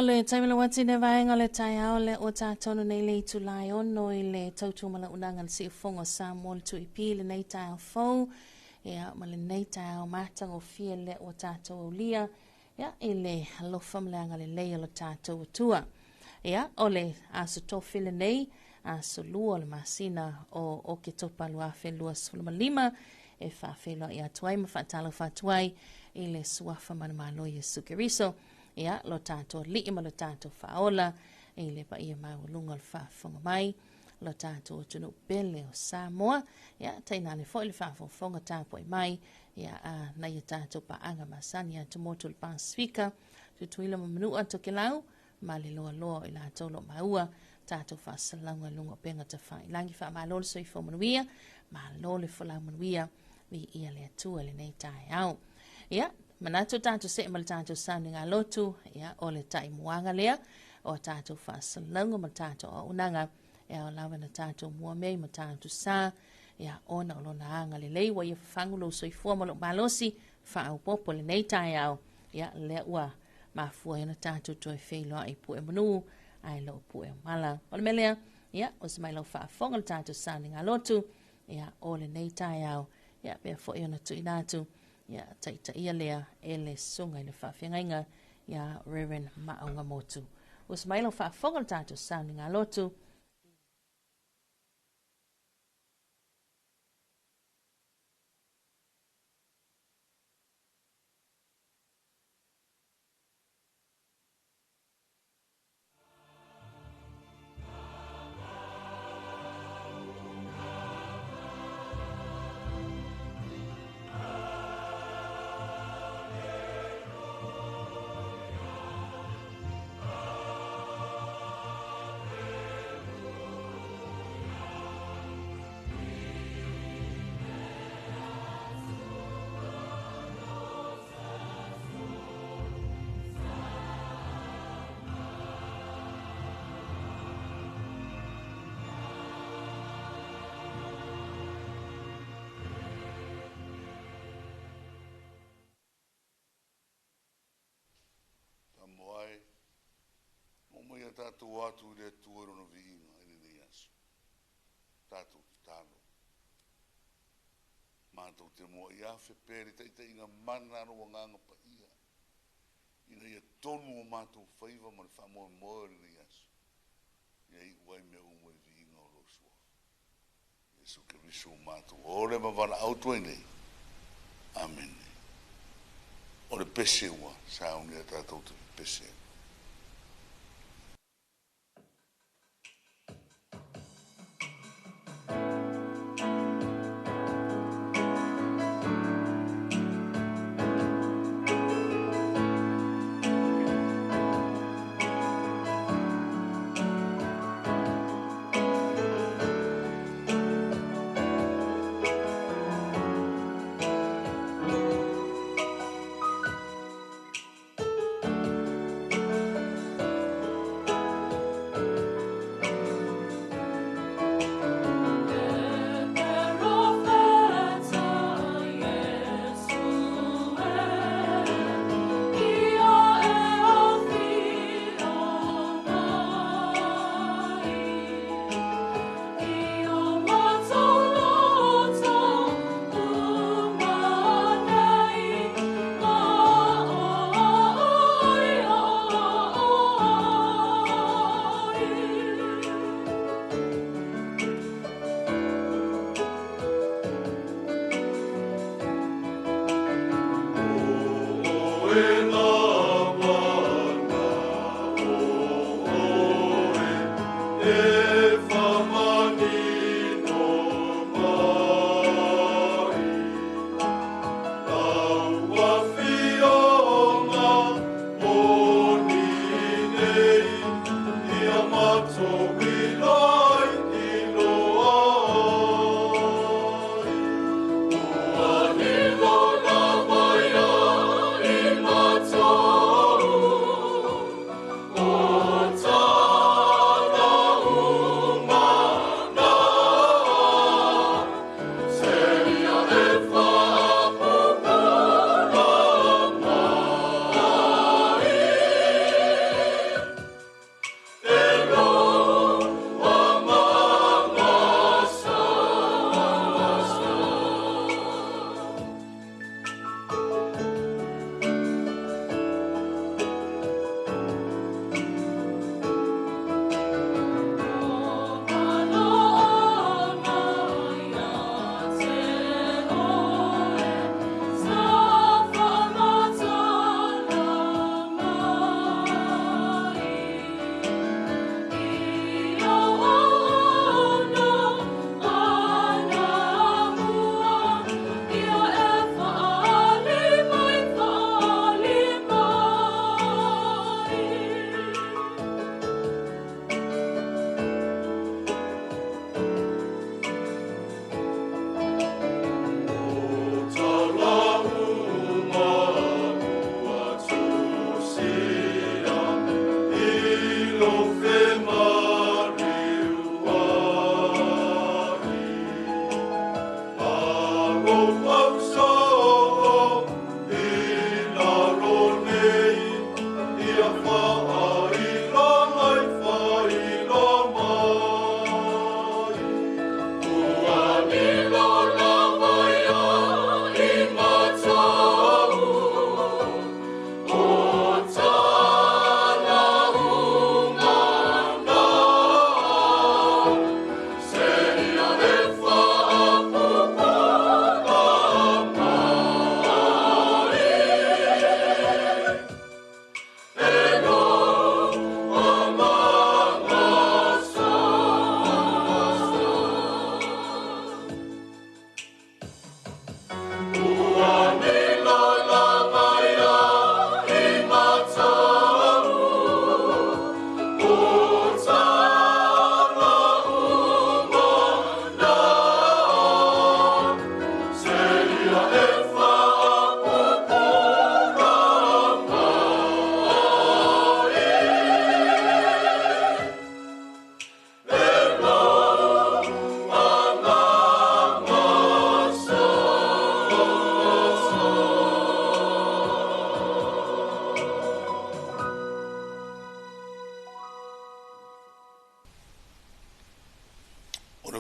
le taimi lau atu i le vaega o le taeao lea ua tatonu nei le itula e 6 i le tautumalaunaga le siufogo o Samoa le Tuipi lenei taeao fou, ia ma lenei taeao matagofie lea ua tatou aulia, ia i le alofa ma le agalelei o le tatou Atua. Ia, o le aso tofi lenei, aso 2 o le masina o Oketopa 2025, e faafeiloai atu ai ma faatalofa atu ai i le suafa manumalo Iesu Keriso, ia, lo tatou Alii ma lo tatou Faaola, i le paia maualuga o le faafofoga mai, lo tatou atunuu pele o Samoa, ia, tainane foi le faafogafoga tapuai mai, ia, a nai o tatou paaga masani atumotu o le Pasifika, Tutuila ma Manua, Tokelau, ma le loaloa o i latou o lo o maua tatou faasalalauga i luga o upega tafailagi. Faamalo le soifua manuia, malo le folau manuia, viia le Atua i lenei taeao. Ia, manatu tatou see ma le tatou sauniga lotu, ia, o le taimuaga lea o tatou faasalalauga ma le tatou auaunaga, e ao lava na tatou mua mea i Matautu Sa, ia, ona o lona agalelei ua ia fafagu lou soifua ma lou malosi faaopoopo lenei taeao, ia, lea ua mafua ai ona tatou toe feiloai pue manu ae loo pue o mala. O le mea lea, ia, o se mai lau faafofoga le tatou sauniga lotu, ia, o lenei taeao, ia, pea foi ona tuuina atu, ia, taitaia lea e le susuga i le faafeagaiga ia Reverend Maauga Motu. Ua se mai lau faafofoga le tatou sauniga lotu. Tamoai, o mai a tātou atu i le Atua i lona viiga i lenei aso. Tātou tatalo. Mātou te mua i afe pea le taitaiga mana a lou agaga paia, ina ia tonu o mātou faiva ma le faamoemoe o lenei aso, ia iu ai mea uma i le viiga o lou suafa. Iesu Keriso o mātou ole ma valaau atu ai nei. Amene. O le pese ua sauni a tātou te pese.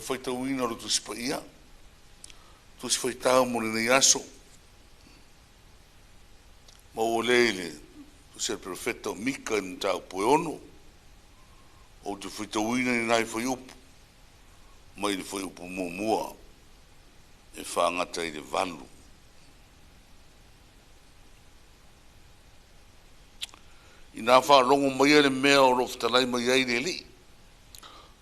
faitauina o le Tusi Paia, Tusi Faitau mo lenei aso, maua lea i le Tusi a le Perofeta o Mika i le mataupu e 6. Ou te faitauina i nai fuaiupu, mai le fuaiupu 1 e faagata i le 8. Inā faalogo mai le mea o lo o fetalai mai ai le Alii,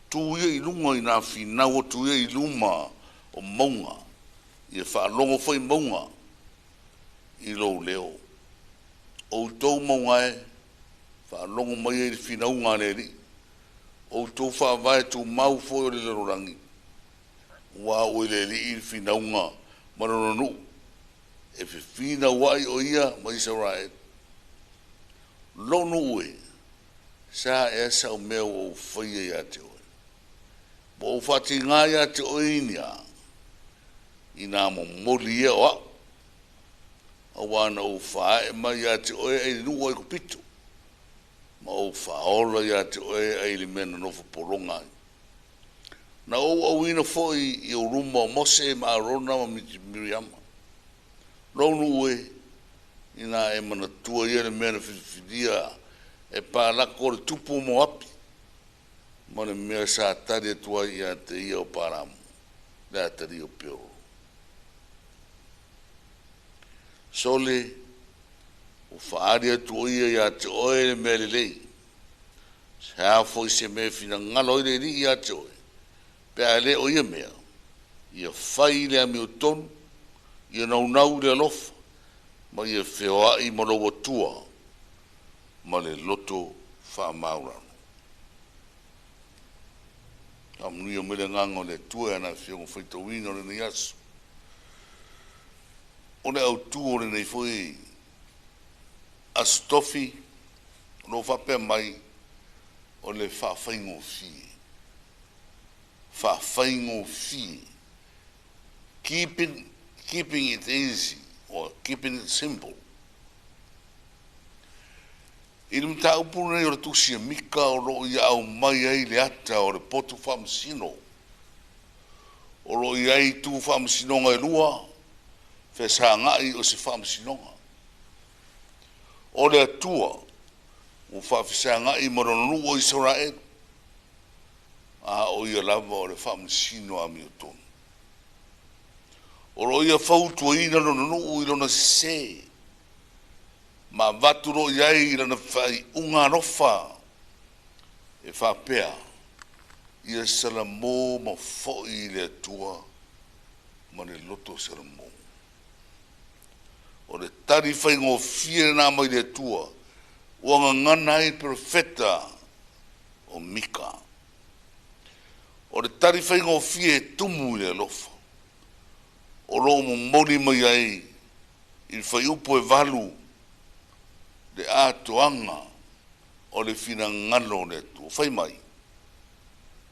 tu ia i luga i nā finau atu ia i luma o mauga, ia faalogo foi mauga i lou leo. O outou mauga e, faalogo mai ai le finauga a le Alii, o outou faavae tumau foi o le lalolagi, ua oo i le Alii le finauga ma lona nuu, e fefinauai o ia ma Isaraelu. Lou nuu e, sa ea sau mea ua ou faia ia te oe? Ua ou faatigā ia te oe i ni a? Inā momoli ia o au, auā na ou faaee mai ia te oe ai le nuu o Aikupito, ma ou faaola ia te oe ai le mea na nofo pologa ai. Na ou auina foi i ou luma o Mose ma Arona ma Miriama. Lou nuu e, inā e manatua ia le mea na filifilia e Palako o le tupu o Moapi, ma le mea sa tali atu ai ia te ia o Paramu, le atalii o Peoro. Sole, ua faaali atu o ia ia te oe le mea lelei. Se a foi se mea e finagalo ai le Alii ia te oe, pe a le o ia mea, ia fai le amiotonu, ia naunau i le alofa, ma ia feoai ma lou Atua ma le loto faamaulalo. Faamanuia mai le agaga o le Atua e ana afioga faitauina o lenei aso. O le autū o lenei foi Aso Tofi, o lo o faapea mai o le faafaigofie. Faafaigofie. Keeping it easy or keeping it simple. I le mataupu lenei o le Tusi a Mika o lo o ia aumai ai le ata o le potu faamasino. O lo o i ai tu faamasinoga e lua, fesagai o se faamasinoga. O le Atua ua faafesagai ma lona nuu o Isaraelu, a o ia lava o le faamasino amiotonu. O lo o ia fautuaina lona nuu i lona sesē, ma avatu lo i ai i lana faaiuga alofa e faapea, ia salamo ma foi i le Atua ma le loto salamo. O le tali faigofie lena mai le Atua ua gagana ai le perofeta o Mika. O le tali faigofie e tumu i le alofa, o lo o momoli mai ai i le fuaiupu e 8 le atoaga o le finagalo o le Atua. Fai mai,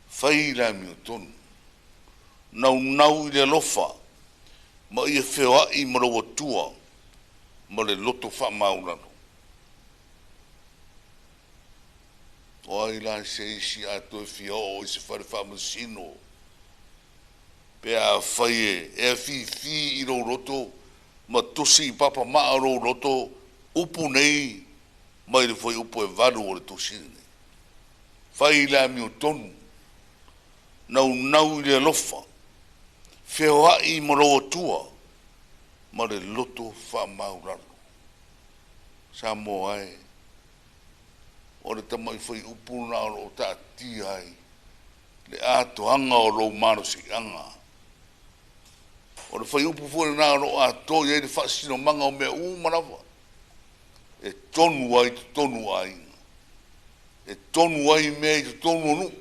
fai le amiotonu, naunau i le alofa, ma ia feoai ma lou Atua ma le loto faamaulalo. O ai la se isi a toe fia oo i se fale faamasino, pe a fai e afifi i lou loto ma tusi i papamaa o lou loto upu nei mai le fuaiupu e 8 o le tusi lenei. Fai le amiotonu, naunau i le alofa, feoai ma lou Atua ma le loto faamaulalo. Samoa e, o le tamai fuaiupu lena o lo o taatia ai le atoaga o lou malosiaga. O le fuaiupu foi lena o lo o atoa i ai le faasinomaga o mea uma lava, e tonu ai totonu o aiga, e tonu ai mea i totonu o nuu,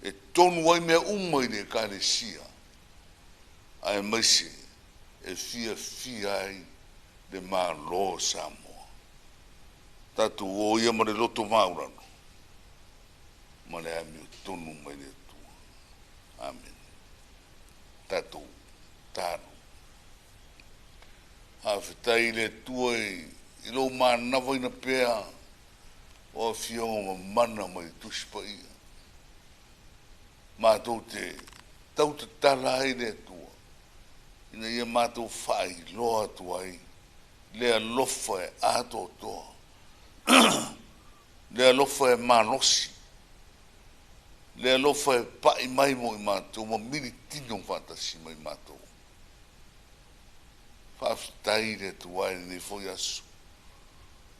e tonu ai mea uma i le ekalesia, aemaise e fiafia ai le Malo o Samoa. Tatou o ia ma le loto maulalo ma le amiotonu mai le Atua. Amen. Tatou talo. Faafetai i le Atua i lou manavaina pea o afioga mamana mai le Tusi Paia. Matou te tautatala ai le Atua ina ia matou faailoa atu ai le alofa e atoatoa, le alofa e malosi, le alofa e pa'i mai mo i matou ma militino faatasi ma i matou. Faafetai i le Atua i lenei foi aso.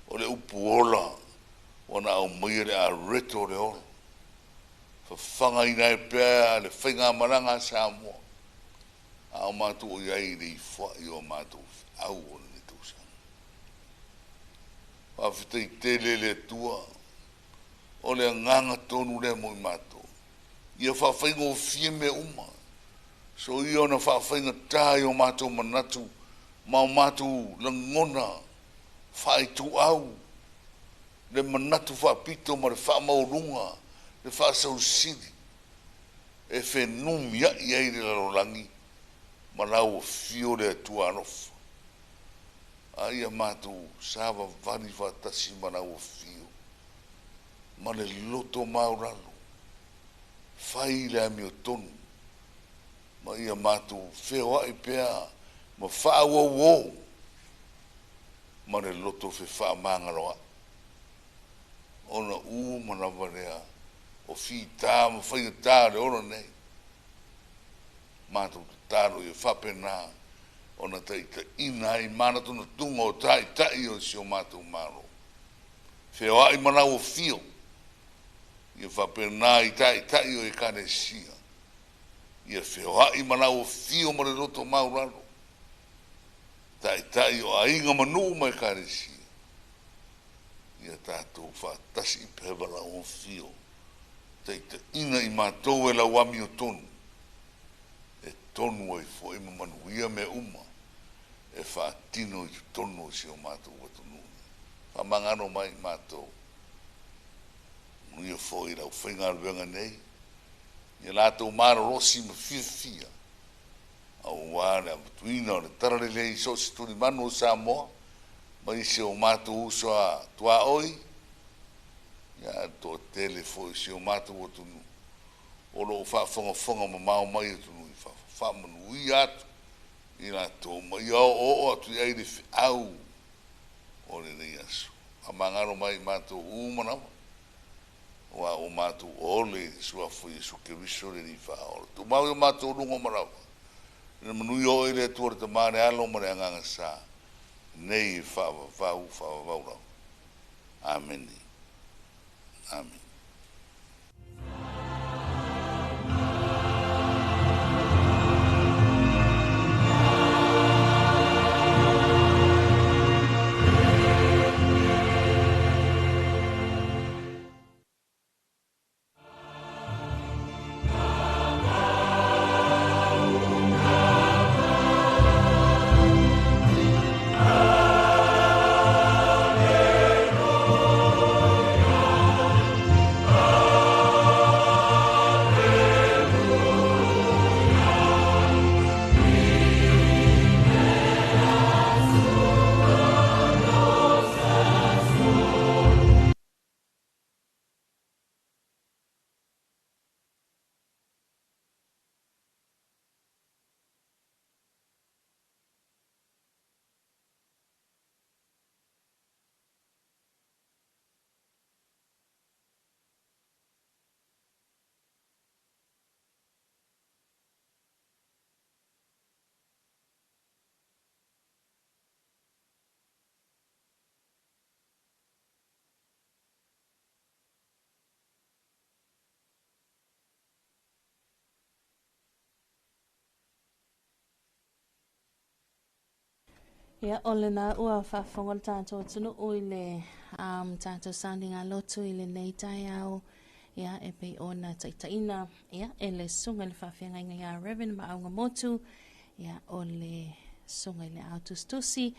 O le upu ola ua na aumaia le areto o le ola. Fafagaina ai pea le faigamalaga a Samoa a o matou o i ai i le ifoa'i o a matou feau o lenei tausaga. Faafetai tele le Atua, o le agaga tonu lea mo i matou. Ia faafaigofie mea uma, soia ona faafaigatā i o matou manatu ma o matou lagona faaituau, le manatu faapito ma le faamaualuga, le faasausili e fenumia'i ai le lalolagi ma lau afio le Atua alofa. A ia matou savavali faatasi ma lau afio ma le loto maulalo, fai le amiotonu ma ia matou feoa'i pea ma faaauauō ma le loto fefaamagaloa'i, ona uma lava lea o fitā ma faigatā o le ola nei. Matou tatalo ia faapena ona taitaiina ai manatunatuga o taitai o si o matou Malo. Feoai ma lau afio, ia faapena i taitai o Ekalesia, ia feoai ma lau afio ma le loto maulalo, taitai o aiga ma nuu ma Ekalesia, ia tatou faatasi i pea ma lau afio, taitaiina i matou e lau amiotonu, e tonu ai foi ma manuia mea uma e faatino i totonu o si o matou atunuu nei. Faamagalo mai i matou, manuia foi le aufaigaluega nei, ia latou malolosi ma fiafia, aua le avatuina o le talalelei i so o se tulimanu o Samoa, ma isi o matou uso a tuaoi, ia ae toatele foi o si o matou atunuu o lo o faafogafoga mamao mai atunuu i fafo. Faamanuia atu i latou ma ia oooo atu i ai le feau o lenei aso. Faamagalo mai i matou uma lava, aua ua matou ole i le Suafa o Iesu Keriso le Alii Faaola. Tumau i o matou luga ma lava, ina manuia oe le Atua le Tama, le Alo ma le Agaga Sa, nei e faavavau, faavavau lava. Amene. Amene. Ia, o lena ua faafofoga le tatou atunuu i le um, tatou sauniga lotu i lenei taeao, ia, e pei ona taitaiina, ia, e le susuga i le faafeagaiga ia Reverend Maauga Motu, ia, o le susuga i le ao tusitusi,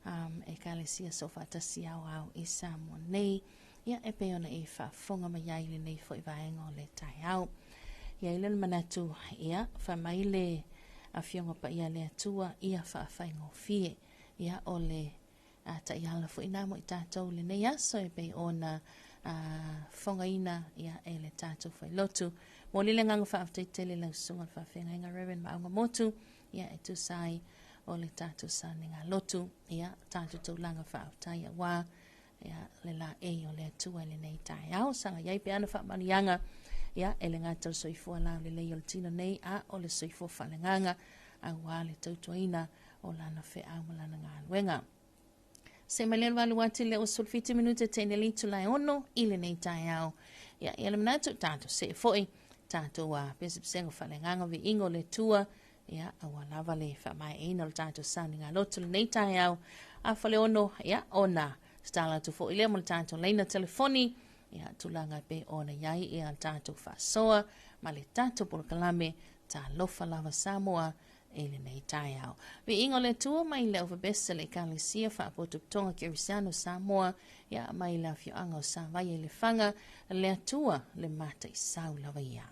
um, Ekalesia Soofaatasi Aoao i Samoa nei, ia, e pei ona e faafofoga mai ai i lenei foi vaega o le taeao. Ia i le manatu, ia, fai mai le Afioga Paia a le Atua, ia faafaigofie. Ia, o le a, taiala foi nā mo i tātou lenei aso e pei ona a, fogaina ia, e le tātou failotu. Momoli le agaga faafetai tele i lau susuga i le faafeagaiga Reverend Maauga Motu, ia e tusa ai o le tatou sauniga lotu, ia tatou taulaga faafetai auā ia le laei o le Atua i lenei taeao. Saga i ai pe ana faamanuiaga, ia e le gata o le soifua laulelei o le tino nei, a o le soifua faaleagaga auā le tautuaina o lana feau ma lana galuega. Se mai le valu ati le o 17 minute te ne litu lai ono i lenei taeao. Ia, ia le manatu tatou see foi, tatou a pesepesega faaleagaga viiga o le Atua, ia, aua lava le faamaeaina o le tatou sauniga lotu lenei taeao. A 5:30, ia, ona tatala atu foi lea mo le tatou laina telefoni, ia, tulaga e pei ona i ai ia le tatou faasoa ma le tatou polokalame Talofa Lava Samoa i lenei taeao. Viiga o le Atua mai le Aufabese le Ekalesia Faapotopotoga Kerisiano Samoa, ia mai le afioaga o Savaia i Lefaga, le Atua le mataisau lava ia.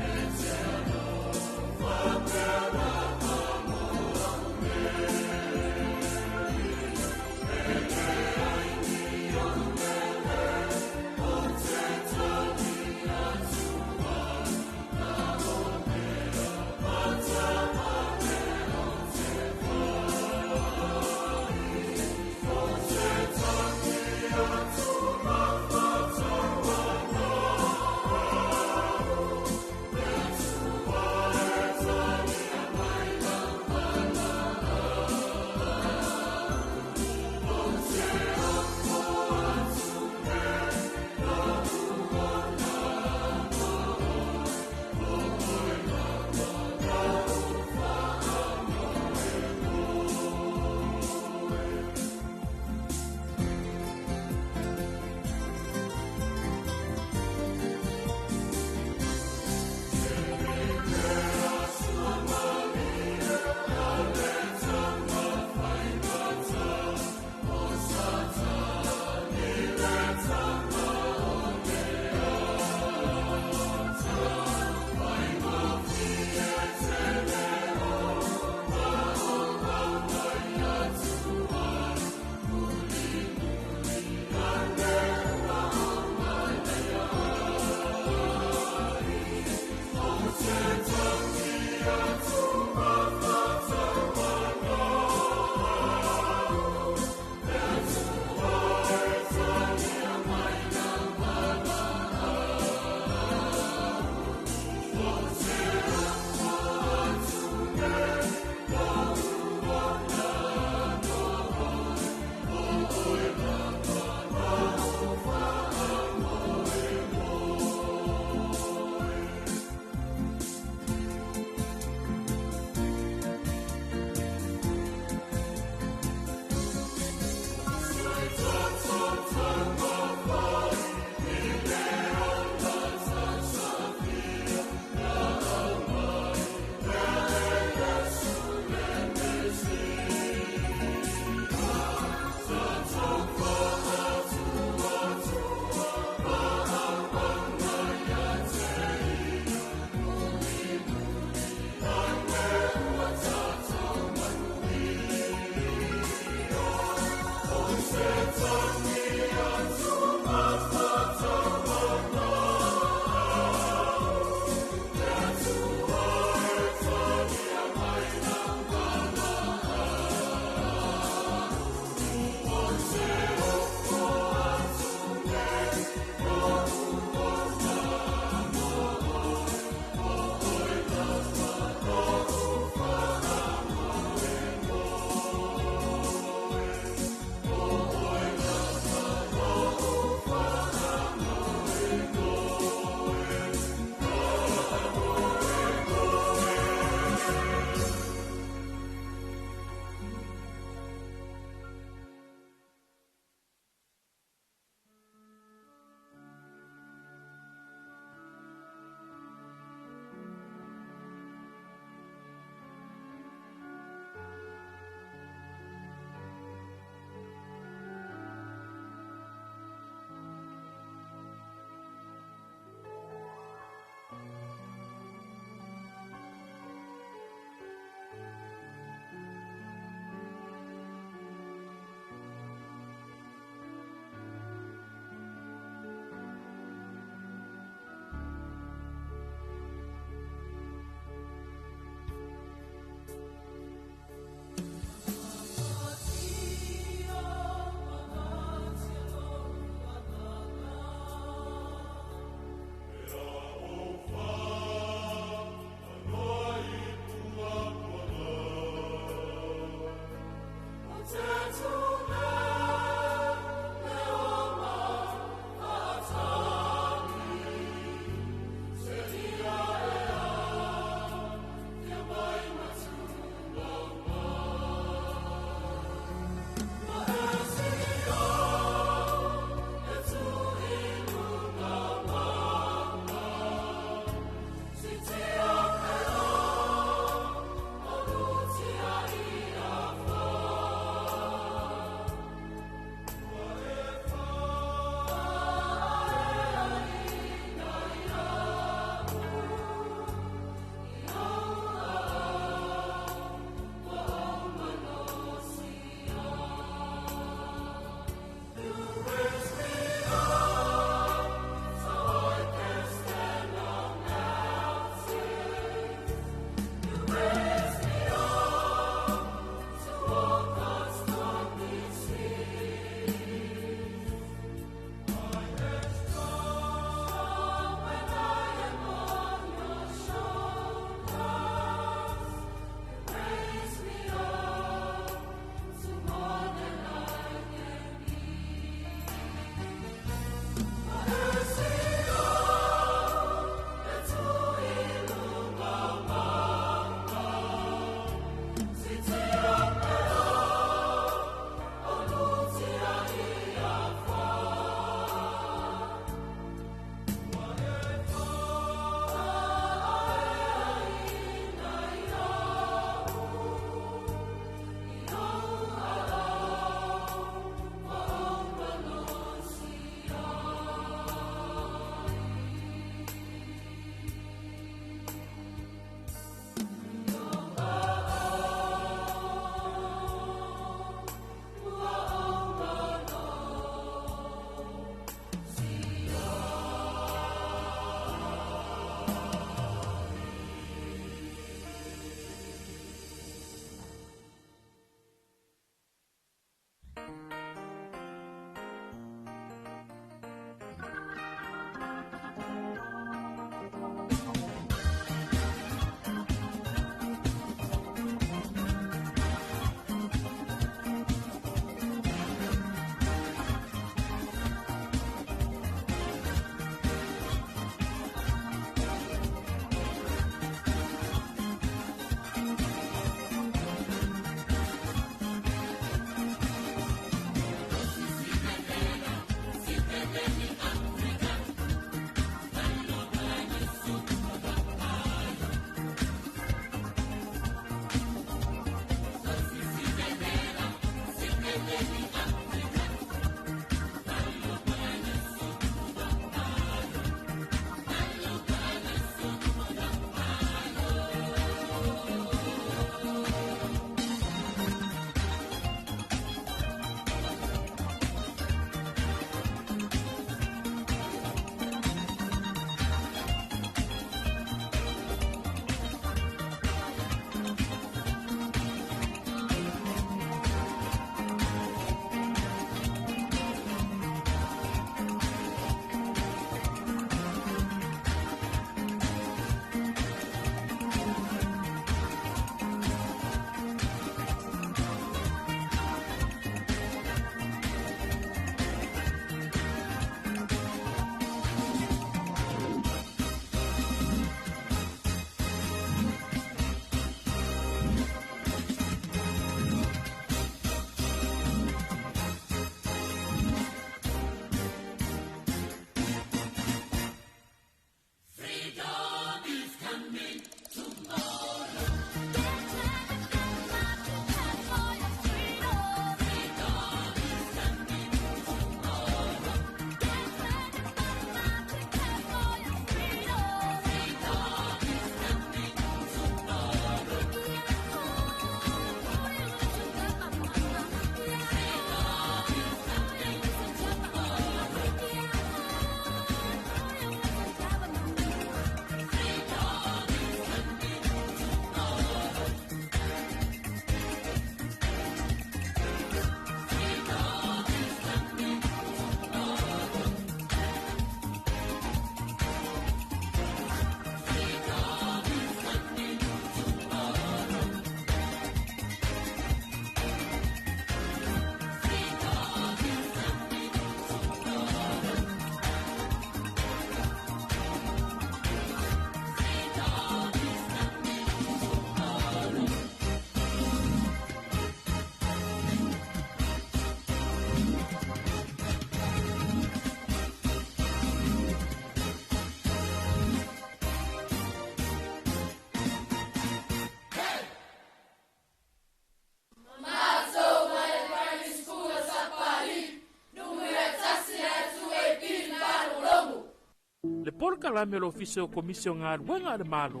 Polokalame o le Ofisa o Komisi o Galuega a le Malo,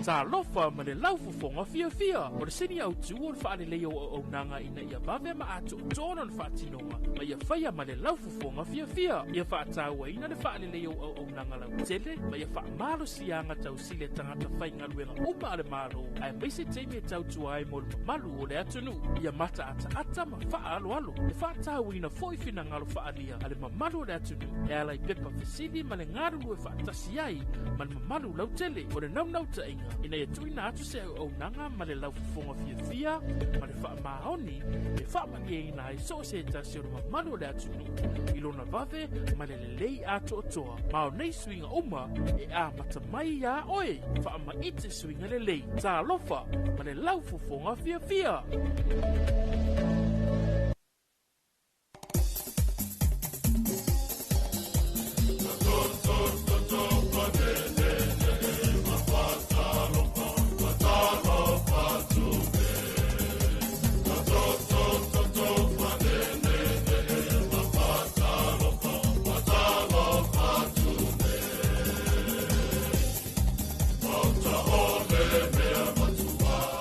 Talofa ma le Laufofoga Fiafia. O le sini autu o le faaleleia o auaunaga ina ia vave ma atoatoa lona faatinoga ma ia faia ma le laufofoga fiafia. Ia faatauaina le faaleleia o auaunaga lautele ma ia faamalosiaga tausili a tagata faigaluega uma a le Malo, aemaise taimi e tautua ai mo le mamalu o le atunuu. Ia mataataata ma faaaloalo. E faatauaina foi finagalo faaalia a le mamalu o le atunuu e ala i pepa fesili ma le galulue faatasi ai ma le mamalu lautele. O le naunautaiga ina ia tuuina atu se auaunaga ma le laufofoga fiafia ma le faamaoni e faamalieina ai so o se tasi o le mamalu o le atunuu i lona vave ma le lelei atoatoa. Ma o nei suiga uma e amata mai iā oe. Faamaite suiga lelei. Talofa ma le laufofoga fiafia.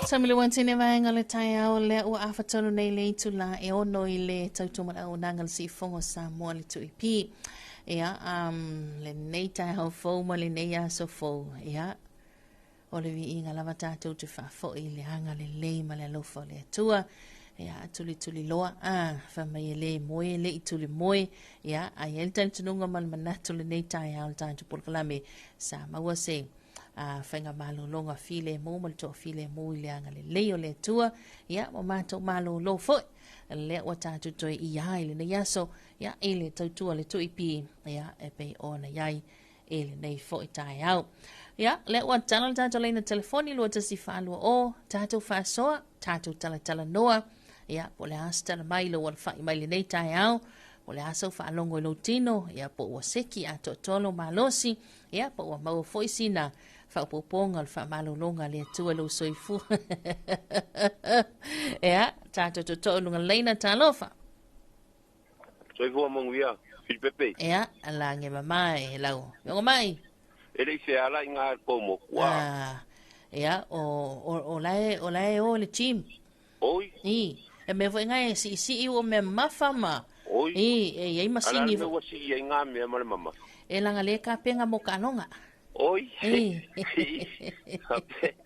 Samile ua tine vaega le taeao lea ua afatonu nei le itula e 6 i le tautumalaunaga le siufogo Samoa le tuipi. Ia, lenei taeao fou ma lenei aso fou. Ia, o le viiga lava tatou te faafoi i le agalelei ma le alofa o le Atua. Ia, tulituli loa, fai mai e le moe, e le i tuli moe. Ia, ae i ai le talitonuga ma le manatu lenei taeao le tatou polokalame sa maua se faigamalologa filemu ma le toafilemu i le agalelei o le Atua. Ia, ua matou malolo foi. Lea ua tatou toe ia i lenei aso, ia, i le tautua le tuipi, ia, e pei ona i ai i lenei foi taeao. Ia, lea ua tala le tatou laina telefoni 2142, tatou faasoa, tatou talatalanoa, ia, po o le a se tala mai lou alafai mai lenei taeao, po o le a sau faalogo i lou tino, ia, po ua seki atoatoa lou malosi, ia, po ua maua foi sina faaopoopoga o le faamalologa a le Atua i lou soifua. Ia, tatou tootoo i luga laina, talofa. Soifua manuia, Filipepe. Ia, lagi e mama e lau. Mea mai. E le i feala i ngā kou moku a. Ah, ia, o lae, o lae o le gym. Oi. I, e mea foi ngai e siisii ua mea mafa ma. Oi. I, e iai masini. Ala mea ua sii ai ngā mea ma le mamafa. E langa le ka penga mo kalonga. Oi. I. Hape,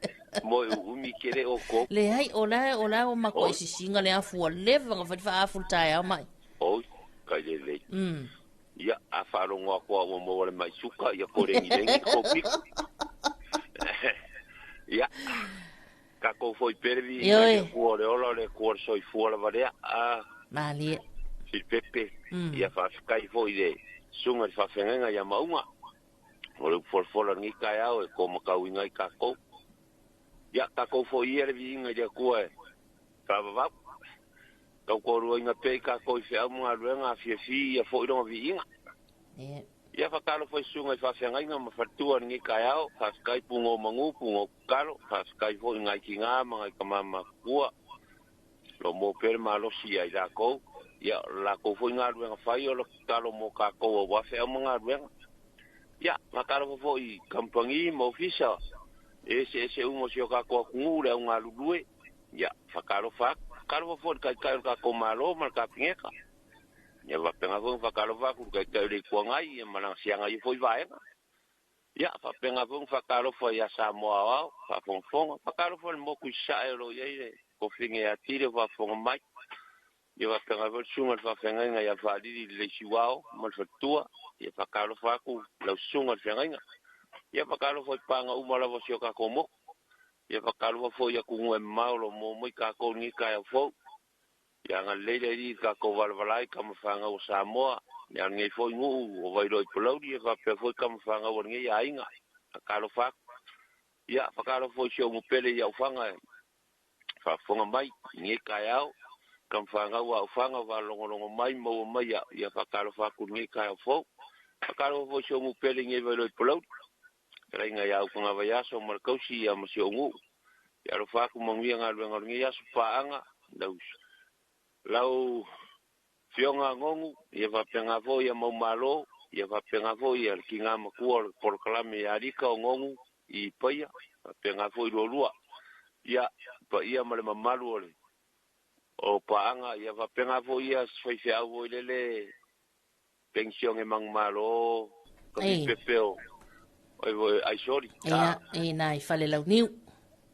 mo e umi kere o kou. Le ai, o lae, o lae o mako e sisinga le afu a leva nga whai whaafu tae au mai. Oi, kai le lei. Ia, a whaarongo a koa ua maua le mai suka, ia ko rengi rengi, ko piku. Ia, ka kou foi perevi, Ioe. ia kua o le ola o le kua o le soifua lava lea. A, Malie. Filipepe, ia whaafekai foi le sunga le whaafengainga ia maunga. O le upolafola lenei taeao e ko makauiga ai tatou. Ia, tatou foi ia le viiga i le Atua e faavavau. Tautoaluaina pea i tatou i feau ma galuega afiafi ia foi lona viiga. Ia faatalofa i susuga i faafeagaiga ma faletua i lenei taeao, faafetai pugo manu, pugo tatalo, faafetai foi i nai tinā ma nai tama matutua, lo maua pea le malosi ia i latou. Ia, o le latou foi galuega fai o le tatalo mo tatou aua feau ma galuega. Ia, faatalofa foi i kamupani ma ofisa e eseese uma o si o tatou atunuu le au galulue. Ia, faatalofa atu. Faatalofa foi i le Taitai o le tatou Malo ma le Kapeneta. Ia, faapena foi ona faatalofa atu i le Taitai o le Itu Agai ia ma lana siaga ia foi vaega. Ia, faapena foi ona faatalofa ia Samoa aoao, faafogafoga. Faatalofa i le motu i Sasae o lo o i ai le kofine ia Tile o faafofoga mai. Ia faapena foi le susuga i le faafeagaiga ia Faalili i le Leisiuao ma le faletua. Ia faatalofa atu lau susuga i le feagaiga. Ia faatalofa i paga uma lava o si o tatou motu. Ia faatalofa foi i atunuu e mamao o lo o maua mai tatou i lenei taeao fou. Ia agalelei le Alii i le tatou valavala ai tama fanau a Samoa, ia lenei foi nuu o Vailoa i Palauli, ia faapea foi tama fanau a lenei aiga. Faatalofa atu. Ia faatalofa foi i si ou nuu pele i Aufaga e faafofoga mai i lenei taeao. Tama fanau a Aufaga o faalogologo mai ma maua mai au, ia faatalofa atu i lenei taeao fou. Faatalofa foi i si ou nuu pele i nei Vailoa i Palauli. Fetalaiga ia Utagavaiaso ma le tausi ia ma si ou nuu. Ia alofa atu manuia galuega o lenei aso paaga, lau lau Afioga Gonu, ia faapena foi ia Maumalo, Ia faapega foi ia le kigā matua o le polokalame ia Alika o Gogu i Paia, faapega foi lualua. Ia, paia ma le mamalu o le o paaga, ia faapega foi ia faifeau foi lele pensione manumalo, ka pepe o aisori. Ia, e nai fale launiu.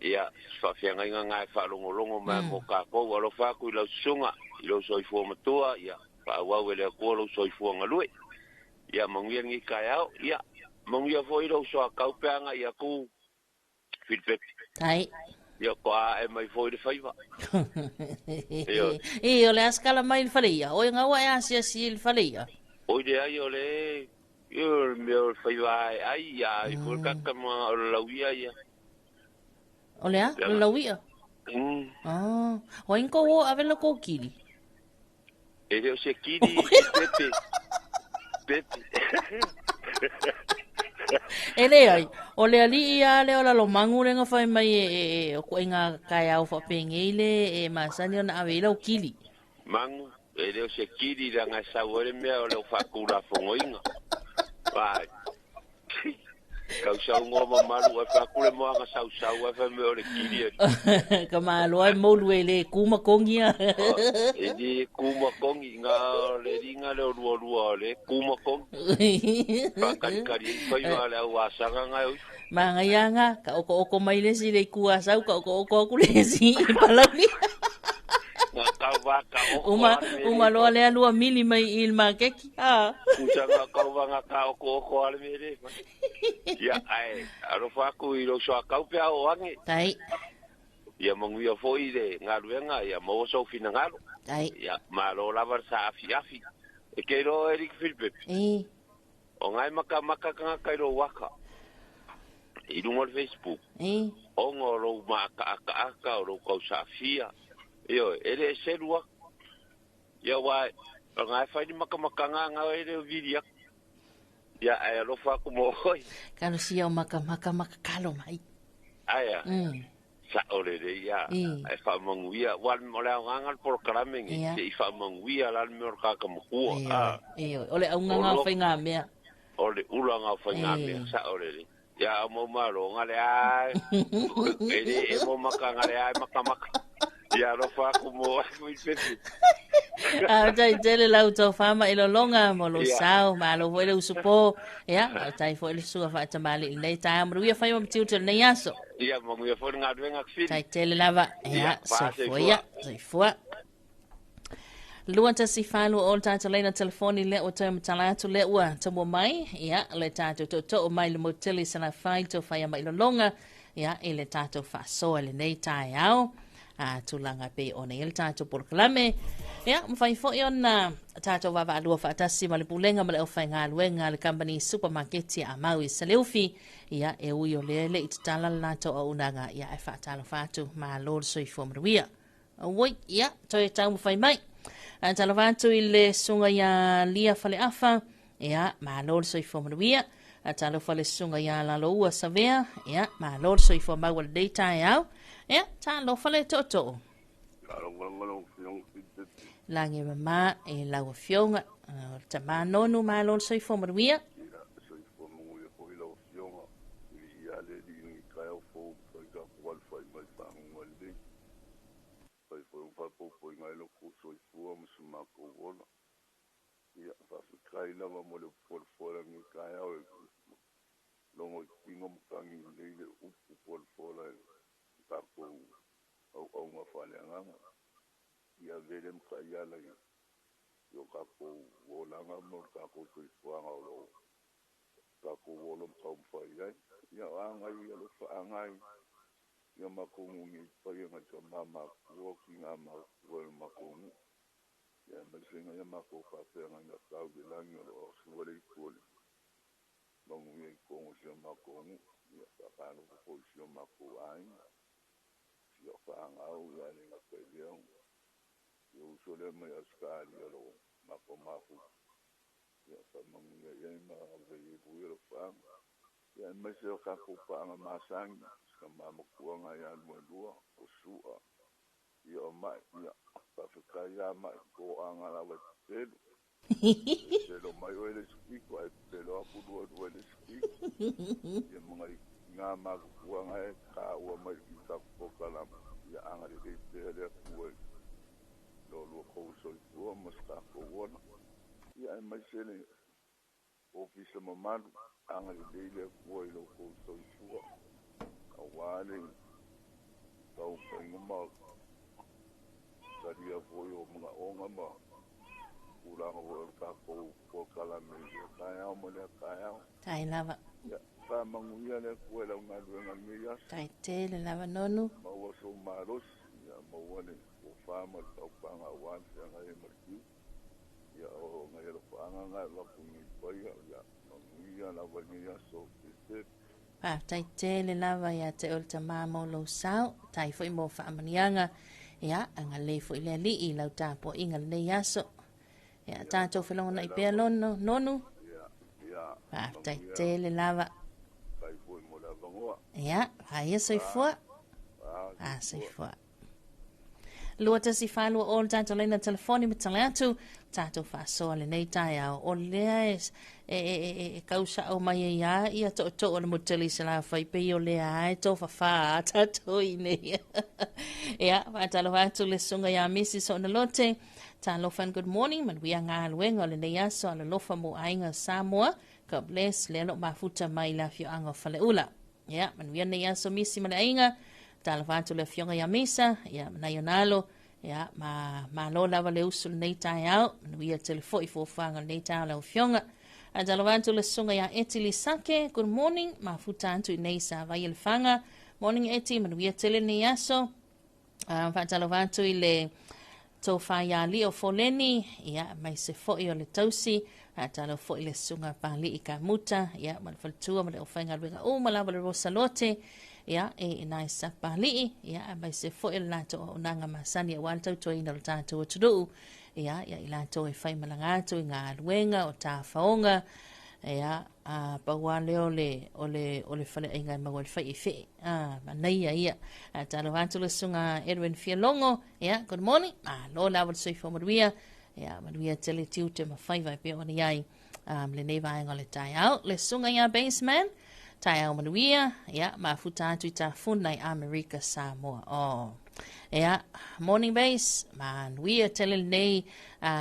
Ia, faafeagaiga ga e faalogologo mai mo kākou. Alofa atu i lau susuga, i lou soifua matua, ia, faaauau e le Atua lou soifua galue. Ia, manuia lenei taeao, ia, manuia foi lou soatau pe aga i atu Filipepe. Tai. Ia, toa ae mai foi le faiva. Ia. E, o le askala mai le fale ia. Oi ngaua e asiasi i le fale ia. Oi le ai o le, ia, o le mea o le faiva ae ai, ia, ai foi kaka ma o le lauia ia. O le a? O le lauia? Ah, o ai ko o ave le ko kili. E le o se kili, Pepe. Pepe. E le ai, o le ali ia le o la lo mangu le nga fai mai e o ko inga kai au fa pengei le e masani ona ave lau kili. Mangu, e le o se kili la nga sa o le mea o le fakula fongoinga. Vai. Kau sau ngoma malu e fakule moanga sau sau e fa me o le kili e. Ka malo ai molu e le kuma kongia. E di kuma kongi nga le ringa le o lua lua le kuma kongi. Pakari kari i whai wā le au asanga ngai oi. Manga ianga, ka oko oko mai le si le kua sau, ka oko oko aku le si i palauni. Ngā kau wā ka oko Uma, uma loa le alua mili mai i le makeki. Ah. Kusa ngā kau wā ngā ka oko oko ale me le. Ia, ai, alofa aku i lo soa kau pea o ange. Tai. Ia manguia foi le ngā luenga, ia maua sau finangalo. Tai. Ia, malo lava sa afi afi. E ke roa Eric Filipepe. E. O ngai maka maka kanga kai ro waka. I runga o le Facebook. E. Ongo ro ma aka aka aka o ro kau safia. Io, e le selua. Ia wai, o ngai whai ni maka maka ngā ngā e le viria. Ia, ai alofa aku mo hoi. Kalo sia o maka maka maka kalo mai. Aia. Sa ore re ia. Ai whaamanguia. Wa mo le au nganga le polokalame ngi. Se i whaamanguia la le mea o le kakamakua. E, o le au nganga whai ngā mea. O le ula ngā whai ngā mea. Sa ore re. Ia, au mau malo ngā le ai. E le e mo maka ngā le ai maka maka. Ia, alofa aku mo aku i pepe. A tai tele lau tau whama i lolonga mo lo sao, malo foi le usupo. Ia, a tai foi le sua wha tamali i nei tai amruia whai mamtiu te nei aso. Ia, manguia foi ngā ruenga kwhiri. Tai tele lava. Ia, soifua ia, soifua. Lua tasi whalu o le tātou leina telefoni le o tau matala atu le ua tamua mai. Ia, le tātou toto o mai le motele sana whai tau whai ama i lolonga. Ia, i le tātou whasoa le nei tai au. A tulaga pe ona i le tātou polokalame. Ia, mawhai foi ona tātou wawa alua whaatasi ma le pulenga ma le au whaingaluenga le company supermarketi a Maui Saleufi. Ia, e ui o lea le i tatala le lātou au unanga. Ia, e whaatalo whaatu ma lō le soifua manuia. Oi, ia, toi tau mawhai mai. A talo whaatu i le sunga ia Lia Faleafa. Ia, ma lō le soifua manuia. A talo whale sunga ia Lalo Ua Savea. Ia, ma lō le soifua maua le deita e au. Ia, talo whale toto. Langi mama e lau afioga, o le tamā nonu malo le soifua manuia. Ia, soifua manuia foi lau afioga, i ia le li ni kai au fou, fai ka kual fai mai whangunga le. Fai foi whapopo i ngai loko soifua ma se mākou ola. Ia, whawhikai lava mo le folafola ni kai au e longo i tingo makangi le le upu folafola e tākou au au ngā whale anganga. Ia vele mkai ala i o kākou olanga mo le kākou soifuaga o loo kākou ola ma taumafai ai. Ia agai ia lofa agai ia makou gugi ai pai agai ka mamakua ki gā makua e le makou nu'u. Ia maisega ia makou faafeagaiga tau le lagi o loo aosua le itu o le manuia i togo si o makou nu'u. Ia faakalofa foi si o makou aiga. Si o faagau ia le gata i lea ia uso lea mai Australia lo makou mafu. Ia faamanuia iai ma avei ai lo faaga. Ia aemaise o tatou paaga masagi sa mamakuaga ia lualua o su'a. Ia o ma'i ia faafetai ia ma'i to'aga lava e pepelu. Pepelo mai oe le isi pito ae Ia ma ngai ngā mafufuaga e taua mai i taku polokalame, ia agalelei pea le Atua i lo lua kou soifua ma se tatou ola. Ia aemaise le ofisa mamalu, agalelei le Atua i lo kou soifua, aua le taumafaiga ma talia foi o manaoga ma tulaga foi o le tatou polokalame i lea taeao ma lea taeao. Tai lava. Ia, faamanuia le Atua i lau galuega i lenei aso. Tai tele lava Nonu. Maua sou malosi, ia maua le tofa ma le faautaga aua le feagai ai ma le fiu. Ia, o nai alofaaga na e avatu i nei paia, ia manuia lava i lenei aso. Stay safe. Faafetai tele lava ia te oe le tama mo lou sao, tai foi mo faamanuiaga. Ia, agalelei foi le Alii i lau tapuaiga lenei aso. Ia, tatou felogonai pea lono, Nonu. Faafetai tele lava. Ia, aia soifua. A soifua. 214 o le tatou laina telefoni ma tale atu tatou faasoa lenei taeao o lea e, e, e, e, e kau sao mai ai a ia tootoo o le motele i Salafai pei o lea a e tofafā a tatou i nei. Ia, faatalofa atu le susuga ia Mrs. Soonalote. Talofa and good morning, manuia galuega o lenei aso, alolofa mo aiga Samoa. God bless, lea lo mafuta mai le afioaga o Faleula. Ia, manuia lenei aso Misi ma le aiga. Talofa atu le afioga ia Misa, ia manai ona alo. Ia, ma malo lava le usu lenei taeao. Manuia tele foi fuafuaga lenei taeao lau afioga. A talofa atu le susuga ia Eti Lisake, good morning, mafuta atu i nei sa vai le faga. Morning Eti, manuia tele lenei aso. Faatalofa atu i le tofa ia Lio Foleni, ia, mai se foi o le tausi, faatalofa foi i le susuga Pali'i Kamuta, ia, ma le faletua ma le aufaigaluega uma lava le Rosa Lote, ia, e nai sa Pali'i, ia, mai se foi o le latou auaunaga masani aua le tautuaina o le tatou atunuu, ia, ia i latou e faimalaga atu i galuega o tafaoga, ia, A pau lava lea o le, o le, o le faleaiga e maua ai le faiefee. A, manaia ia. A talofa atu le susuga Edwin Fialogo. Ia, good morning. Malo lava le soifua manuia. Ia, manuia tele tiute ma faiva e pei ona i ai lenei vaega o le taeao. Le susuga ia Baseman, taeao manuia. Ia, mafuta atu i Tafuna i Amerika Samoa. Oh. Ia, morning base, manuia tele lenei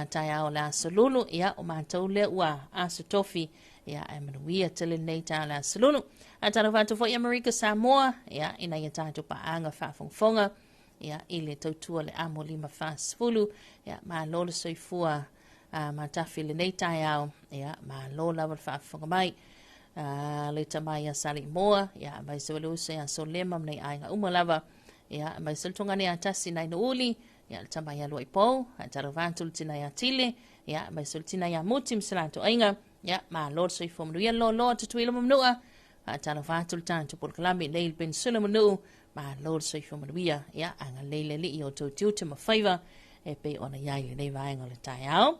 taeao o le aso Lulu. Ia, o matou lea ua aso Tofi. Ia, ae manuia tele lenei taeao o le aso Lulu. A talofa atu foi Amerika Samoa, ia, ina ia tatou paaga faafogafoga, ia, i le tautua le amo 540, ia, malo le soifua matafi lenei taeao, ia, malo lava le faafofoga mai. Le tama ia Salimoa, ia, mai se wale uso ia Solema, ma nei aiga uma lava, ia, mai se le tongane ia tasi nai nuuli, ia, le tama ia Luaipou, a talofa atu le tina ia Tile, ia, mai se le tina ia Muti ma se latou aiga, ia, malo le soifua manuia loaloa Tutuila ma Manua, faatalofa atu le tatou polokalame nei le Peninsula Manuu, malo le soifua manuia, ia, agalelei le Alii i o outou tiute ma faiva e pei ona i ai lenei vaega o le taeao.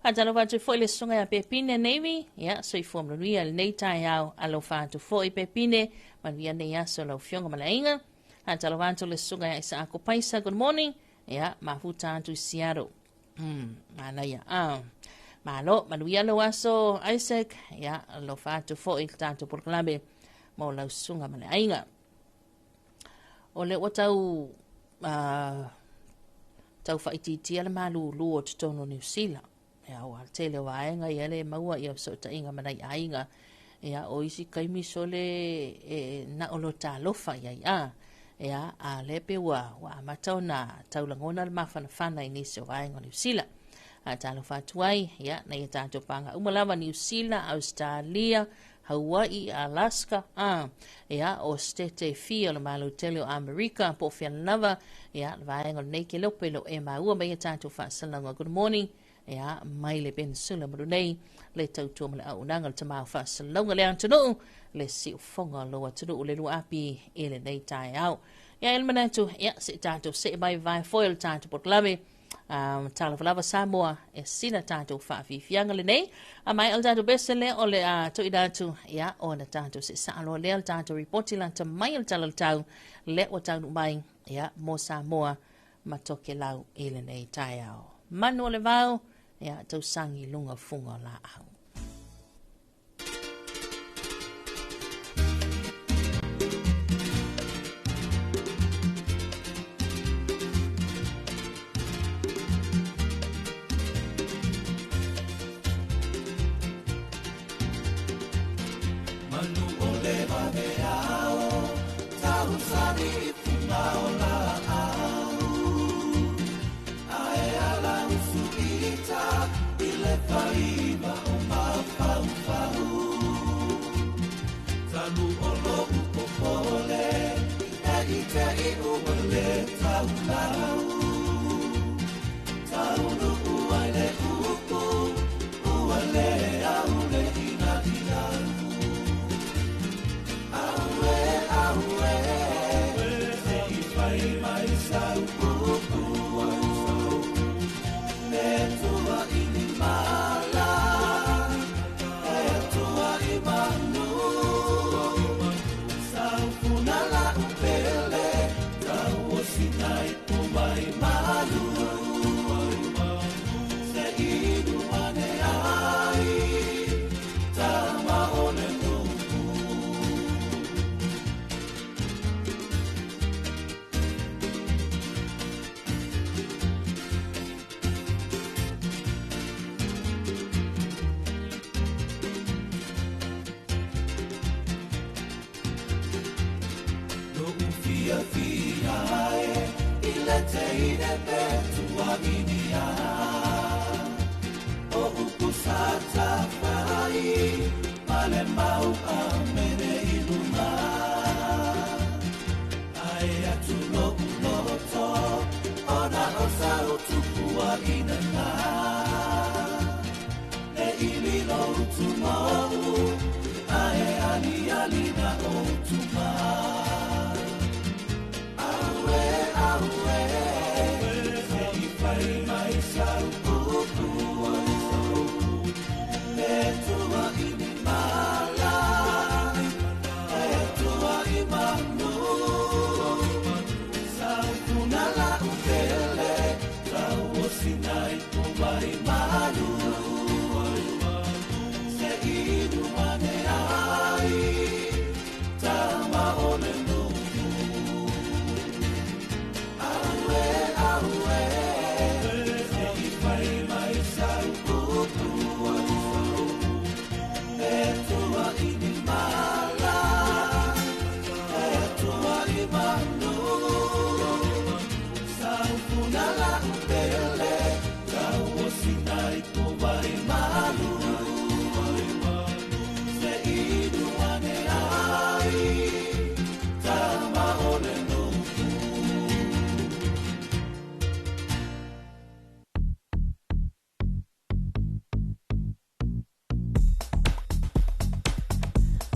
Faatalofa atu foi le susuga ia Pepine Navy, ia, soifua manuia lenei taeao, alofa atu foi Pepine, manuia nei aso lau afioga ma le aiga. Faatalofa atu le susuga ia Isaako Paisa, good morning, ia, mafuta atu i Seattle. Manaia. Malo, manuia lou aso Isaac, ia, alofa atu foi le tatou polokalame mo lau susuga ma le aiga. O lea ua tau tau faaitiitia le malūlū o totonu o Niu Sila. Ia, ua tele o vaega ia le maua ia fesootaiga ma nai aiga. Ia, o isi taimi sole e na o lo talofa i ai a. Ia, a lea pe ua, ua amata ona tau lagona le mafanafana i nisi o vaega o Niu Sila. A talofa atu ai, ia, nei a tatou pāga uma lava Niu Sila, Australia, Hawaii, Alaska, a, ia, o Setete e fia o le Malo tele o Amerika, po o fea lava, ia, le vaega o lenei kelope lo e maua mai a tatou faasalalauga. Good morning, ia, mai le Peninsula ma nei, le tautua ma le auaunaga o le tamā o faasalalauga le atunuu, le siufofoga o lou atunuu le luapi i lenei taeao. Ia, e le manatu, ia, se i tatou see mai vae foi o le tatou polokalame, talofa lava Samoa e sina tatou faafiafiaga lenei. A mai o le tatou pese lea o le a tuuina atu, ia, ona tatou see sao loa lea le tatou ripoti lata mai o le Tala o le Tau lea ua taunuu mai, ia, mo Samoa ma Tokelau i lenei taeao. Manu o le vao, ia, tausagi i luga o fuga o laau.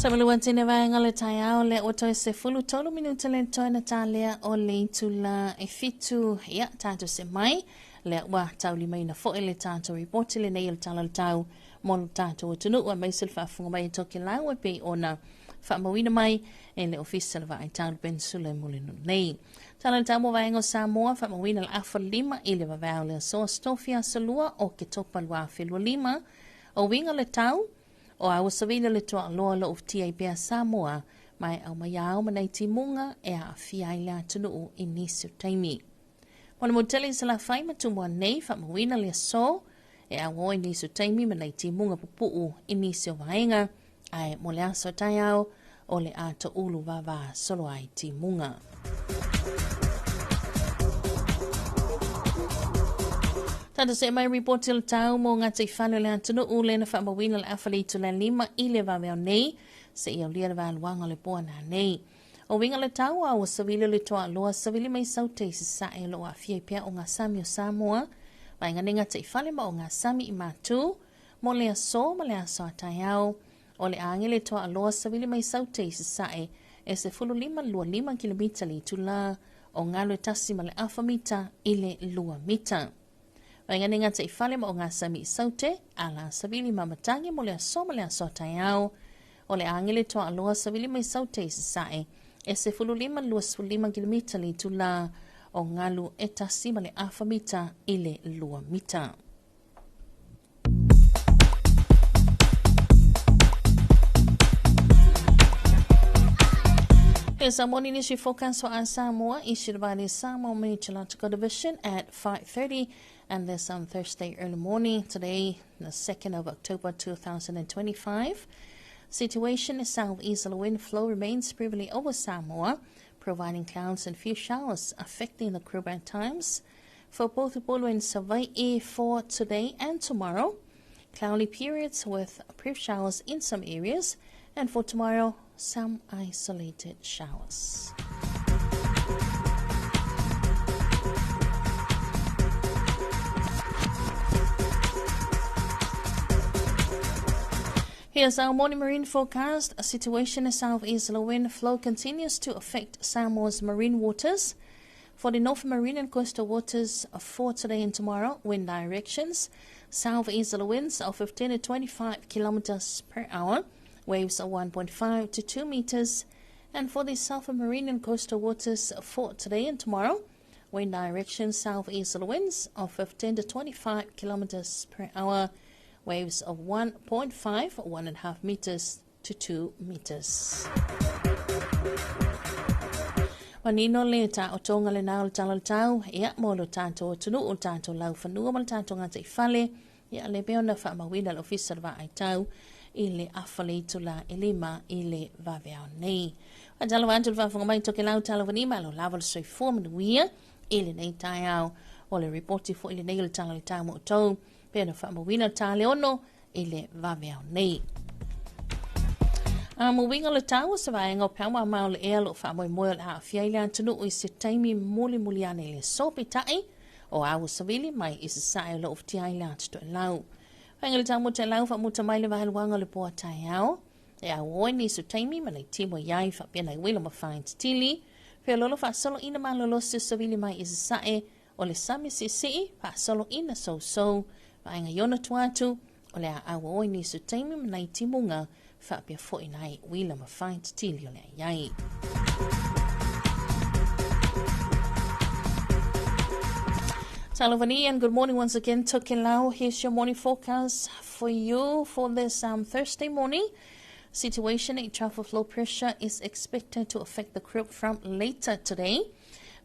Samalua tene vaenga le taeao le o toe se fulu tolu minuta le toe na tālea o le itula e fitu ia tātou se mai le ua taulimaina foʻi le tatou ripoti lenei o le tala o le tau mo le tatou atunuu aemaise le faafofoga mai e Tokelau e pei ona faamauina mai e le Ofisa o le Vaai Tau le Peninsula mo le nuu nei. Tala o le tau mo vaega o Samoa faamauina le afa lima i le vaveao le aso Aso Tofi aso 2 o Oketopa 2025 o uiga o le tau O aua savili o le toaaloa o loo ufitia ai pea Samoa ma e aumai ao ma nai timuga e aafia ai le atunuu i nisi o taimi. Mo le motele i Salafai ma Tumua nei faamauina le aso e auo i nisi o taimi ma nai timuga pupuu i nisi o vaega ae mo le aso taeao o le a toulu vava solo ai timuga. Tatou see mai ripoti o le tau mo ngā whale o le atunuu le na whaamawina le awhale i tula lima i le vaveo nei se i aulia le valuanga o le poa nā nei. O winga le tau a ua savili o le toa loa savili mai saute i sasae o loo aafia ai pea o ngā sami o Samoa vaega nei ngā whale ma o ngā sami i mātū mo le aso ma le aso a taeao o le age le toaaloa savili mai Saute i sasae e 15.25 kilomita le itula o galu e tasi ma le afa mita i le lua mita. Vaega nei gataifale ma o gasami i Saute, ala savili ma matangi mo le aso ma le aso a taeao o le age le toaaloa savili mai Saute i sasae e 15.25 kilomita le itula o galu e tasi ma le afa mita i le lua mita. Here's our morning issue forecast for our Samoa, issued by the Samoa Meteorological Division at 5:30, and this on Thursday early morning, today, the 2nd of October 2025. Situation is southeasterly wind flow remains prevalent over Samoa, providing clouds and few showers affecting the crew at times. For both Upolu and Savaii for today and tomorrow, cloudy periods with brief showers in some areas, and for tomorrow, some isolated showers. Here's our morning marine forecast. A situation in southeast wind flow continues to affect Samoa's marine waters. For the North Marine and coastal waters for today and tomorrow, wind directions. Southeasterly winds are 15 to 25 kilometers per hour. Waves are 1.5 to 2 meters. And for the South Marine and coastal waters for today and tomorrow, wind direction southeasterly winds are 15 to 25 kilometers per hour. Waves of 1.5, 1.5 meters to 2 meters. Manino le ta o tonga le nao le tala le tau, ia mo lo tātou tunu o tātou lau whanua ma le tātou ngā te fale, ia le peo na whaamawina le ofisa le vaai tau, i le afa le itula e lima i le vaveao nei. A tala wa atu le faafofoga mai Tokelau tala vanima lo lava le soifua manuia i lenei taeao. O le ripoti foi lenei o le tala le tau mo outou, pe na whaamawina ta le ono i le vaveao nei. A mo winga le tau se vaenga o pau mau le ea lo wha moi o le haafia i le atunuu i se taimi muli muli ane i le sopi tai o au savili mai i se sae o lo uftia i le atu toe lau. Whainga le tau mo te lau wha muta mai le vaheluanga le poa tai ao. E au oi ni su taimi ma nei timo iai wha pena i wila ma whain titili. Pea lolo wha solo ina malolo se savili mai i se sae o le sami si si wha solo ina so so. Vaenga iona tuatu o le a au oi ni su taimi ma nei timunga wha pea fo inai wila ma whain titili o le iai. Talovani and good morning once again, Tokelau. Here's your morning forecast for you for this Thursday morning. Situation, a trough of low pressure is expected to affect the group from later today.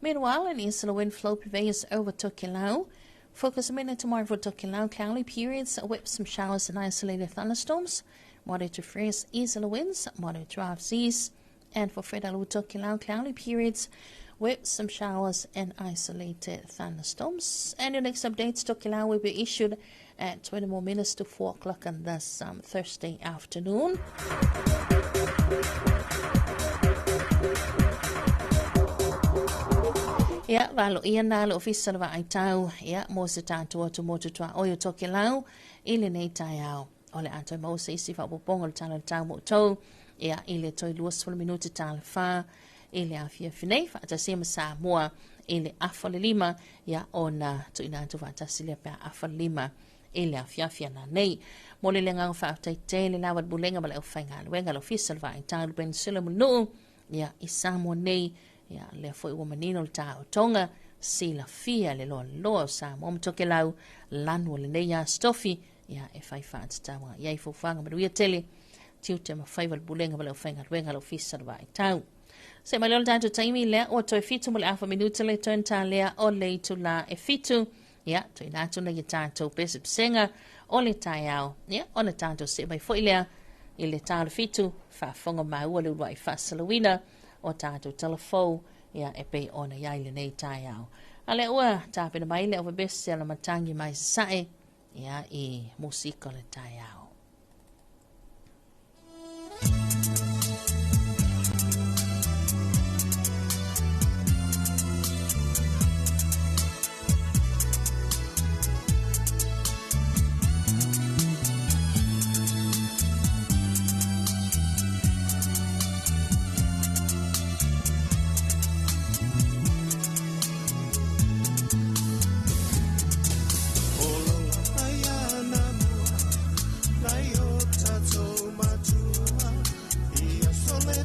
Meanwhile, an easterly wind flow prevails over Tokelau. Focus a minute tomorrow for Tokelau, cloudy periods with some showers and isolated thunderstorms. Moderate to fresh easterly winds, moderate to rough seas. And for Fredalo Tokelau, cloudy periods with some showers and isolated thunderstorms. And your next updates, Tokelau, will be issued at 20 more minutes to 4 o'clock on this Thursday afternoon. Ia, valo ia nā le ofisa le vaai tau, ia, mo se tātou atu motu tua oio Tokelau, i le nei taeao. O le atoe mau se isi whaapoponga le tala le tau mo tau, ia, i le toi 20 minuti tā le whā, i le awhia nei, whaatasia ma Samoa, i le afa le lima, ia, ona tuina atu whaatasi lea pea afa le lima, i le awhia nā nei. Mo le lenga whaatai te le lawa bulenga ma le au whainga luenga le ofisa le vaai tau le ben sila munu, ia, i Samoa nei, ia, le foi ua manino le tā o tonga, si la fia le loa loa o Samoa ma Tokelau, lanu o le nei a stofi, ia, e whai whaatatawa, ia i fofanga manuia tele, tiu te mawhaiwa le bulenga ma le au whainga luenga le ofisa le vaai tau. Se mai leo le tātou taimi lea o toi fitu mo le afa minuta le tōn tā lea o le itu la e fitu. Ia, toi nātu na i tātou pese pesenga o le taeao. Ia, o le tātou se mai foi lea i le tā le fitu, whaafonga maua le ulua i whaasalawina o tātou telefou, ia, e pe ona iai le nei taeao. A le ua, tāpena mai le o bese ala matangi mai sae, ia, i musika le taeao. Matua, ia sole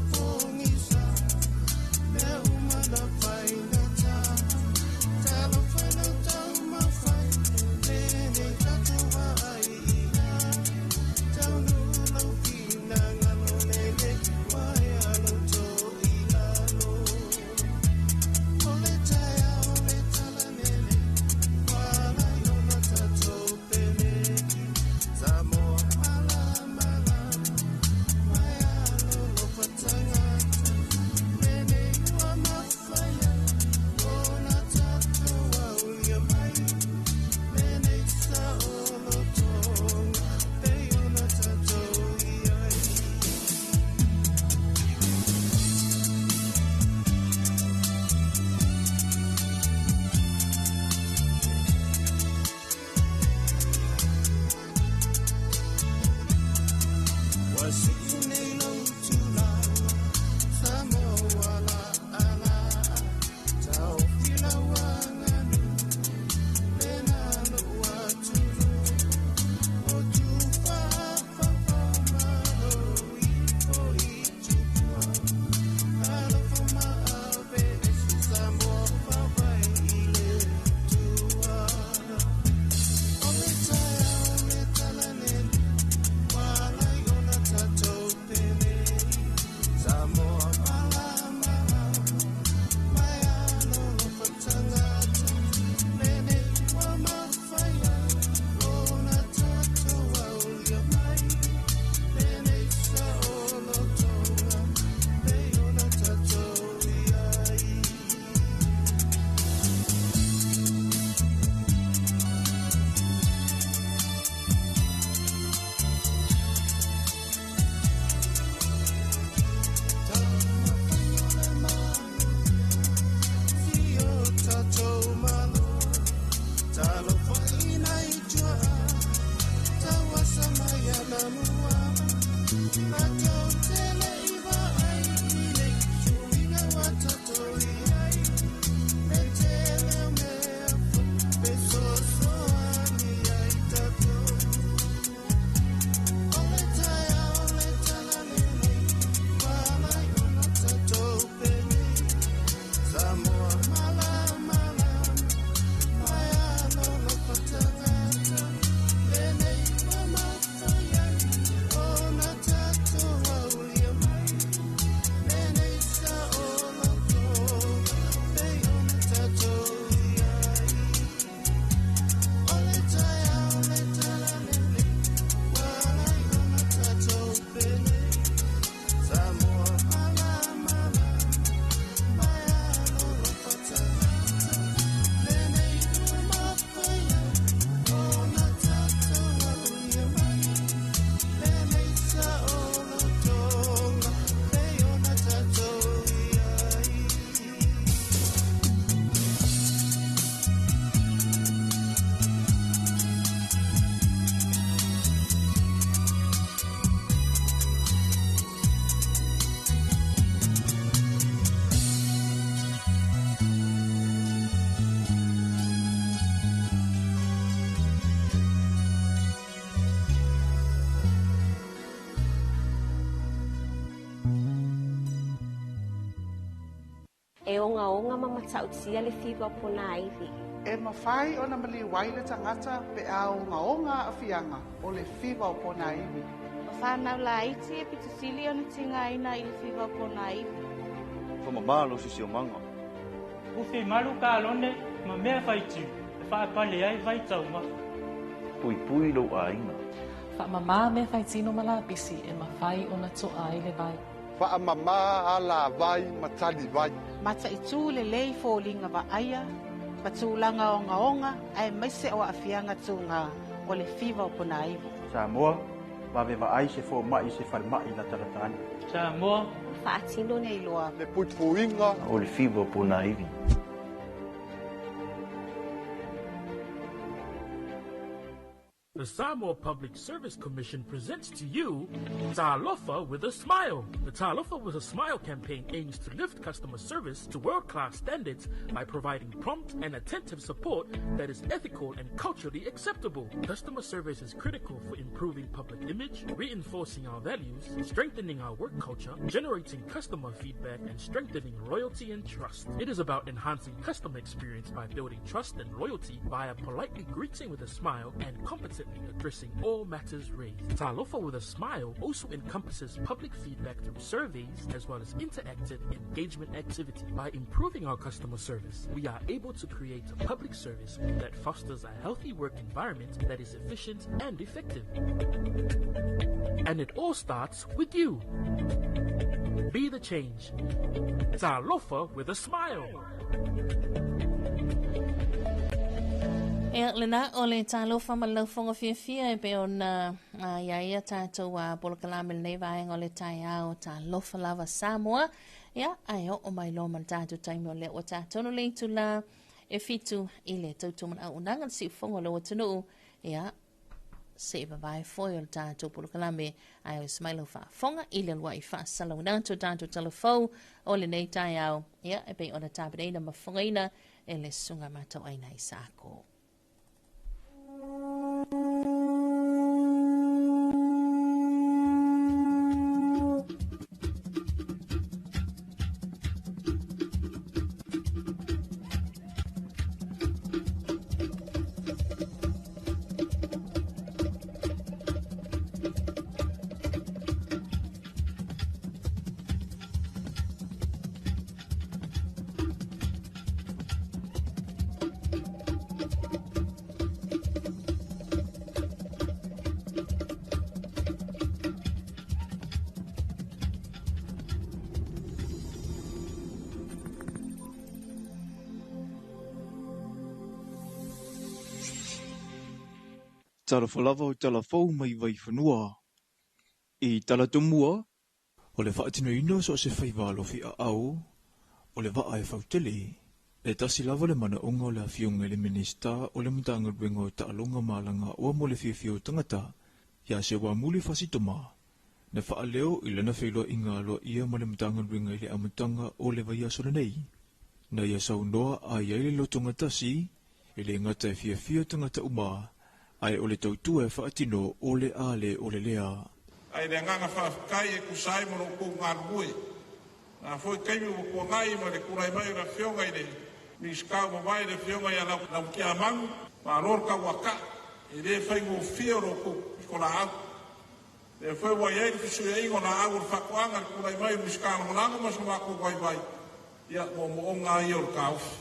E ogaoga ma matautia le fiva o ponaivi. E mafai ona maliu ai le tagata pe a ogaoga aafiaga o le fiva o ponaivi. O fanau laiti e pito sili ona tigaina i le fiva o ponaivi. Faamamā lou siosiomaga. Ufi malu kalone ma mea faitiu e faapale ai vaitaumafa. Puipui lou aiga. Faamamā mea faitino ma lapisi e mafai ona to'a ai le vai. Faamamā alavai ma talivai. Mataitū lelei foliga vaaia ma tulaga ogaoga aemaise o aafiaga tugā o le fiva o ponaivi. Samoa, vave vaai se fomaʻi se falemaʻi latalata ane. Samoa, Faatino nei loa Le puipuiga o le fiva o ponaivi. The Samoa Public Service Commission presents to you Talofa with a Smile. The Talofa with a Smile campaign aims to lift customer service to world-class standards by providing prompt and attentive support that is ethical and culturally acceptable. Customer service is critical for improving public image, reinforcing our values, strengthening our work culture, generating customer feedback, and strengthening loyalty and trust. It is about enhancing customer experience by building trust and loyalty via politely greeting with a smile and competently addressing all matters raised. Talofa with a Smile also encompasses public feedback through surveys as well as interactive engagement activity. By improving our customer service, we are able to create a public service that fosters a healthy work environment that is efficient and effective. And it all starts with you. Be the change. Talofa with a smile. Ia, lena o le talofa ma le laufoga fiafia e pei ona i ai a tatou polokalame i lenei vaega o le taeao talofa lava Samoa. Ia, ae oo mai loa ma le tatou taimi o lea ua tatonu le itulā e 7 i le tautumanaunaga le siufogo o lou atunuu. Ia, se i vavae foi o le tatou polokalame ae o se mai lau faafofoga i le uluai faasalauina atu o tatou talafou o lenei taeao. Ia, e pei ona tapenaina ma fofogaina e le Susuga Matauaina Isaako. Talofa lava o tala fou mai Vaifanua. I tala tomua, o le faatinoina o so o se faiva alofi aao, o le vaa e fautele, e tasi lava le manaoga o le Afioga i le Minisita o le Matagaluega o Taaloga ma Alagaoa mo le Fiafia o Tagata, Ia Seuamuli Fasitoma, na faaleo i lana feiloaiga aloaia ma le Matagaluega i le amataga o le vaiaso lenei. Na ia saunoa a i ai le lotogatasi, e le gata e fiafia tagata uma, ae o le tautua e faatino o le a le o le lea. Ae le agaga faafetai e tusa ai ma lo outou galulue. Na foi taimi ua tuanai ma le tulai mai o le Afioga i le Minisita ua mavae, le Afioga ia Lautiamanu, malo le tauataa, e le faigofie o lo outou pitolaau. Lea foi ua i ai le fesuiaiga o laau o le faatoaga i le tulai mai o le Minisita Lagolago ma so matou vaivai, ia moomooga lava ia o le taofi.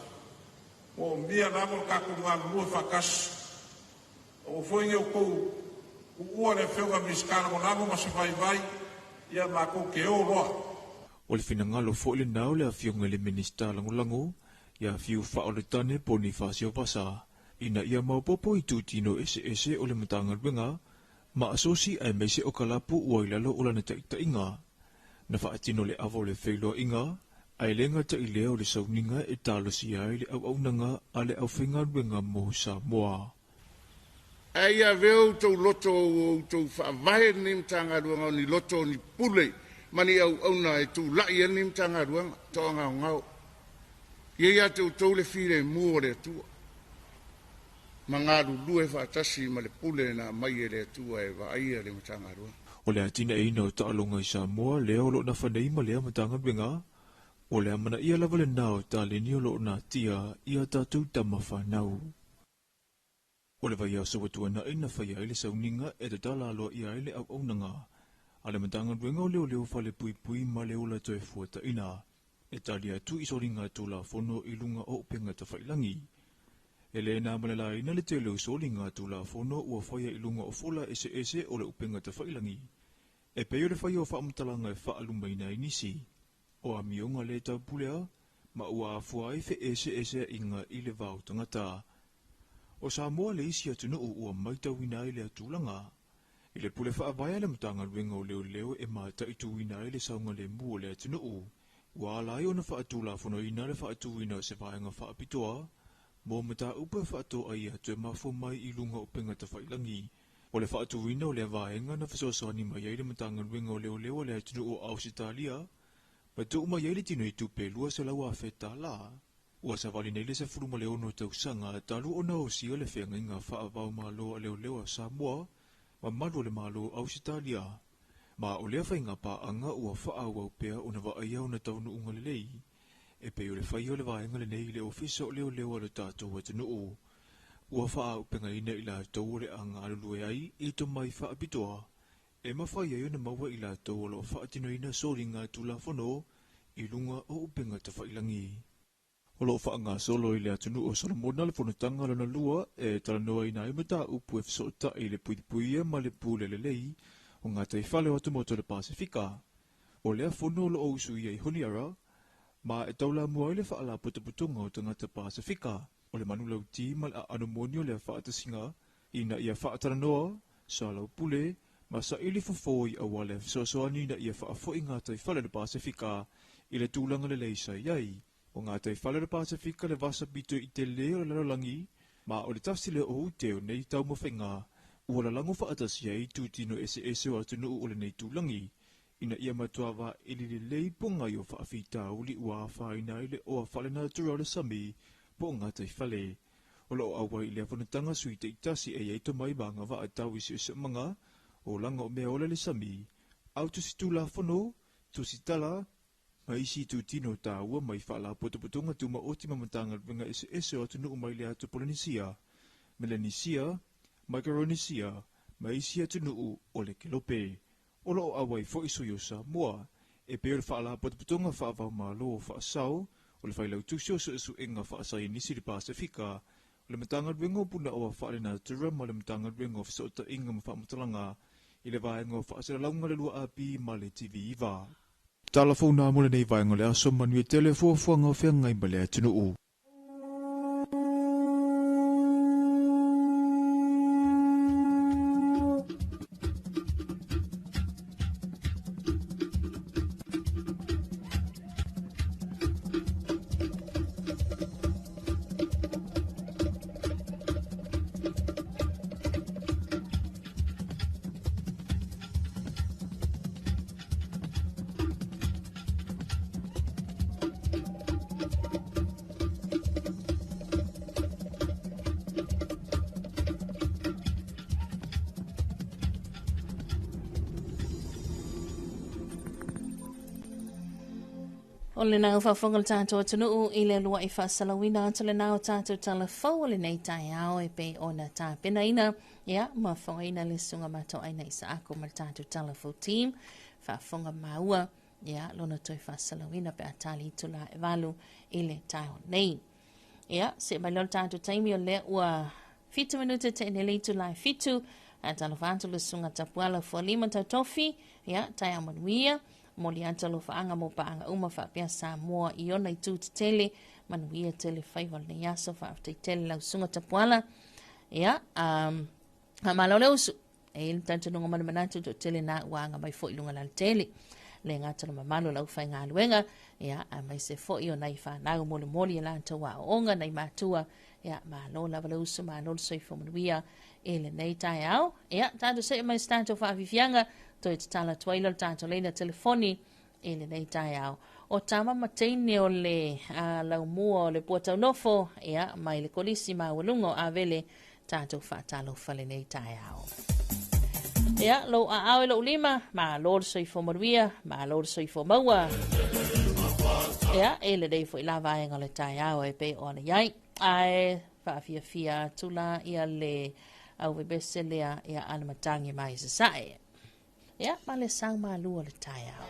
Moomia lava lo tatou galulue faatasi. Aua foi ne i outou tuua le Afioga i le Minisita Lagolago ma se vaivai, ia matou te o loa. O le finagalo foi lenā o le Afioga i le Minisita Lagolago ia Fiu Faaoletane Ponifasio Vasa, ina ia maopoopo itutino eseese o le Matagaluega ma asosi aemaise o kalapu ua i lalo o lana taitaiga. Na faatino le ava o le feiloaiga, ae le gata i lea o le sauniga e talosia ai le auaunaga a le aufaigaluega mo Samoa. Ae ia avea outou loto ua outou faavae lenei Matagaluega o ni loto o ni pule ma ni auauna e tulai ai lenei Matagaluega toagaogao. Ia ia te outou le filemu o le Atua ma galulue faatasi ma le pule na aumai e le Atua e vaaia le Matagaluega. O le atinaeina o taaloga i Samoa lea o lo o nafa nei ma lea Matagaluega, o le amanaia lava lenā o taleni o lo o natia i a tatou tama fanau. O le vaiaso ua tuanai na faia ai le sauniga e tatala aloaia ai le auaunaga a le Matagaluega o Leoleo Falepuipui ma le Ola Toefuataiga e tali atu i soliga Tulafono i luga o upega tafailagi. E le na ma le laina le tele o soliga Tulafono ua faia i luga o fola eseese o le upega tafailagi, e pei o le faia o faamatalaga e faalumaina ai nisi, o amioga le taupulea ma ua afua ai feeseeseaiga i le va o tagata. O Samoa le isi atunuu ua matauina ai lea tulaga. I le pule faavae a le Matagaluega o Leoleo e mataituina ai le saogalemu o le atunuu, ua ala ai ona faatulafonoina le faatuina o se vaega faapitoa mo mataupu e faatoaia atu e mafua mai i luga o upega tafailagi. O le faatuina o lea vaega na fesoasoani mai ai le Matagaluega o Leoleo a le atunuu o Ausetalia ma tuu mai ai le tino i tupe $200,000. Ua savali nei le 16 tausaga talu ona osia le feagaiga faava-o-Malo a Leoleo a Samoa ma malu o le Malo o Ausetalia. Ma o lea faiga paaga ua faaauau pea ona vaaia ona taunuuga lelei, e pei o le faia o le vaega lenei i le Ofisa o Leoleo a lo tatou atunuu. Ua faaaupegaina i latou o le a galulue ai i tomai faapitoa e mafai ai ona maua i latou o lo o faatinoina soliga Tulafono i luga o upega tafailagi. O lo o faagasolo i le atunuu o Solomona le fonotaga lona lua e talanoaina ai mataupu e fesootai i le puipuia ma le pule lelei o gataifale o atumotu o le Pasefika. O lea fono o lo o usuia i Honiara, ma e taulamua ai le faalapotopotoga o tagata Pasefika o le manulauti ma le aano moni o lea faatasiga ina ia faatalanoa, soalaupule, ma saili fofo i auala e fesoasoani ina ia faafoi gataifale o le Pasefika i le tulaga lelei sa i ai. O gataifale o le Pasefika le vasa pito i tele o le lalolagi, ma o le tasi lea o ute o nei taumafaiga ua lalago faatasi ai itutino eseese o atunuu o lenei tulagi, ina ia matua vaili lelei pogai o faafitauli ua afaina ai le oa faalenatura o le sami po o gataifale. O lo o auai i lea fonotaga sui taitasi e i ai tomai ma agavaa tau i siosiomaga, olaga o mea ola i le sami, au tusi tulafono, tusi tala, ma isi itutino taua mai faalapotopotoga tumaoti ma Matagaluega eseese o atunuu mai le atu Polenisia, Melanisia, Micronesia ma isi atunuu o le Kelope. O lo o auai foi sui o Samoa, e pei o le Faalapotopotoga Faava-o-Malo o Faasao, o le Failautusi o Suesuega Faasaienisi i le Pasefika, o le Matagaluega o Punaoa Faalenatura ma le Matagaluega o Fesootaiga ma Faamatalaga i le Vaega o Faasalalauga le 2AP ma le TV9. Tala fou nā mo lenei vaega o le aso, manuia tele fuafuaga o feagai ma le atunuu. O lena ua faafofoga le tatou atunuu i le uluai faasalauina atu lena o tatou tala fou o lenei taeao e pei ona tapenaina ia ma fofogaina le susuga matoaina Isaako ma le tatou tala fou team faafofoga maua ia lona toe faasalauina pe a tali itula e 8 i le taeao nei. Ia, see mai lea o le tatou taimi o lea ua 7 minute te ine le itula e 7. Ae talofa atu le susuga Tapuala Fualima Tautofi, ia, taeao manuia, momoli atu alofaaga mo paaga uma faapea Samoa i ona itu tetele, manuia tele faiva o lenei aso, faafetai tele lau susuga Tapuala. Ia, faamalo le usu. E i ai le talitonuga ma le manatu toatele na ua aga mai foi i luga lalatele. Le gata o le mamalu o le aufaigaluega, ia, aemaise foi o nai fanau molimoli e latou aoaoga, nai matua, ia, malo lava le usu, malo le soifua manuia i lenei taeao. Ia, tatou see mai se tatou faafiafiaga, toe tatala atu ai lea o le tatou laina telefoni i lenei taeao. O tama ma teine o le laumua o le Puataunofo, ia, mai le Kolisi Maualuga o Avele, tatou faatalofa lenei taeao. Ia, lou aao i lou lima, malo le soifua manuia, malo le soifua maua. Ia, e lenei foi la vaega o le taeao e pei ona i ai. Ae faafiafia atu la ia le auvevese lea ia a le matagi mai sasae. Ia, ma le sau malu o le taeao.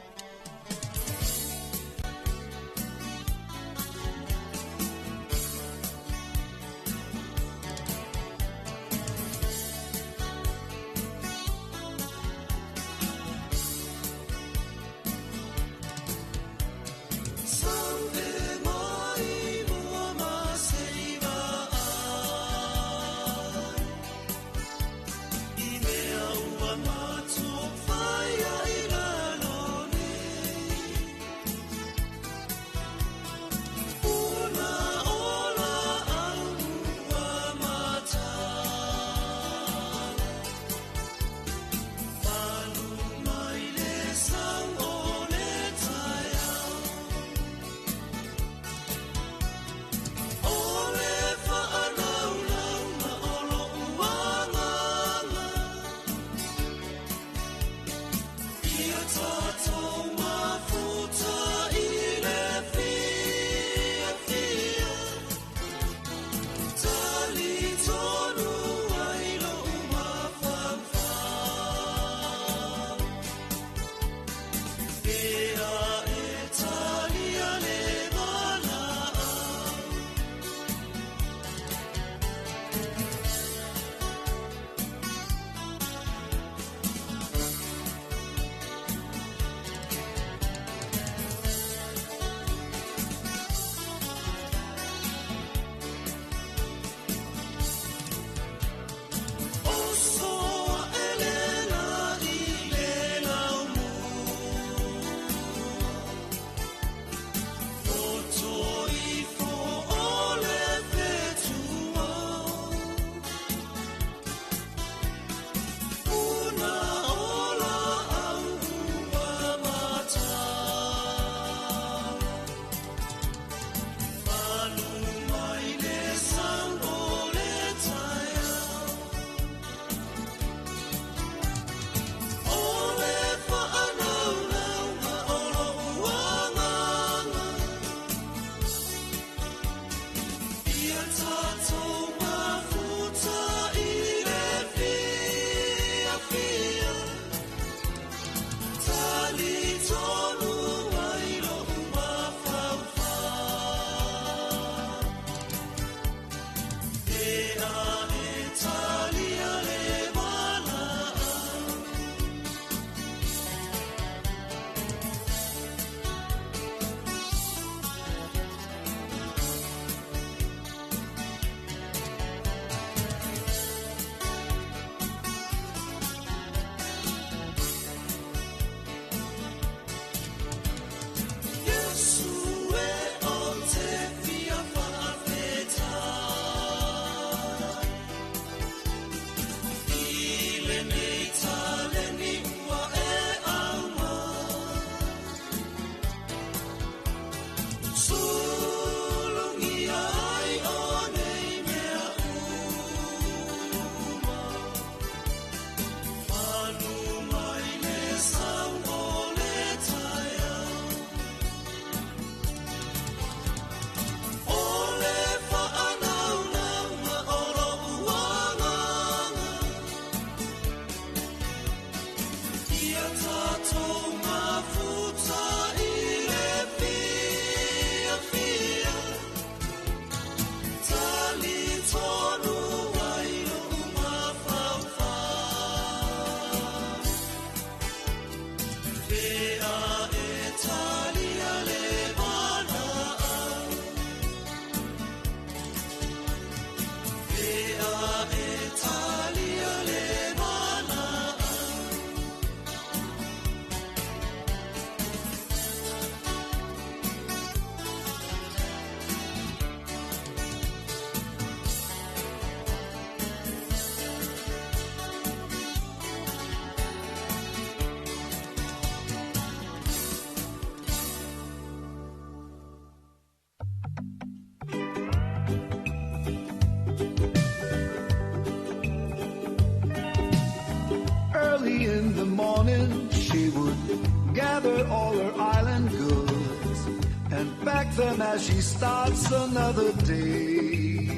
Pack them as she starts another day.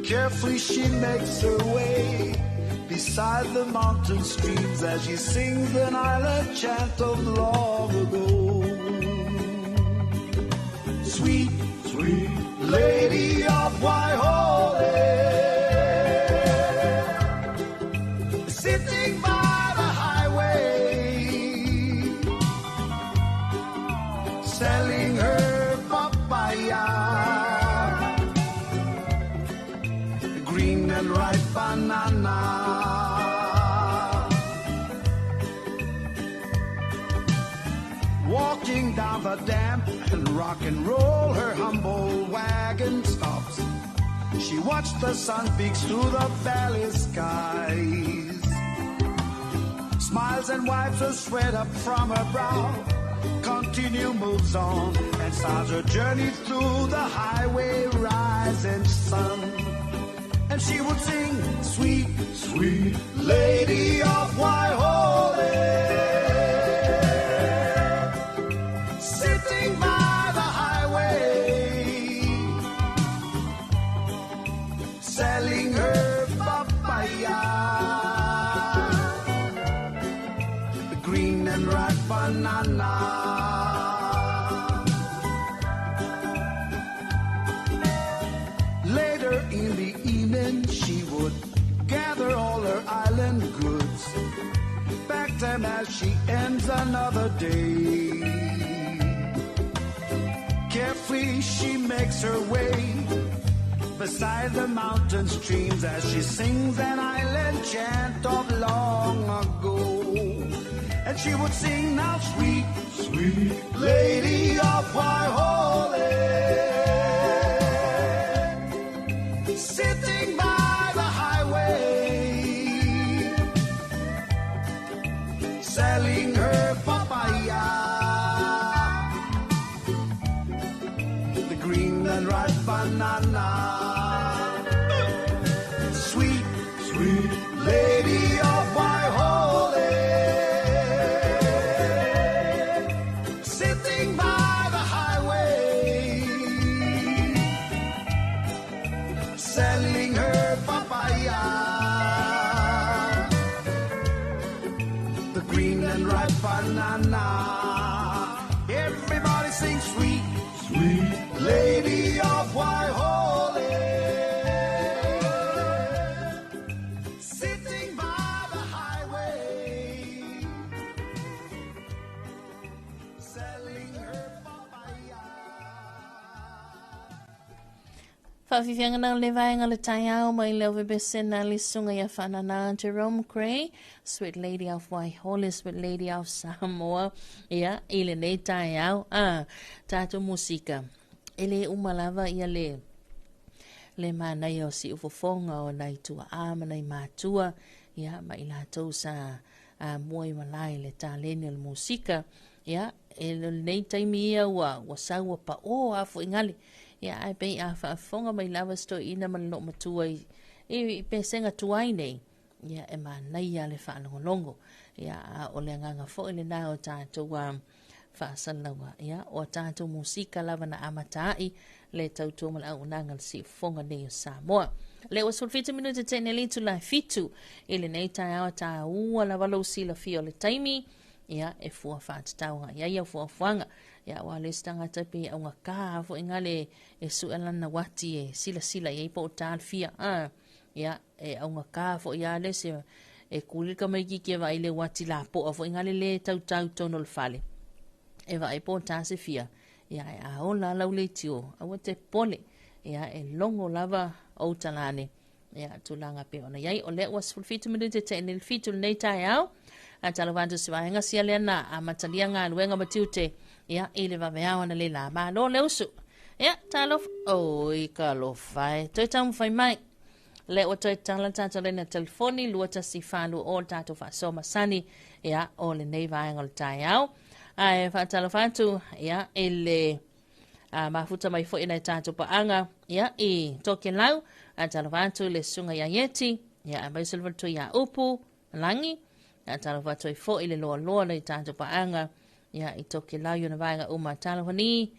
Carefully she makes her way beside the mountain streams as she sings an island chant of long ago. Sweet, sweet lady of Waihole, sitting by the highway, selling her papaya, green and ripe banana. Walking down the damp and rock and roll, her humble wagon stops. She watched the sun peeks through the valley skies. Smiles and wipes the sweat up from her brow. Continue moves on and starts her journey through the highway rising sun. And she would sing, sweet, sweet lady of Waihole, sitting by the highway, selling her papaya, the green and ripe banana. Later in the evening, she would gather all her island goods, pack them as she ends another day. Carefully she makes her way beside the mountain streams as she sings an island chant of long ago. And she would sing now, sweet, sweet lady of Waihole, sitting by the highway, selling her papaya, the green and ripe banana. Sweet, sweet lady of Waihole, sitting by the highway, selling her papaya, the green and ripe banana. Everybody sings, sweet, sweet lady of Waihole, sitting by the highway, selling her papaya. Faafiafiaga le vaega o le taeao mai le Ovebesena le susuga ia Faanana Jerome Gray, Sweet Lady of Waihole, Sweet Lady of Samoa, ia, i lenei taeao, a, tatou musika, e le uma lava ia le, le manaia o siufofoga o nai tuaa ma nai matua, ia, ma i latou sa a, mua i malae i le taleni o le musika, ia, e lenei taimi ia ua, ua sau ua paʻō a foi gale, ia, ae pei a faafofoga mai lava si toeaina ma le loomatua i, i pesega tuai nei, ia, e manaia le faalogologo, ia, a o le agaga foi lenā o tatou a faasalalauga, ia, o a tatou musika lava na amata ai le tautua ma le auaunaga a le siufofoga nei o Samoa. Lea ua 17 minute te nei le itula e 7 i lenei taeao, taua lava lou silafia o le taimi, ia, e fua faatatau agai ai au fuafuaga. Ia, aua o le isi tagata pei e augata foi gale e sue lana uati e silasila i ai po o ta le fia. A, ia, e augata foi lava le isi e kuli le tamaitiiti e vaai i le uati lapoa foi gale le tautau i totonu o le fale. E vaai po o ta se fia, ia, e a ola lau leitio, aua te popole. Ia, e logo lava ou talane. Ia, tulaga pei ona i ai, o lea ua 17 minute te nei le 7 lenei taeao. A talofa atu se vaega sia lea na amatalia galuega ma tiute, ia, i le vaveao ana le la. Malo le usu. Ia, talofa, oi ka alofa e. Toe taumafai mai. Lea ua toe tala tatou laina telefoni 214 o le tatou faasoa masani, ia, o lenei vaega o le taeao. Ae faatalofa atu, ia, i le a mafuta mai foi nai tatou paaga, ia, i Tokelau, a talofa atu i le susuga ia Ieti, ia, aemaise le faletua ia Upu Lagi, a talofa atu ai foi i le loaloa nai tatou paaga, Ia, i Tokelau i ona vaega uma. Talofa ni,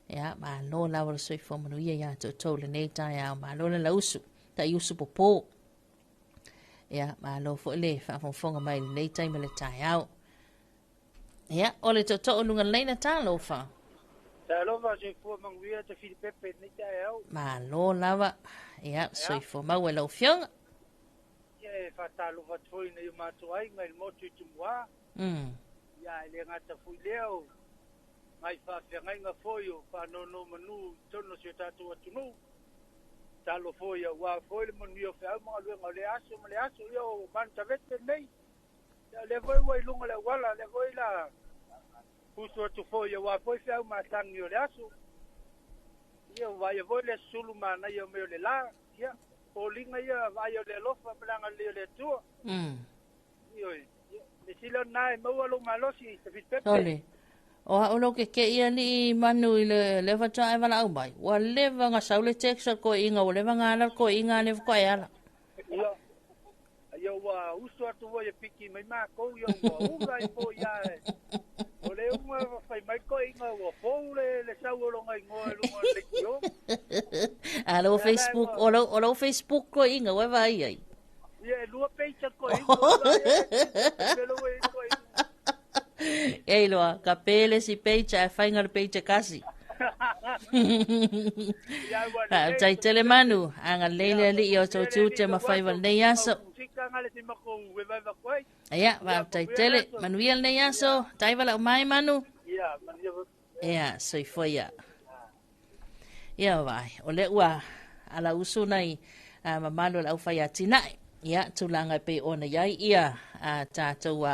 ia, malo lava le soifua manuia ia te outou lenei taeao. Malo le lausu, tai usu popo. Ia, malo foi le faafogafoga mai lenei taimi le taeao. Ia, o le tootoo luga leina talofa. Talofa, soifua manuia te Filipepe lenei taeao. Malo lava. Ia, soifua maua i lau afioga. Ia, e faatalofa atu foi i nai o matou aiga i le motu i Tumua. Ia, e le gata foi lea o nai faafeagaiga foi o faanonomanu i totonu o si o tatou atunuu. Tatalo foi aua foi le manuia o feau ma galuega o lea aso ma lea aso. Ia, o Manutavete lenei. Ia, o lea foi ua i luga o le auala, o lea foi la usu atu foi aua foi feau matagi o le aso. Ia, ua vaaia foi le sulu manaia o mea o le la. Ia, foliga ia vaaia o le alofa ma le agalelei o le Atua. Ioe. Ia, le sili o lena e maua lou malosi, Tafiti Pepe. Sole. O au lo ke ke ia ni manu i le le faatoa e valaau mai. Ua leva nga sau le text a koiinga, ua leva nga ala koiinga le ko e ala. Ia, ia ua usu atu foi e piki mai makou, ia ua ula ai foi ia e. O le uga fai mai koiinga ua fou le sau o lona igoa i luga o le leitio. A lo Facebook, o lo Facebook koiinga ua vai ai. Ia e lua page a koiinga. Ua e koiinga. Ei loa, ka pele si page ae fainga le page kasi. Tai tele manu, anga leile ali i o tau tiute ma whai wal nei aso. Ia, wa tai tele, manu ia nei aso, tai wala o mai manu. Ia, soifua ia. Ia vai, o le ua ala usu nei mamalu o le aufai atinae. Ia, tulaga e pei ona iai ia tatou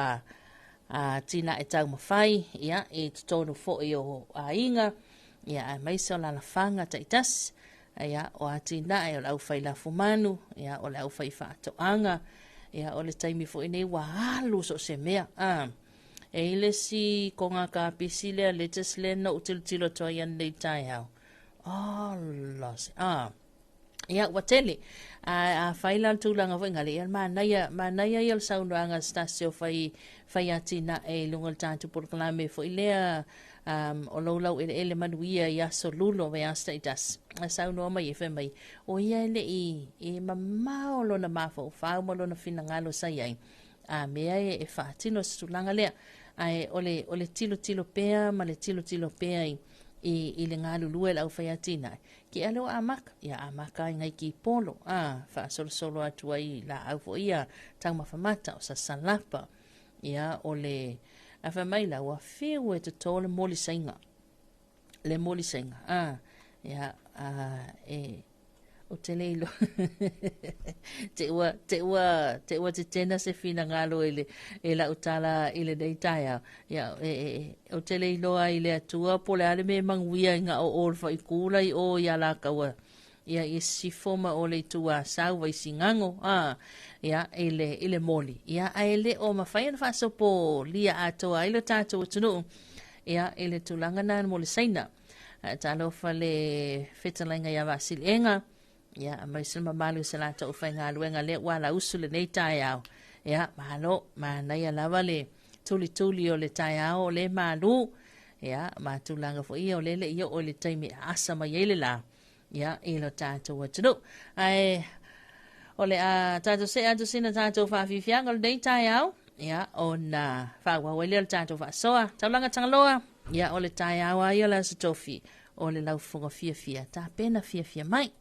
atinae taumafai, ia, i totonu foi o aiga, ia, aemaise o lalafaga taitasi, ia, o atinae o le aufai lafumanu, ia, o le aufai faatoaga, ia, o le taimi foi nei ua alu so o se mea. E i le isi koga kapisi lea lettuce lea na ou tilotilo atu ai ananei taeao. Ala se, Ia, ua tele. A, a fai la le tulaga foi ngale, ia manaia, manaia ia le saunoaga a se tasi o fai, fai atinae i luga o le tatou polokalame foi lea, o lou laueleele manuia i aso lulo o vaiaso taitasi. A saunoa mai e fai mai, o ia e le i, e mamao lona mafaufau ma lona finagalo sa i ai. A mea e, e faatino se tulaga lea. Ae o le, o le tilotilo pea ma le tilotilo pea i, i, i le galulue le aufai atinae. Ke ale o amaka, ia amaka ai ngai ki polo, a faasolosolo atu ai laau foi ia taumafa mata o sasalapa. Ia o le a fai mai la ua fiu e toto le molisaiga. Le molisaiga, a ia a e o te le iloa te ua te ua te ua tetena se finagalo i le e lau tala i lenei taeao. Ia, e, e, o te le iloa i le Atua po o le a le mea e manuia i nga o o le faaiku la i o i Alataua, ia, i Sisifo ma o le itu Asau, Vaisigano, a, ia, i le, i le moli. Ia, ae le o mafai ona faasopolia atoa ai lo tatou atunuu, ia, i le tulaga na mo le Saina. Ae talofa le fetalaiga ia Vaasiliega, Ia, aemaise le mamalu o se latou faigaluega lea ua alausu lenei taeao. Ia, malo, manaia lava le tulituli o le taeao o le malu. Ia, ma tulaga foi ia o lele i oo i le taimi e aasa mai ai le la. Ia, i lo tatou atunuu. Ae, o le a tatou see atu sina tatou faafiafiaga o lenei taeao. Ia, ona faaauau ai lea o le tatou faasoa. Taulaga Tagaloa, ia, o le taeao lava ia o le Aso Tofi. O le laufofoga fiafia, tapena fiafia mai.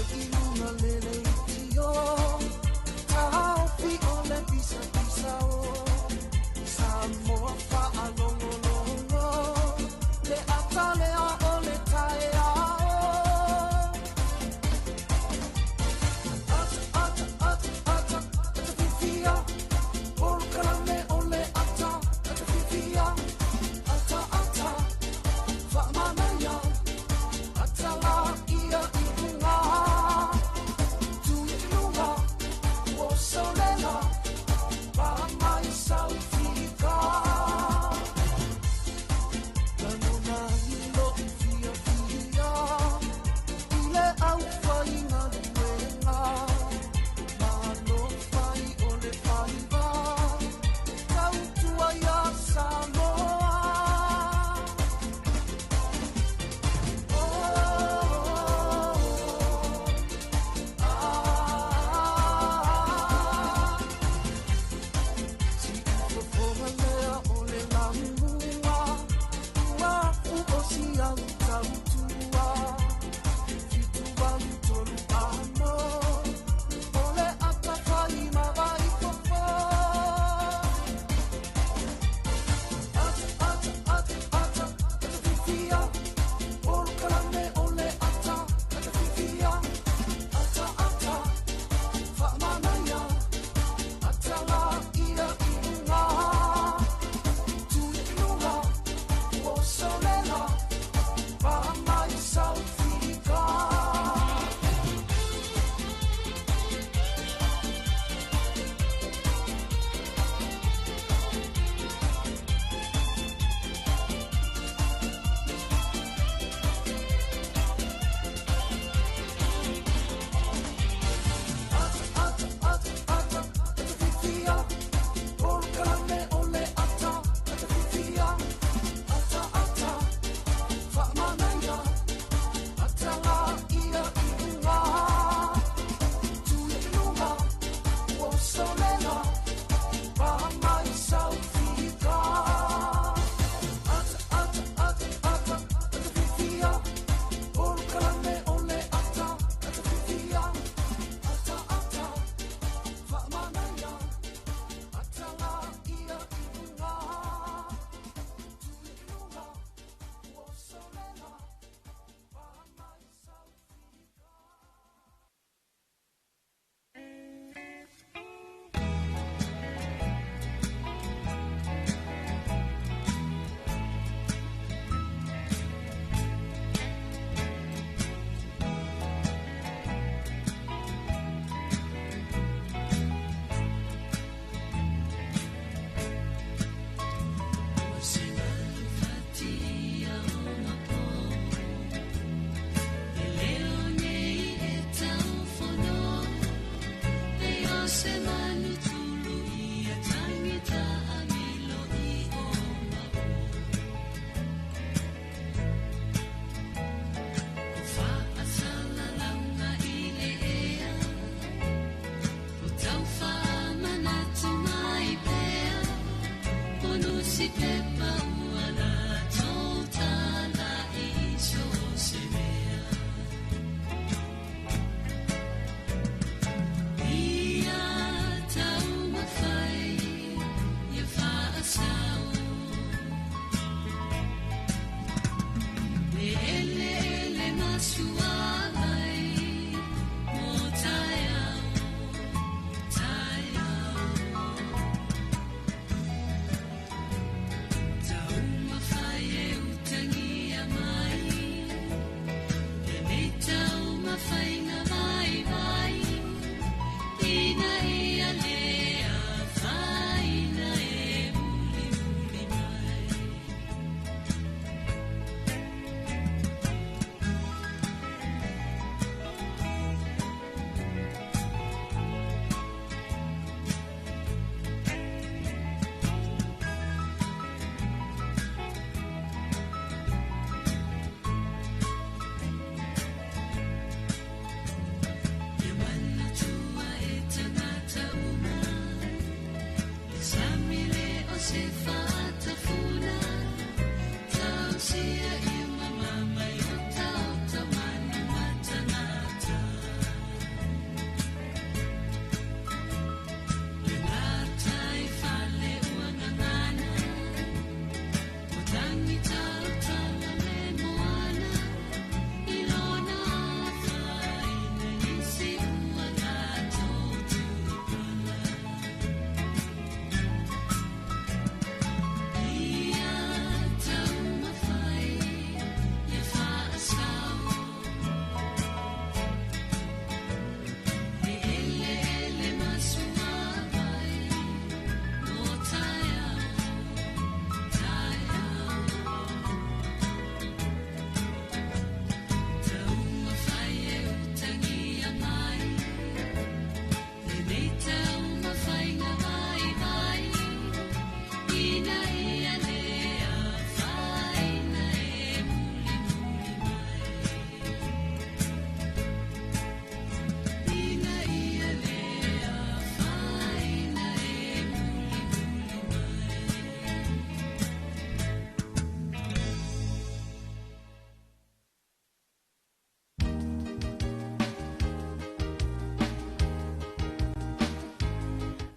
Mai i luga lele iti o Taofi o le pisa pisa o Samoa faalogologo Le ata lea o le taeao. Ata, ata, ata, ata, ata fifia Polokalame o le ata, ata fifia Ata, ata, faamanaia Ata la ia i luga.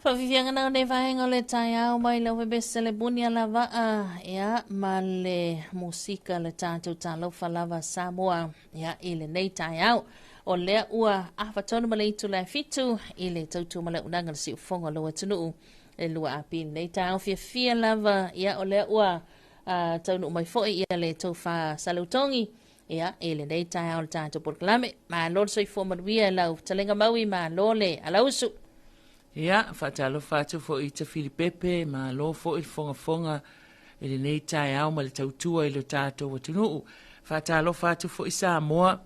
Faafiafiaga na o nei vaega o le taeao mai lau vevese le buni a lavaa ia ma le musika le tatou talofa lava Samoa ia i lenei taeao. O lea ua afa tonu ma le itula e 7 i le tautua ma le auaunaga le siufofoga o lou atunuu e lua api lenei taeao fiafia lava ia o lea ua taunuu mai foi ia le tofa Saleutogi ia i lenei taeao le tatou polokalame. Malo le soifua manuia i lau fetalaiga Maui, malo le alausu. Ia, faatalofa atu foi i Tafilipepe, malo foi le fogafoga i lenei taeao ma le tautua i lo tatou atunuu. Faatalofa atu foi Samoa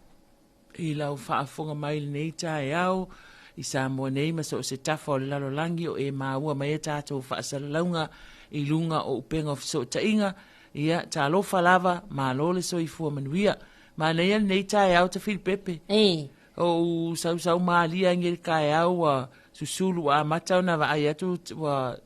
i lau faafofoga mai i lenei taeao i Samoa nei ma so o se tafa o le lalolagi o e maua mai a tatou faasalalauga i luga o upega o fesootaiga. Ia, talofa lava, malo le soifua manuia. Manaia lenei taeao Tafilipepe. Ei. Ou sausau malie ai nei le taeao ua susulu ua amata ona vaai atu ua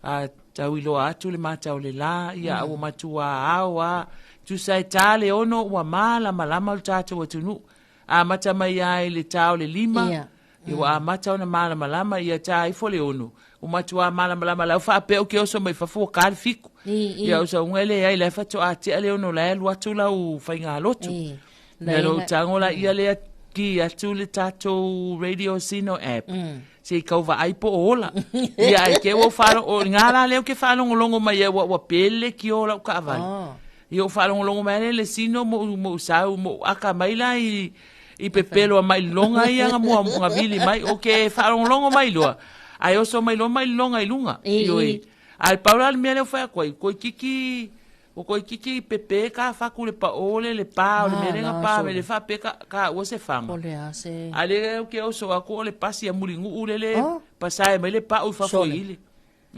a, tauiloa atu le mata o le lā, ia mm. ua matua ao a tusa e tā le ono ua malamalama lo tatou atunuu. Amata mai ai le tā o le lima, yeah. Ia ua amata ona malamalama, ia tā ifo le ono. Ua matua malamalama lau faapea ou ke oso mai fafo ua kā le fiku. Ia o sauga e leai la e faatoa tea le ono la e alu atu lau faigalotu. Ia lou tago la ia lea ki atu le tatou radio sino app. Se i kau vaai po o ola. Ia ai ke ua whalo, o ngā la leo ke whalongolongo mai e ua, ua pele ki o lau kaavale. Oh. Ia o whalongolongo mai le le sino mo, mo sau, mo aka mai la i, i pepelo a mai longa ia nga mua nga vili mai o ke whalongolongo mai loa. Ai oso mai loa mai longa i lunga. I, Ioi. Ai paula le mea leo whai koe, koi kiki O koe kiki pepe ka faku le pa ole le pa o le mea lenga pa me le fa pe ka ka ua se fanga. O le a se. A le o ke oso aku o le pasi a muli ngu le le oh. pasae mai le pa u fa fo ile.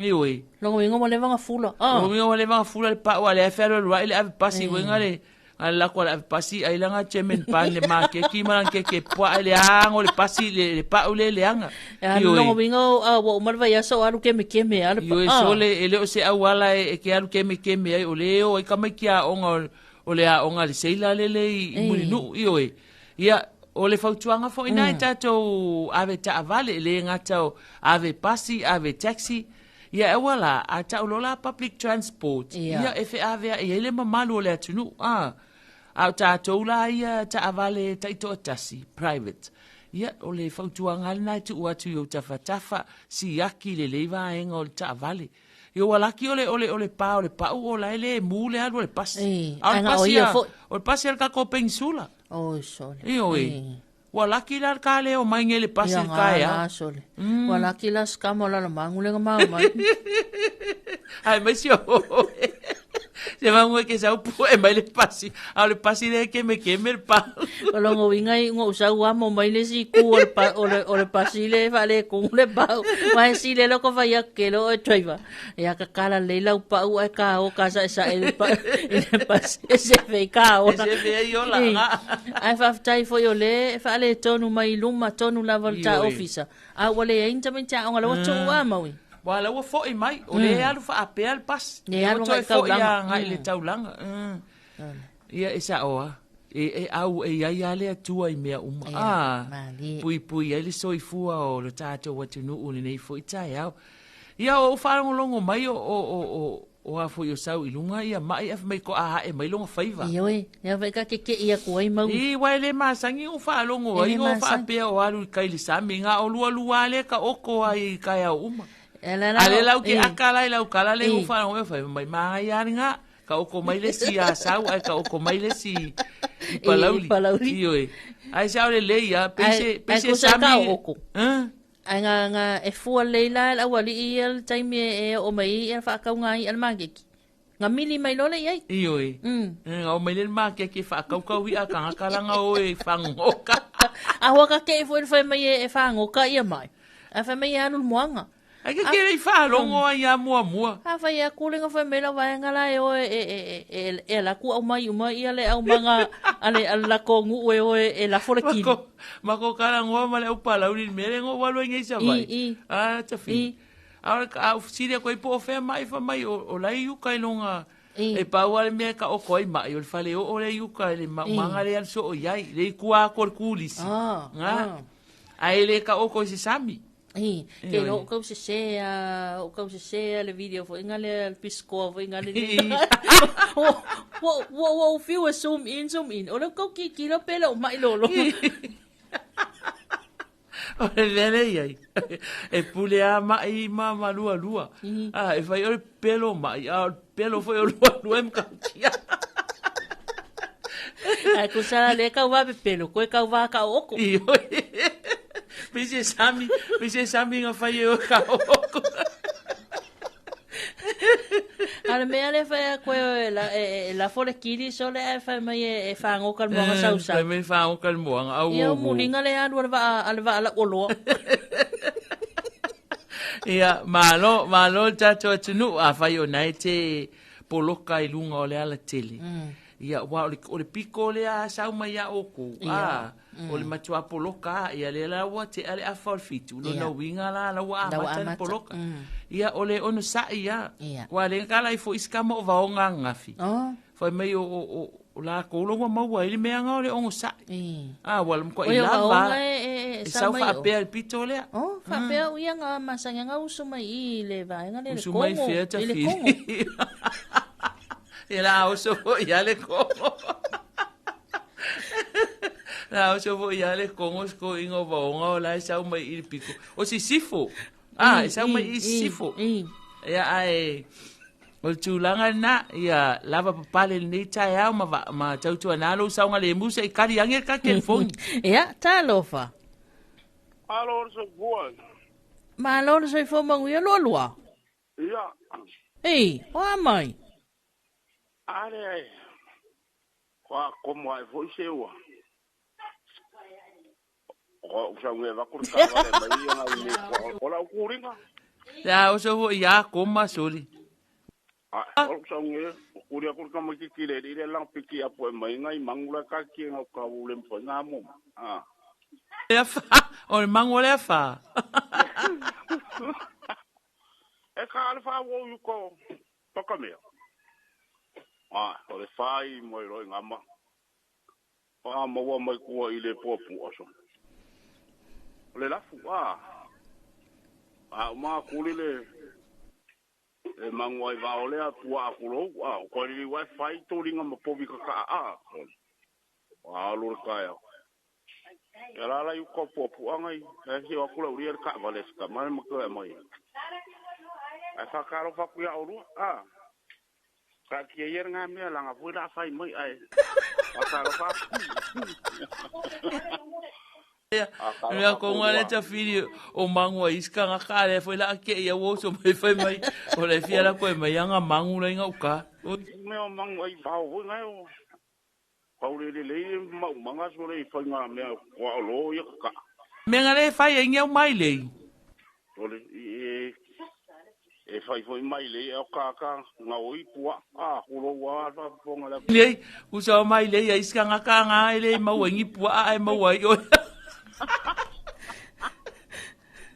I oi. Longo ingo mo le vanga fula. Ah. Longo ingo mo le vanga fula le pa o le afe alo le ave pasi eh. wenga le a la ko le pasi ai langa chemen pan le ma ke ki ma ke ke poa le ango le pasi le le pa le le anga. E alu longo winga o a ua uma le vaiaso o alu kemekeme a le pa. Ioe sole e le o se auala e ke alu kemekeme ai o le o ai tamaiti aoga o le aoga a le seila lele i Mulinuu ioe. Ia o le fautuaga foi na i tatou ave taavale e le gata o ave pasi ave taxi ia e aua la a tau loa la public transport ia e feaveai ai le mamalu o le atunuu a. A o tatou la ia taavale taitoatasi, private, ia, o le fautuaga lava lena e tuu atu i ou tafatafa, siaki lelei vaega o le taavale. Ia ua laki o le, o le, o le pa o le pau o la e le mu le alu a le pasi. Ei, A o le ai nga o pasi ia a, foi. o le pasi a le tatou peninsula. Oi sole. Ioe. Ei. Ua laki la le ka leo mai nei le pasi Ia le nga taeao. la sole. Ua laki la scam o Lalomanu le nga mau mai. Ai mai si o. Se mangu e ke sau pu e mai le pasi. A o le pasi le keme keme le pa. O longo winga i ngo sau amo mai le si ku o le pa, o le, o le pasi le fa le ku le pau. Mai si le loko vai a ke lo e driver. Ia ka kala le lau pau ai ka o ka sa sa e le pa, e le pasi e se fe ka o. E se fe ai ola nga. Ae faafetai foi o lea e faaletonu mai i luma tonu lava o le ta ofisa. A ua leai ni tamaiti aoga la ua tuu a Maui. Ua la ua foi mai, o lea e alu faapea le pasi. Le alu Ua toe agai foi taulaga. agai i le taulaga. Ia e sao lava, e au e i ai lava le Atua i mea uma. Ia, A, malie. puipui ai le soifua o lo tatou atunuu i lenei foi taeao. Ia o ou faalogologo mai o, o, o, o, o a foi o sau i luga ia mai ae fai mai toa ae mai lona faiva. Ioe, lea foi ka keke'i atu ai Maui. I, ua e le masani ou faalogo E ai le o masani. faapea o alu i kai le sami nga o lua lua lea ka oko ai i taeao uma. E la la A le lau ke e. aka la i lau kala le E. ou faalogo mai fai mai manaia lava lena. Ka oko mai le isi ia Asau ae ka oko mai le isi i I Palauli. Palauli. Ioe. Ae sao lelei lava, pei Ae se pei ae se kusa e sami ka oko. Eh? Ae nga nga e fua lelei la e le aualii ia le taimi e e oo mai ai ia le faakauga ai a le makeki. Nga mili mai loa le i ai. Ioe. Nga o mai le makeki e faakaukau i'a tagata langa o e fagoka. A hua ka ke'i foi le fai mai e e fagoka ia mai. Ae fai mai e alu le moaga. Ai ke ke lei faalogo ai ia muamua. A fai atu le nga fai mai lau vaega la e oe e e e e e ala atu aumai uma ia le aumaga a le a le latou nuu e oe e lafo le kili. Mako mako kalagoa ma le au palauli le mea le ngo walu ai nei Savaii. I i. A tafi. I. A o a fesili atu ai po o fea mai fai mai o o la e i uka i loga I. e pau lava le mea e taoto ai mai o le fale oo lea i uka i le maumaga lea alu soo i ai le i tua atu o le kulisi. Ah, Ga. ah. Ae le taoto i se sami. I, ke lo kau se se a, o kau se se a le video fo inga le piskoa fo inga le wo wo wo wo fiu e zoom in zoom in. O le kau ki ki lo pele o mai lo lo. O le lele iai. E pule a mai ma ma lua lua. A e fai o le pelo mai a o le pelo foi o lua lua e mkautia. Ai ku sala le kau va pelo, koe kau va ka oko. I oi. Pise sami, pise sami nga fai e o ka oko. Ale mea le fai a koe e la, e, e la fo le kili so le e fai mai e, e whangoka le moanga sau sau. Fai mai whangoka le moanga. Au, Ia o mulinga le alu ale va ale va ala oloa. Ia, malo, malo le tatou atunuu, afai o na e te poloka i luga o le alatele. Ia, ua o le, o le piko lea a sau mai ia oukou, a, o le matua poloka a, ia lea la ua tea le afa o le fitu, lona uiga la la ua amata le poloka. Ia, o le onosai ia, ua le kala i foi isi kama o vaoga ananafi. Fai mai o, o, o, o lakou la ua maua ai le mea nga o le onosai. A, ua matuai Oi, o lava vaoga e, e, e e sau sau mai o. faapea i le pito lea. Oh, faapea o ia nga masani nga usu mai i le vaega le le Usu mai Kongo, fea i le tafili. Kongo. Ia la oso foi ia le Kongo. La oso foi ia le Kongo sko ingo vaoga o la e sau mai i le piko. O Sisifo. Ah, e sau mai i Sisifo. Ia ae o le tulaga lena, ia lava papale lenei taeao ma, va, ma tautuana lou saogalemu se i kali age le ka telefoni. Ia, talofa. Malo le soifua. Malo le soifua manuia lua lua. Ia. Ei, o a mai? Ale ai. Kwa komo ai foi se ua. O u sau nge vaku le kawale mai ia ngai me kwa o la ukuringa. La oso foi ia koma soli. A o sau nge kuri aku ka mai ki le le lang piki apo e mai ngai mangula ka ki ngau ka u le mfo nga mo. Ah. Lea fa, o le mangu o lea fa. E ka ale fa wo yu ko pakamea. Ah, o le fai mo i roi ngama. Fa maua mai kua i le puapua so. O le lafu, ah. A o ma kuli le e mangu ai vao lea pua aku lou, ah, o koe lili wai fai tō ringa ma povi ka kaa, ah. A lo le kaea. Ia la la i uka puapua ngai, e si o aku lau ria le kaa vale sika, mai ma koe mai. Ai whakaro whaku ia orua, ah. Ka kia ia ngā mea langa fui la whai mai ai. Whakaro whaku. Mea ko ngā le tawhiri o mangu a iska ngā ka le foi la ke ia wo so mai fai mai o le fia la koe mai anga mangu la inga uka. Mea o mangu ai vao foi ngai o. Pau le le le mau manga so le fai ngā mea kua o lo ia ka. Mea ngā le fai ai ngau mai lei. O le e e fai foi mai lei e o ka ka ngā oi pua. Ah, kulo wa fa fonga la. Lei, usa o mai lei a iska ngā ka ngā e le mau ai ngi pua a e mau ai o.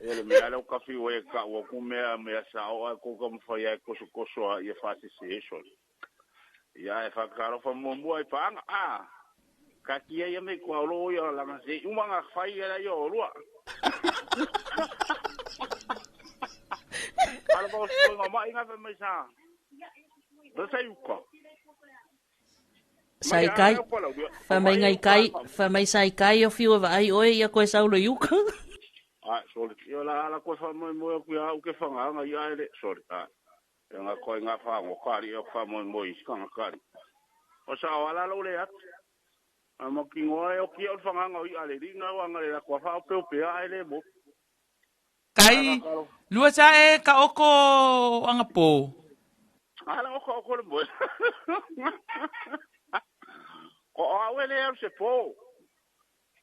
E le mea le o kafi o e ka ua ku mea mea sa o a ko ka mwhai ai koso koso a ia whasi se eso. Ia e whakaro wha mua mua i paanga. Ah, ka kia ia me kua olo ia langa se umanga whai ia ia o rua. Ala pa o siko ngā mai ngā mai sa. Rasa uka. Sai kai, fa mai ngai kai, fa mai sai kai o fiu e vaai oe ia koe saulo i uka. Ai, sorry. Ia la ala koe wha mai moe ku ia uke whanga ia ele. Sorry. Ai. Ia ngā koe ngā whango kari ia wha mai moe i skanga kari. O sa o ala lo le atu. A ma ki ngoa e o kia o whanga i ale ringa o anga le la kua wha o peo pea ai le mo. Kai, lua sa e ka oko anga pō. Ala oko oko le moe. Ko au e le au se pō.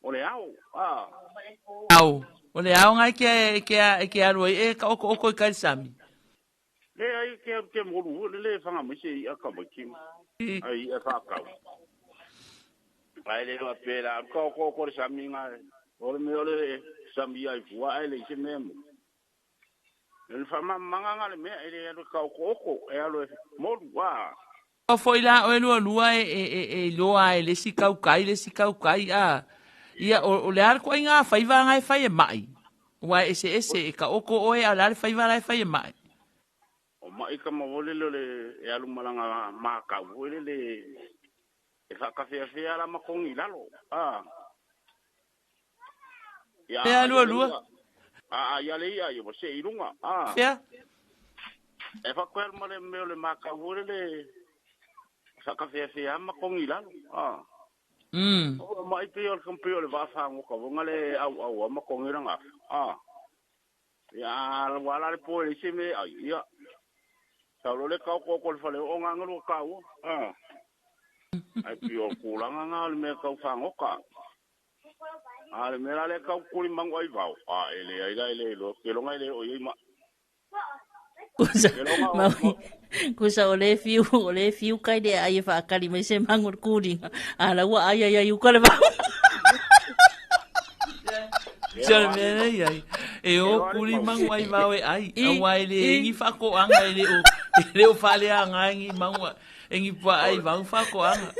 O le au. Ah. Au. O le au ngai ke ke ke alu ai e ka oko oko i kai sami. Le ai ke ke moru le le whanga mai se i aka mai ki. Ai e whakau. Ai le wa pera ka oko oko le sami ngai. O le mea o le sami ai fua ai le i se mea mo. Le whama manga le mea e le alu ka oko oko e alu e moru ah. O foi la o e lua lua e e e e loa e le si kau kai le si kau kai a. Ia o, o le ala ko inga fai vanga e fai e mai. Ua e eseese, e taoto oe a o le a le faiva la e fai e ma'i? O ma'i tama foi lele o le e alu ma lana makau foi lele e faatafeafea la ma togi i lalo. A. Ia Fea a lua ia le lua? i'a, a a ia le i'a ia ua see i luga. A. Fea? E faatoe alu ma le mea o le makau foi lele e faatafeafea ma togi i lalo. A. O ma'i pei o le pei o le vaa fagota foi na le auau a ma togi lana afa. A. Ia a ua ala le po e leai se mea e ai, ia sau loa le taotooto i le faleoo na lua taua. A. Ae pei o le tulaga na o le mea tau fagota. A o le mea la lea tau tuli manu aivao, a e leai la e le iloa, ou te iloa e le oo i ai mai. Kusa, maui, kusa o le fiu, o le fiu kai le ai e whaakari mai se mangu le kūringa. A la ua ai ai ai uka le vao. Se le mea lea i ai. E o kuli mangu ai vao e ai. Aua e le engi whakoanga e le o, e le o whaleanga engi mangu engi pua ai vao whakoanga.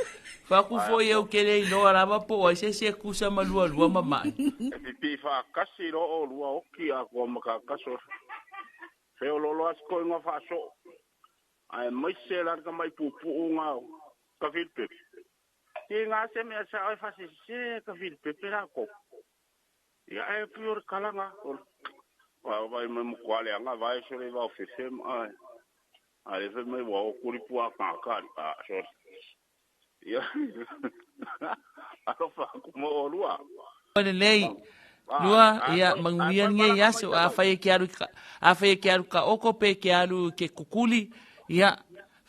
Whaku foi eu ke le iloa lava po o ai se isi e kusa ma lua lua ma mai. E pipii faatasi loa oulua oki a kua ma kakaso feoloolo a se koiga faasoo, aemaise la le tamai puupuu ga o Tafilipepe. Ti ga se mea sao e faasese Tafilipepe latou. Ia ae pei o le tala na, o le vaai mai matua leaga vae sole vao fefe ma ae. A le fai mai ua o kuli pua kaka a sole. Ia alofa aku mo olua. Lelei. Lua, ia, manuia lenei aso. Afai e ke alu, afai e ke alu kaoko pe ke alu ke kukuli, ia,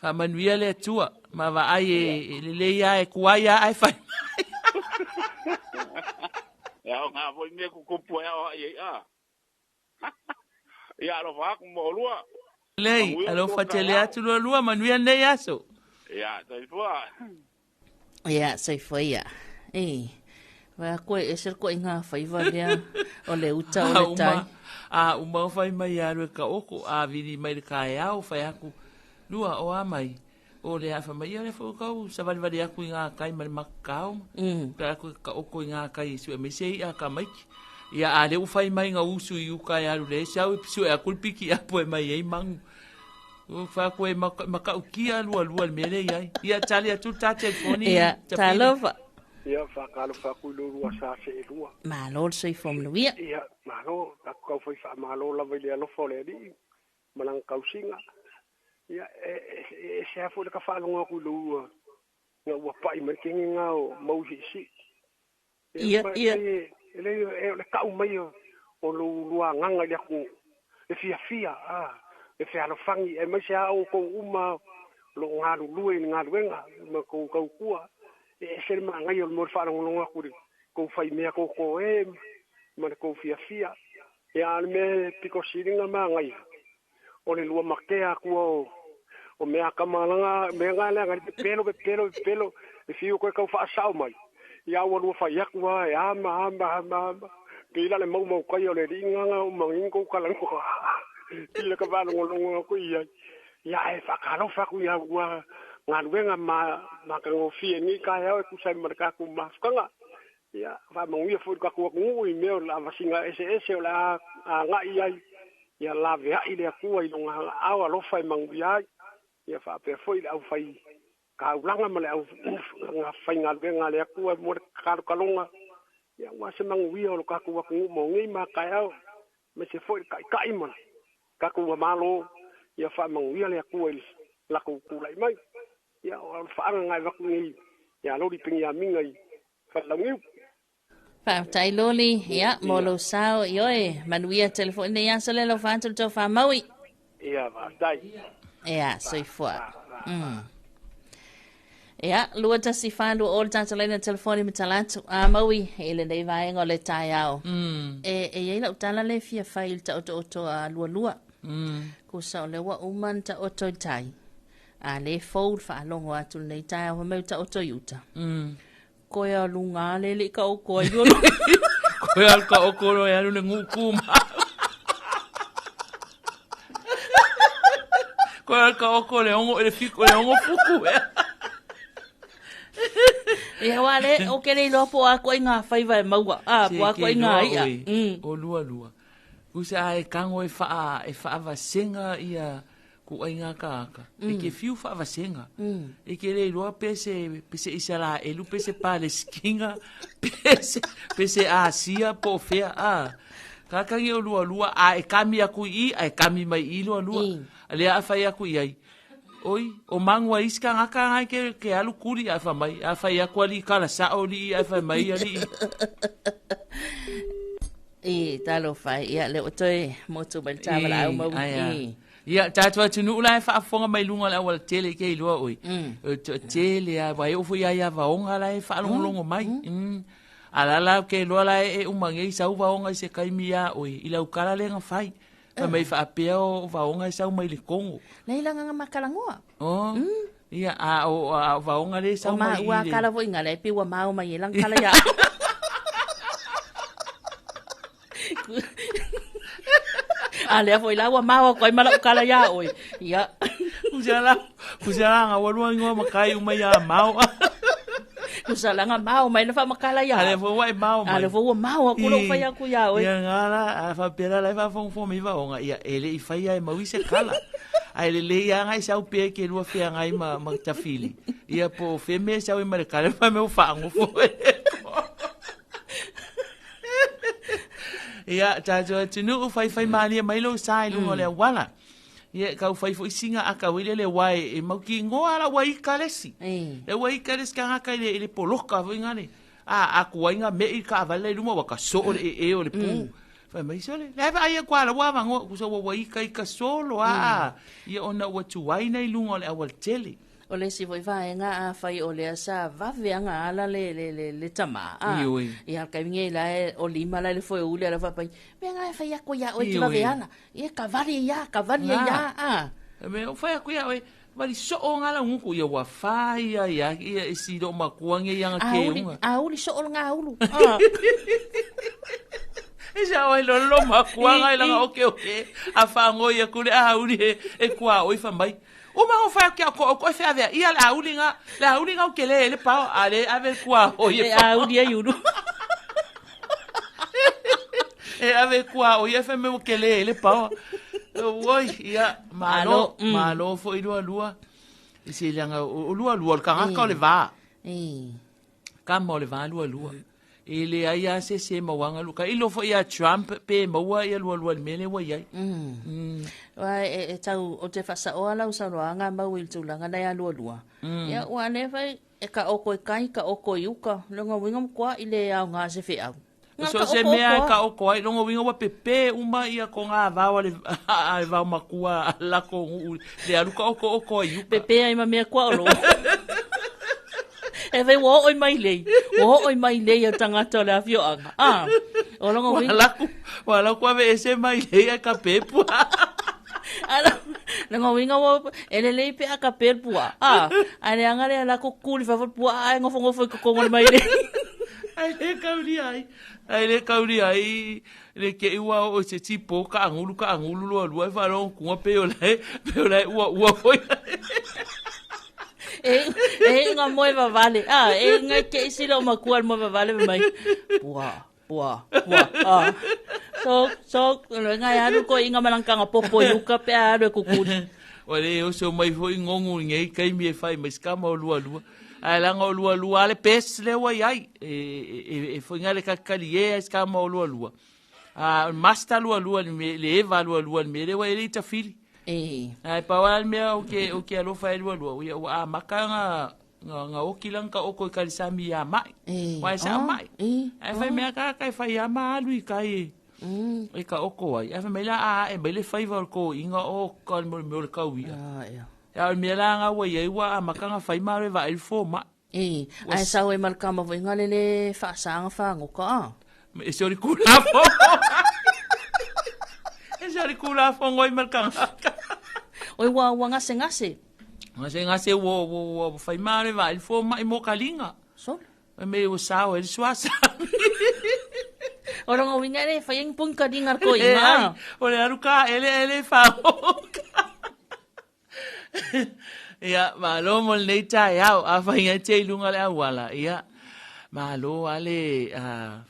faamanuia le Atua. Ma vaai e lelei lava e kuai lava ae fai mai. E aoga foi mea tutupu e aoai ai a. Ia alofa atu mo olua. Lelei, alofa tele atu lua lua, manuia lenei aso. Ia, soifua. Ia, soifua ia. Ei, vai aku e ese le koʻiga faiva lea o le uta o le tai. A uma o fai mai alu e kaoko, a vili mai le kaeao, fai aku, lua o a mai. O le a fai mai, ia le foi kau savalivali aku i ngā kai ma le makakao. Kai aku e kaoko i ngā kai e sue mai se i'a ka maiki. Ia a le ua fai mai ngā usu i uka e alu le sau e sue aku le piki apo e mai ai mangu. O fai aku e makaukia lua lua le mea le iai. Ia tali atu le tā telefoni. Ia, talofa. Ia, whakalofa aku i lo lua sa se e lua. Malo le soifua manuia. Ia, malo, taku kau whai whaamalo lava i le alofa o le alii, ma lana tausiga. Ia, e, e, ese lava foi le ka faalogo atu i lou ua, ina ua pa'i mai le kegega o Maui Siisii. Ia, ia. E, e le, e, o le ka'u mai o, o lou lua agaga i le atunuu, le fiafia, a, le fealofani, aemaise lava outou uma o lo o galulue i le galuega ma tou tautua. E ese le manaia o le mea o le faalogologo atu i le tou faimea toto e ma le tou fiafia. Ia, a o le mea e pito sili ona manaia, o le lua matea atua o o mea kama langa mea nga le ngali pepelo pepelo pepelo e fiu koe kau faasao mai ia ua lua fai atu a e ama ama ama ama pei la le maumau kai o le alii nganga o mangin kou kalanoa pei la ka faalogologo aku i ai ia ae faakalofa aku ia ua galuega ma matagofie nei taeao e tusa ai ma le tatou mafutaga ia faamanuia foi le tatou atunuu i mea o le avasiga eseese o le a agai ai ia laveai le Atua i lona aao alofa e manuia ai ia faapea foi le aufai taulaga ma le au faigaluega a le Atua mo le kalokaloga ia aua se manuia o lo tatou atunuu mo nei ma taeao aemaise foi le taitai ma le tatou Malo ia faamanuia le Atua i le latou tulai mai ia o le faaagaga e avatu nei ia Loli Peniamina i Falelauniu. Faafetai Loli, ia, mo lou sao, ioe, manuia tele foi nei aso le alofa atu le tofa Maui. Ia, faafetai. Ia, soifua. Ia, 214 o le tatou laina telefoni ma tala atu. A Maui, i lenei vaega o le taeao. E, e i ai lau tala le fia fai i le taotooto a lualua. Kusa o lea ua uma na taoto i tai. A le fou le faalogo atu lenei taeao fai mai ua taoto i uta. Koe a luga le le ka oko ai lolo. Koe a ka oko lo e alu le nguku ma. Koe a ka oko le ongo le fiko le ongo fuku e. Ia wa le o ke le iloa po a koe ngā whaiva e maua. A po a koe ngā ia. O lua lua. Kusa a e tago e faa e faavasega ia kuaiga tagata, e ke fiu faavasega. E ke le iloa pe se pe se Isalaelu pe se Palesitina pe se pe se Asia po o fea a. Tagata nei o lualua a e kami atu i i ae kami mai i i lualua. Lea a fai atu i ai, Oi, o magu a isi tagata na ke ke alu kuli ae fai mai, a fai atu alii kala sao alii ae fai mai alii. I, talofa e, ia lea ua toe motu mai le ta valaau mau. I. Ia, tatou atunuu la e faafofoga mai luga o le auala tele ke iloa oi. O toatele lava, aua e oo foi ia ia vaoga la e faalogologo mai. A la la ke iloa la e uma nei sau vaoga i se taimi ia oe i lau tala lea na fai. Fai mai faapea o vaoga e sau mai le Kogo. Nei la nganga makalagoa. Oh. Ia, a o a o vaoga le sau mai. O ma ua kala foi ngala e pe ua mao mai e lang kala ia. A lea foi la ua mao aku ai ma lau kala ia oe. Ia. Kusala, kusala nga walua ingoa makai uma ia mao. Kusala nga mao mai na faamakala ia. A lea foi ua e mao mai. A lea foi ua mao aku lou fai aku ia oe. Ia nga la, a faapea la la e faafogafoga mai vaoga, ia e le i faia e Maui se kala. Ae lelei lava nga e sau pea e ke lua feagai ma, ma tafili. Ia po o fea mea e sau ai ma le kala, fai mai ua faagofo e. Ia, tatou atunuu, faifai malie mai lou sa i luga o le auala. Ia, kau fai foi singa aka wile le wae e mau ki ngoa la ua ika lesi. Le ua ika lesi ka ngaka i le poloka foi ngale. A, a kuai nga me i ka avale i luma wa ka so le e e o le pu. Fai mai sole, le va ai kwa la ua vango ku so ua ika ika solo a. Ia ona ua tuai na i lunga o le auala tele. O le isi foi vaega afai o lea sa vave aga ala le le le le tama a. Ia taimi nei la e o lima la le foe ule ala faapai, mea nga e fai aku ia oe te vave ala. Ia ka vali ia, ka vali ia, a. E mea o fai aku ia oe, vali soo nga lau nguku ia ua fa ia ia ia e si lo makua nge ia nga ke unga. A uli soo nga ulu. A. E sa oi lo lo makua nga ila oke oke. A fa ngo ia kule a uli e e kua oi fa mai. O ma o fa kia ko ko fe avea ia le auli nga le auli nga o kele le pao a le ave kua o ia. E a uli ai ulu. E ave kua o ia fe me o kele le pao. Oi ia malo malo fo i lua lua. I se langa o lua lua o kangaka o le va. Kama o le va lua lua. E leai a se se mauaga luka. I lo foi ia Trump pe maua ia lua lua le mele ua iai. Ua e, e tau o te whasaoa lau saunoaga mau i le tulaga nei a lua lua. Ia ua le fai e ka oko i kai, ka oko i uka, longa uiga matua i le aoga se feau. So se mea e ka oko ai, longa uiga ua pepe uma ia ko ngā vao a le, a le vao makua a lako nguu, le alu ka oko oko ai uka. Pepe ai ma mea kua olo. E fai ua oo i mai lei. Ua oo i mai lei a tagata o le afioaga. Ah, o longa uiga. Ua laku, ua laku ave ese mai lei ai ka pepu. Ala, longa uiga ua, e lelei pe a ka pe pua. Ah, ai le anga le lako kuli fafo pua ai ngofo ngofo i kokongo le mai lei. Ai le kauri ai, ai le kauri ai, le ke ua o se tipo ka angulu ka angulu lua lua e whalongo kunga pe o lai, pe o lai ua ua foi. E, e inga moe vavale. Ah, e inga ke isi lo makua le moe vavale mai. Pua, pua, pua. Ah. So, so, lo inga e alu ko inga malangkanga popo i uka pe a alu e kukuli. Ua le oso mai foi ngongu i ngei kaimi e fai mai skama o lua lua. Ae langa o lua lua ale pes le ua iai. E, e, e, e foi ngale kakali e ai skama o lua lua. A, master lua lua le, le eva lua lua le mele ua ele i tafili. E. Ae pau lava le mea o ke, o ke alofa e lua lua, ia ua amata nga, nga, nga oki langa ka oko i kalisami ia mai. E. Ua e sa Oh, mai. E. Ae fai mea ka kai fai ama alu i kai e. E ka oko ai. Ae fai mai la a e mai le faiva o le kōiga o ka le mea o le kau ia. Ah, ia. Ae o le mea la nga ua iai ua amata nga fai ma le vaai le fōmaʻi. E, ae sau ai ma le kama foi nga le le faasaga fagoka a. E se o le kulafono. E se o le kulafono ai ma le kangaka. Oi ua ua gasegase. Gasegase ua ua ua fai ma le vaai le fōmaʻi mo kaliga. Solo. E me ua sao e le suasami. O longa uiga e le fai ai pung kaliga le koiga a. O le alu ka ele ele fagoka. Ia, malo mo lenei taeao, a fai ai te i lunga le auala, ia. Malo a le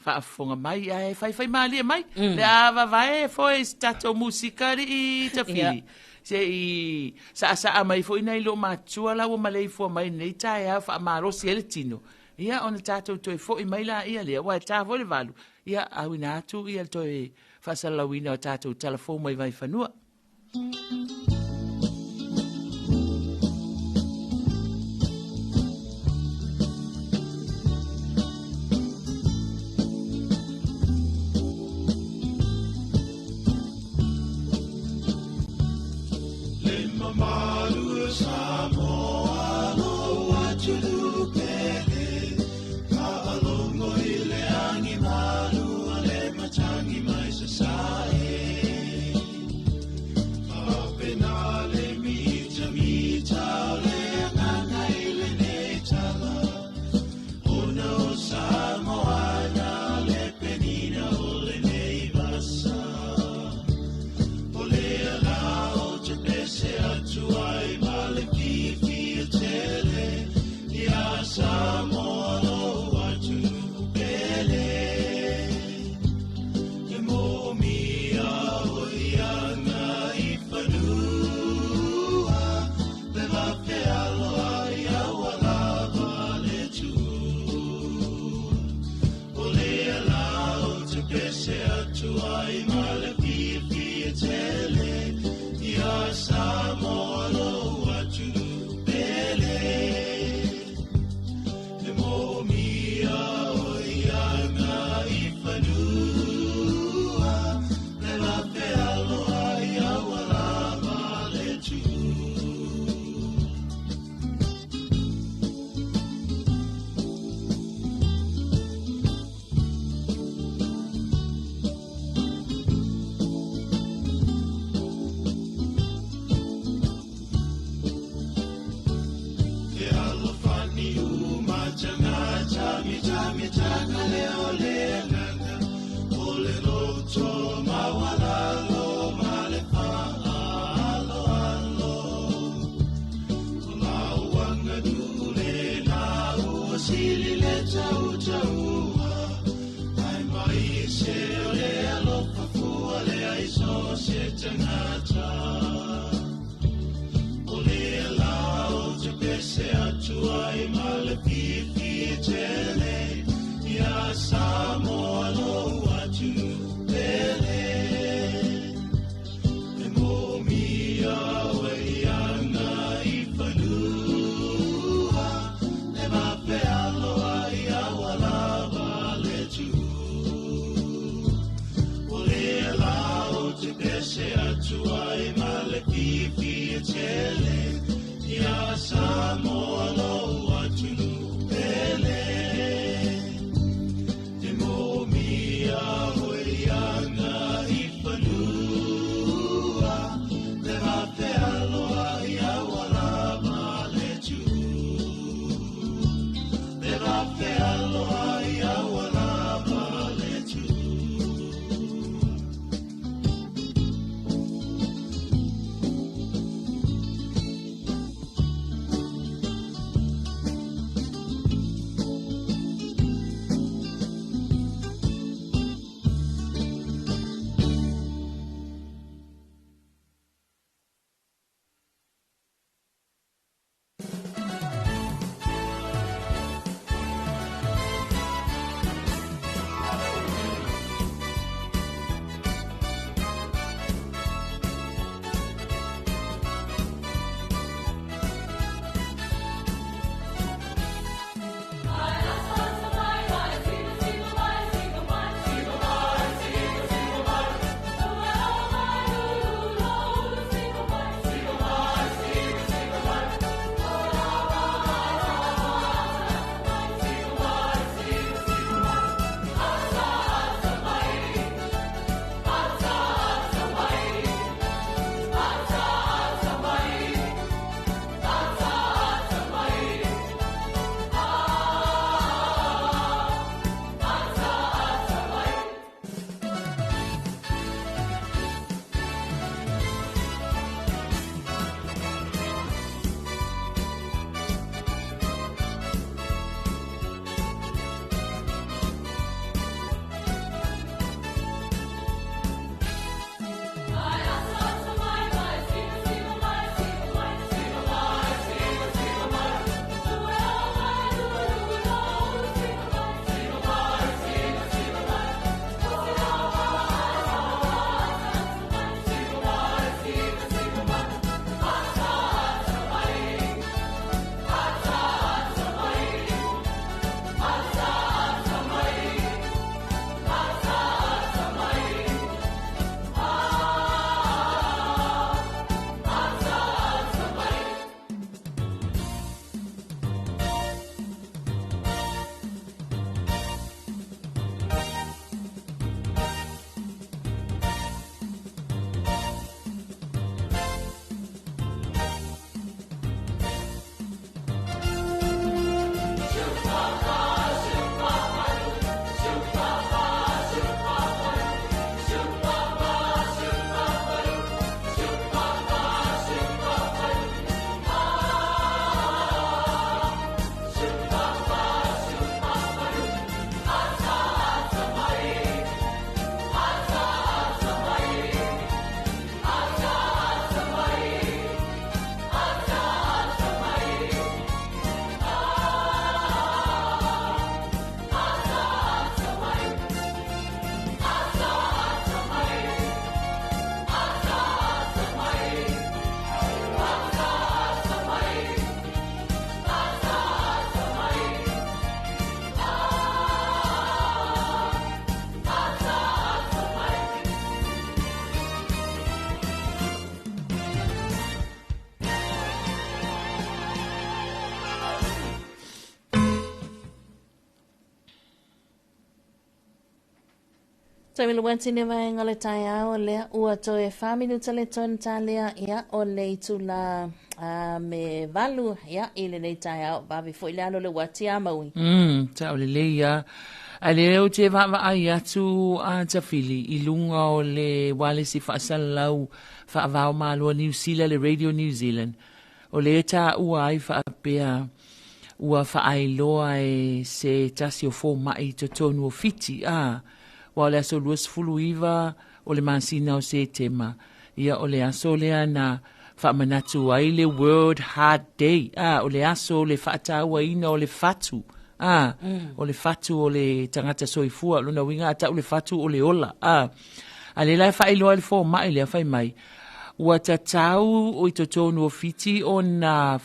faafofoga mai ae faifai malie mai. Le a vavae foi se tatou musika alii Tafili. Se i saasaa mai foi nai loomatutua la ua maleifua mai lenei taeao faamalosi ai le tino. Ia ona tatou toe foi mai laia lea, aua e ta foi le 8, ia auina atu ia le toe faasalalauina o tatou tala fou mai Vaifanua. Le mamalu o Samoa lou atunuu pele, Faalogo i le agi malu a le matagi mai sasae. Faapena le mitamita o le agaga i lenei tala, Ona o Samoa na le penina o lenei vasa. O lea la ou te pese atu ai ma le fiafia tele, Iā Samoa lou atunuu pele. E moomia o i agaifanua, le va fealoai a ua lava le tuua. O lea la ou te pese atu ai ma le fiafia tele, Iā Samoa lou atunuu pele. E moomia o i agaifanua, le va fealoai a ua lava le tuua. Ke alofani u matagata, mitamitaga le o le agaga, o le loto maualalo ma le faaaloalo. O lau aganuu lena ua sili le tautaua, ae mai se o le alofa fua lea i so o se tagata. O lea la ou te pese atu ai ma le fiafia tele, Iā Samoa lou atunuu pele. E moomia oe i agaifanua, le va fealoai a ua lava le tuua. O lea la ou te pese atu Taimi le wati le vaega o le taeao lea ua toe 4 minuta le tonu talea ia o le itula a me valu ia i lenei taeao vave foi le alo le uati a Maui. Sao lelei ia. Ae lea ou te vaavaai atu a Tafili i luga o le ualesi faasalalau faavao Malo a Niu Sila le Radio New Zealand. O lea e taua ai faapea ua faailoa e se tasi o fomai i totonu o Fiti, a, ua o le aso 29 o le masina o Setema, ia o le aso lea na faamanatu ai le World Heart Day, a, o le aso o le faatauaina o le fatu, a, o le fatu o le tagata soifua, lona uiga a tau le fatu o le ola, a. A lea la e faailoa e le fomai lea fai mai, ua tatau i totonu o Fiti ona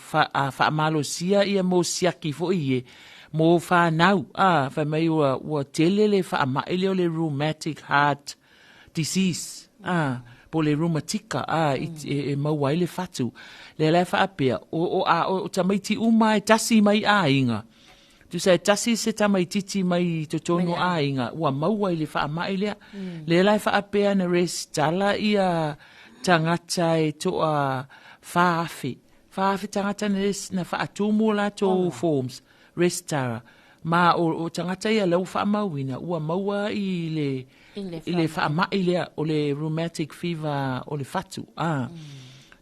faamalosia ia mo siaki foi ie, mo fanau, a, fai mai ua, ua tele le faamai lea o le rheumatic heart disease, a, po o le rheumatika, a, i, e, e maua ai le fatu. Lea la e faapea, o, o, a, o, o tamaiti uma e tasi mai aiga, Tusa e tasi se tamaitiiti mai i totonu o aiga ua maua i le faamai lea. Lea la e faapea na resitala ia tagata e toa 4,000. 4,000 tagata na, na faatumu o latou forms, resitala. Ma o, o tagata ia lea ua faamauina ua maua i le, i le faamai lea o le rheumatic fever o le fatu. Ah.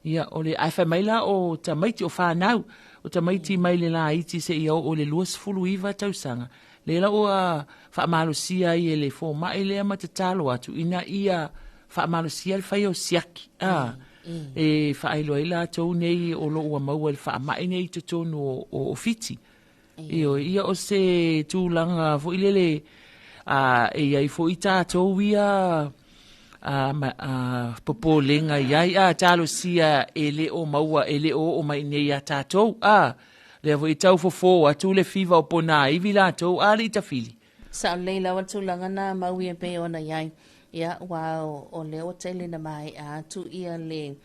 Ia, o le, ae fai mai la o tamaiti o whanau, o tamaiti mai le laiti seia oo i le 29 tausaga, lea la ua faamalosia ai e le fomai lea ma tatalo atu ina ia faamalosia le faia o siaki, a, e faailoa ai latou nei o lo o ua maua i le faamai nei i totonu o Fiti. Ioe, ia o se tulaga foi lele a, e i ai foi tatou ia a, ma, a, popolega i ai, a, talosia e le o maua, e le o oo mai nei iā tatou, a, lea foi e tau fofo atu le fiva o ponaivi latou, a, le i tafili. Sao lelei lava le tulaga na Maui e pei ona i ai. Ia, aua o lea ua tele ina maea atu ia le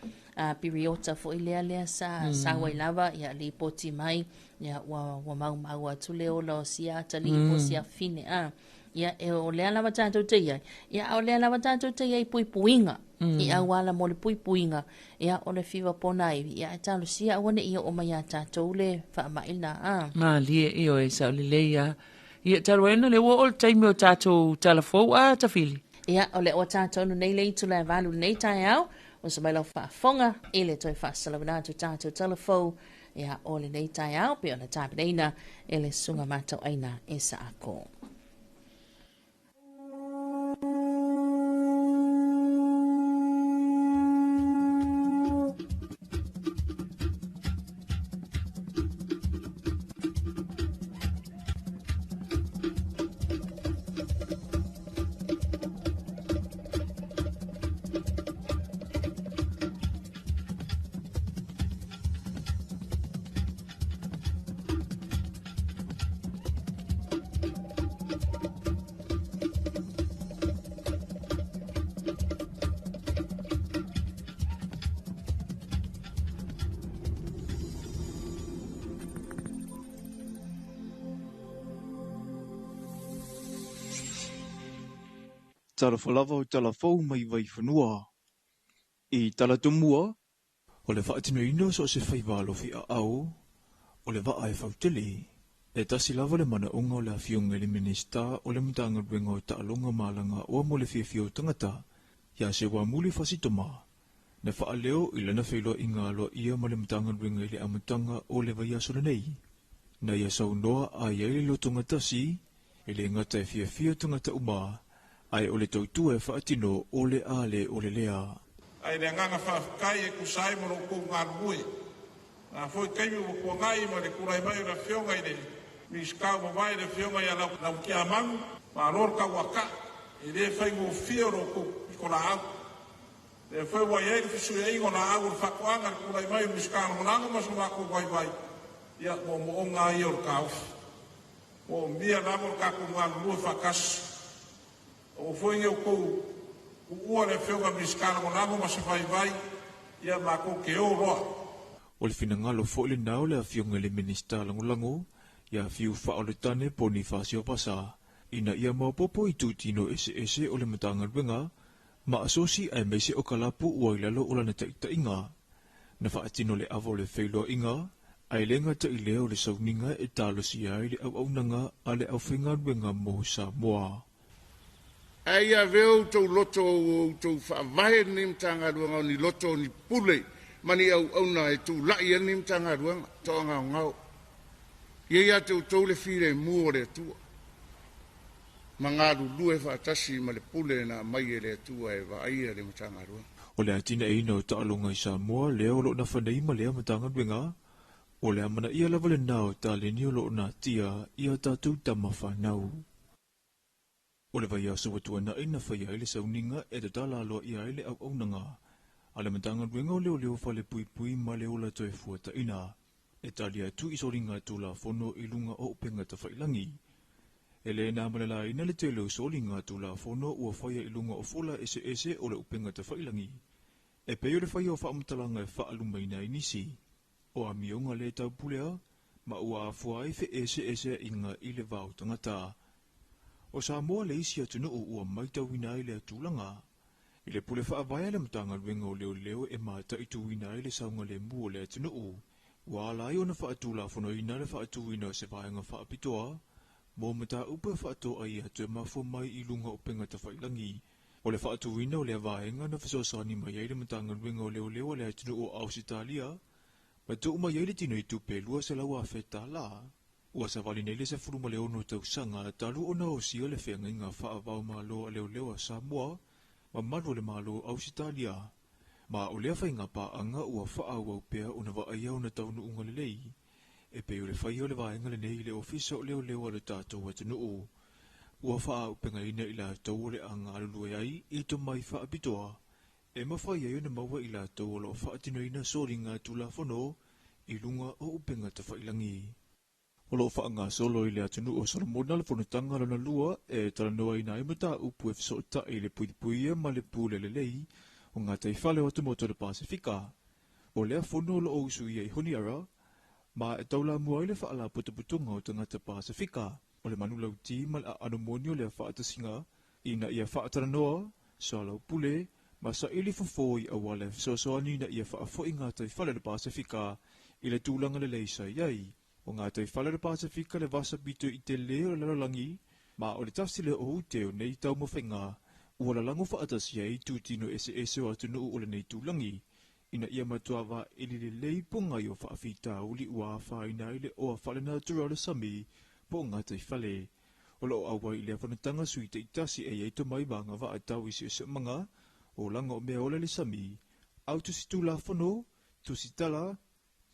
piriota foi lea lea sa sau ai lava, ia lipoti mai, ia ua ua maumau atu le ola o sia atalii po o sia afafine, a. Ia, e o lea lava tatou te i ai, ia a o lea lava tatou te i ai i puipuiga, i auala mo le puipuiga, ia o le fiva ponaivi, ia ae talosia aua ne i oo mai iā tatou le faamai lena, a. Malie, ioe, sao lelei lava. Ia, talu ai ona lea ua oo le taimi o tatou tala fou, a Tafili? Ia, o lea ua ta tonu nei le itula e valu i lenei taeao, oso mai lau faafofoga i le toe faasalauina atu tatou tala fou, ia, o lenei taeao pei ona tapenaina e le Susuga Matauaina e Saako. Talofa lava o tala fou mai Vaifanua. I Talatumua, O le faatinoina o so o se faiva alofi aao, o le vaa e fautele. E tasi lava le manaoga o le Afioga i le Minisita o le Matagaluega o Taaloga ma Alagaoa mo le Fiafia o Tagata, ia Seuamuli Fasitoma, na faaleo i lana feiloaiga aloaia ma le Matagaluega i le amataga o le vaiaso lenei. Na ia saunoa a i ai le lotogatasi, e le gata e fiafia tagata uma, ae o le tautua e faatino o le a le o le lea. Ae le agaga faafetai e tusa ai ma lo outou galulue. Na foi taimi ua tuanai ma le tulai mai o le Afioga i le Minisita ua mavae le Afioga ia Lauakiamanu, malo le tauataa, e le faigofie o lo outou pitolaau. Lea foi ua i ai le fesuiaiga o laau o le faatoaga i le tulai mai o le Minisita Lagolago ma so matou vaivai, ia moomooga lava ia o le taofi. Moomia lava o le tatou galulue faatasi. Aua foi ne i outou tuua le Afioga i le Minisita Lagolago ma se vaivai, ia matou te o loa. O le finagalo foi lena o le Afioga i le Minisita Lagolago ia Fiu Faaoletane Ponifasio Vasa. Ina ia maopoopo i itutino eseese o le Matagaluega ma asosi aemaise o kalapu ua i lalo o lana taʻitaʻiga. Na faatino le ava o le feiloaiga, ae le gata i lea o le sauniga e talosia ai le auaunaga a le aufaigaluega mo Samoa. Ae ia avea outou loto ua outou faavae lenei Matagaluega o ni loto o ni pule ma ni auauna e tulai ai lenei Matagaluega toagaogao. Ia ia te outou le filemu o le Atua ma galulue faatasi ma le pule na aumai e le Atua e vaaia le Matagaluega. O le atinaeina o taaloga i Samoa lea o lo o nafa nei ma lea Matagaluega, o le amanaia lava lena o taleni o lo o natia i a tatou tama fanau. O le vaiaso ua tuanai na faia ai le sauniga e tatala aloaia ai le auaunaga a le Matagaluega o Leoleo Falepuipui ma le Ola Toe Fuataina e tali atu i soliga Tulafono i luga o upega tafailagi. E le na ma le laina le tele o soliga Tulafono ua faia i luga o fola eseese o le upega tafailagi e pei o le faia o faamatalaga e faalumaina ai nisi o amioga le taupulea ma ua afua ai feeseeseaiga i le va o tagata. O Samoa le isi atunuu ua matauina ai lea tulaga. I le pule faavae a le Matagaluega o Leoleo e mataituina ai le saogalemu o le atunuu, ua ala ai ona faatulafonoina le faatuina o se vaega faapitoa mo mataupu e faatoai atu e mafua mai i luga o upega tafailagi. O le faatuina o lea vaega na fesoasoani mai ai le Matagaluega o Leoleo a le atunuu o Ausetalia ma tuu mai ai le tino i tupe $200,000. Ua savali nei le 16 tausaga talu ona osia le feagaiga faava-o-Malo a Leoleo a Samoa ma malu o le Malo o Ausetalia. Ma o lea faiga paaga ua faaauau pea ona vaaia ona taunuuga lelei e pei o le faia o le vaega lenei i le Ofisa o Leoleo a le tatou atunuu. Ua faaaupegaina i latou o le a galulue ai i tomai faapitoa e mafai ai ona maua i latou o lo o faatinoina soliga Tulafono i luga o upega tafailagi. O lo o faagasolo i le atunuu o Solomona le fonotaga lona lua e talanoaina ai mataupu e fesootai i le puipuia ma le pule lelei o gataifale o atumotu o le Pasefika. O lea fono o lo o usuia i Honiara ma e taulamua ai le faalapotopotoga o tagata Pasefika o le manulauti ma le aano moni o lea faatasiga ina ia faatalanoa, soalaupule ma saili fofo i auala e fesoasoani ina ia faafo'i gataifale o le Pasefika i le tulaga lelei sa i ai. O gataifale o le Pasefika le vasa pito i tele o le lalolagi ma o le tasi lea o ute o nei taumafaiga ua lalago faatasi ai itutino eseese o atunuu o lenei tulagi ina ia matua vaili lelei pogai o faafitauli ua afaina ai le oa faalenatura o le sami po o gataifale. O lo o auai i lea fonotaga sui taitasi e i ai tomai ma agavaa tau i siosiomaga, olaga o mea ola i le sami, au tusi tulafono, tusi tala,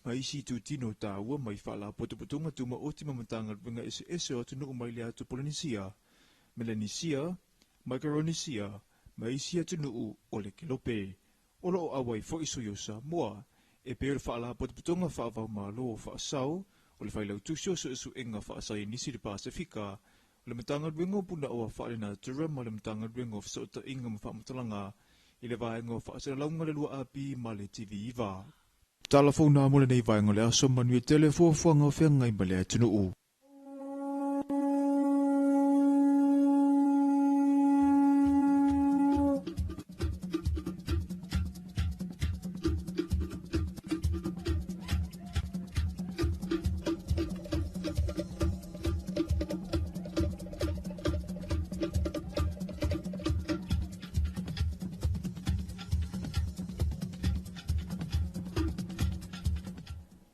ma isi itutino taua mai faalapotopotoga tumaoti ma Matagaluega eseese o atunuu mai le atu Polenisia, Melanisia, Maikaronisia ma isi atunuu o le Kelope. O lo o auai foi sui o Samoa e pei o le Faalapotopotoga Faava-o-Malo o Faasao, o le Failautusi o Suesuega Faasaienisi i le Pasefika, o le Matagaluega o Punaoa Faalenatura ma le Matagaluega o Fesootaiga ma Faamatalaga i le Vaega o Faasalalauga le 2AP ma le TV9. Tala fou na mo lenei vaega o le aso, manuia tele fuafuaga o feagai ma le atunuu.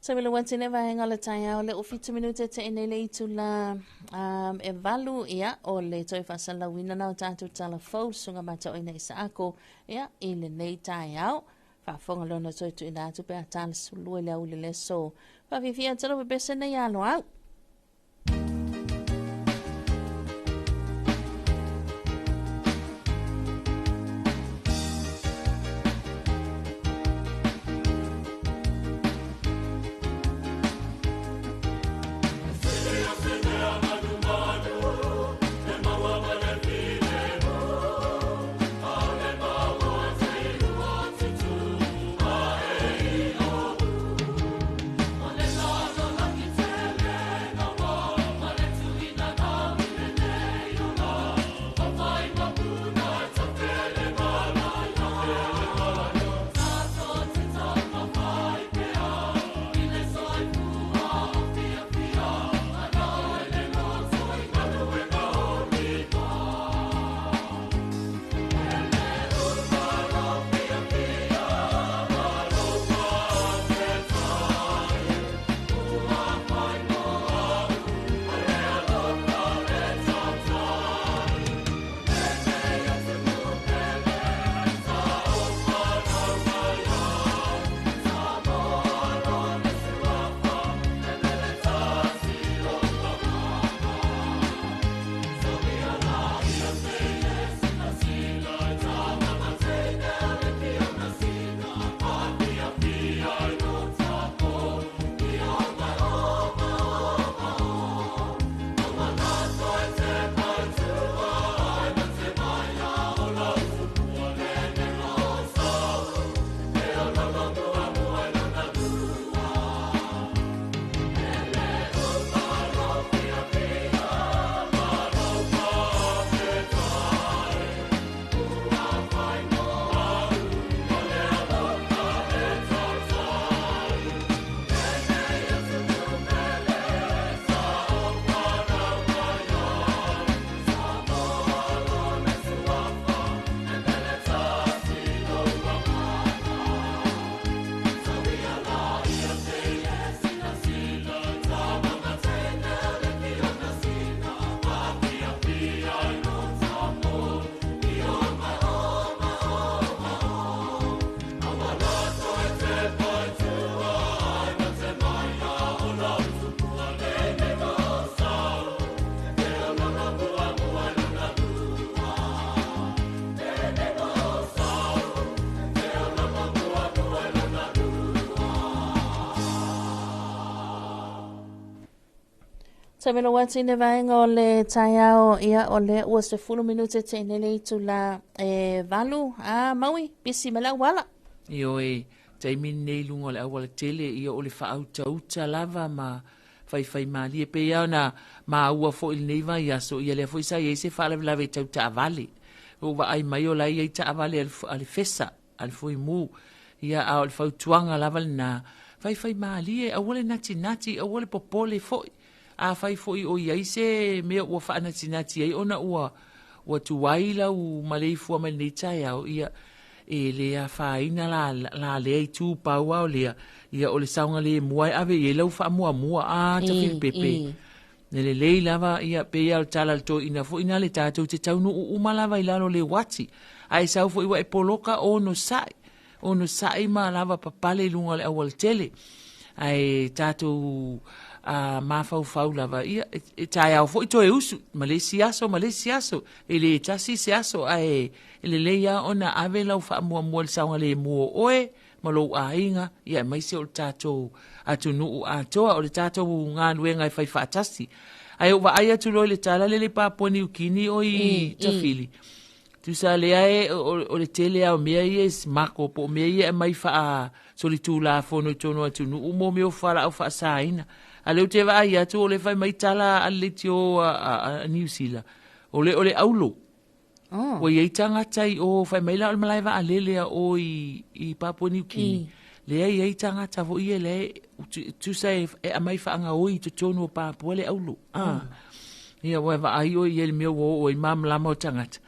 Sa welo atu nei vaega o le taeao le o 7 minute te nei le itula e 8 ia o le toe faasalalauina na o tatou tala fou susuga mataoina Isaako ia i lenei taeao. Faafofoga lona toe tuuina atu pe a tala sulua i le auli le aso. Faafiafia atu lau pepese nei alo au. Taimelo atu i le vaega o le taeao, ia o lea ua 10 minute te nei le itula e 8, a Maui, pisi mai le auala. Ioe, taimi lenei i luga o le auala tele, ia o le faautauta lava ma faifaimalie. E pei lava ona maua foi i lenei vaiaso, ia lea foi sa i ai se faalavelave tau taavale. Ua ou vaai mai o la e i ai taavale a le Fesa, a le Fuimu. Ia, a o le fautuaga lava lena, faifaimalie, aua le natinati, aua le popole foi. Afai foi o i ai se mea ua faanatinati ai ona ua ua tuai lau maleifua mai lenei taeao, ia, e le afaina la, la lea itu pau lava o lea, ia o le saogalemu lava e ave i ai lau faamuamua, a Tafilipepe. E lelei lava, ia, pei lava o le tala a le toeaina foi na le tatou te taunuu uma lava i lalo o le uati, a e sau foi ua e poloka, onosai, onosai ma lava papale i luga o le aualatele. Ae tatou a, mafaufau lava, ia, e, e taeao foi toe usu, ma le isi aso, ma le isi aso, e le tasi se aso, ae e lelei lava ona ave lau faamuamua i le saogalemu o oe ma lou aiga, ia aemaise o le tatou atunuu atoa, o le tatou galuega e fai faatasi. Ae ou vaai atu loa i le tala lele i Papua Niu Kini o i Tafili, tusa lea e, o le tele lava o mea ia e smuggle po o mea ia e aumai faasolitulafono i totonu o atunuu mo mea o fualaau faasaina. A o lea ou te vaai atu o lea e fai mai tala a le leitio a Niu Sila, o le o le aulo. Oh. Ua i ai tagata i o, fai mai la o le malae vaalele a o i, i Papua Niu Kini. Lea i ai tagata foi ia lea e tusa e, e aumai faagaoi i totonu o Papua le aulo. Ah. Ia ua vaai oi i le mea ua oo ai malamalama o tagata.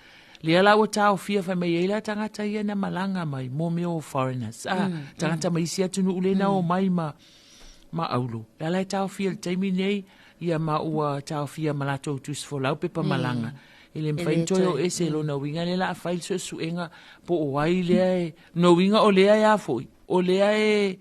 Lea la ua taofia fai mai ai la tagata ia na malaga mai mo mea o foreigners. Ah, tagata mai isi atunuu le na omai ma ma aulo. Lea la e taofia i le taimi nei, ia ma ua taofia ma latou tusi folau pepa malaga. E le mafai ona toe o ese lona uiga lea la a fai le suesuega po o ai lea e lona uiga o lea e a foi o lea e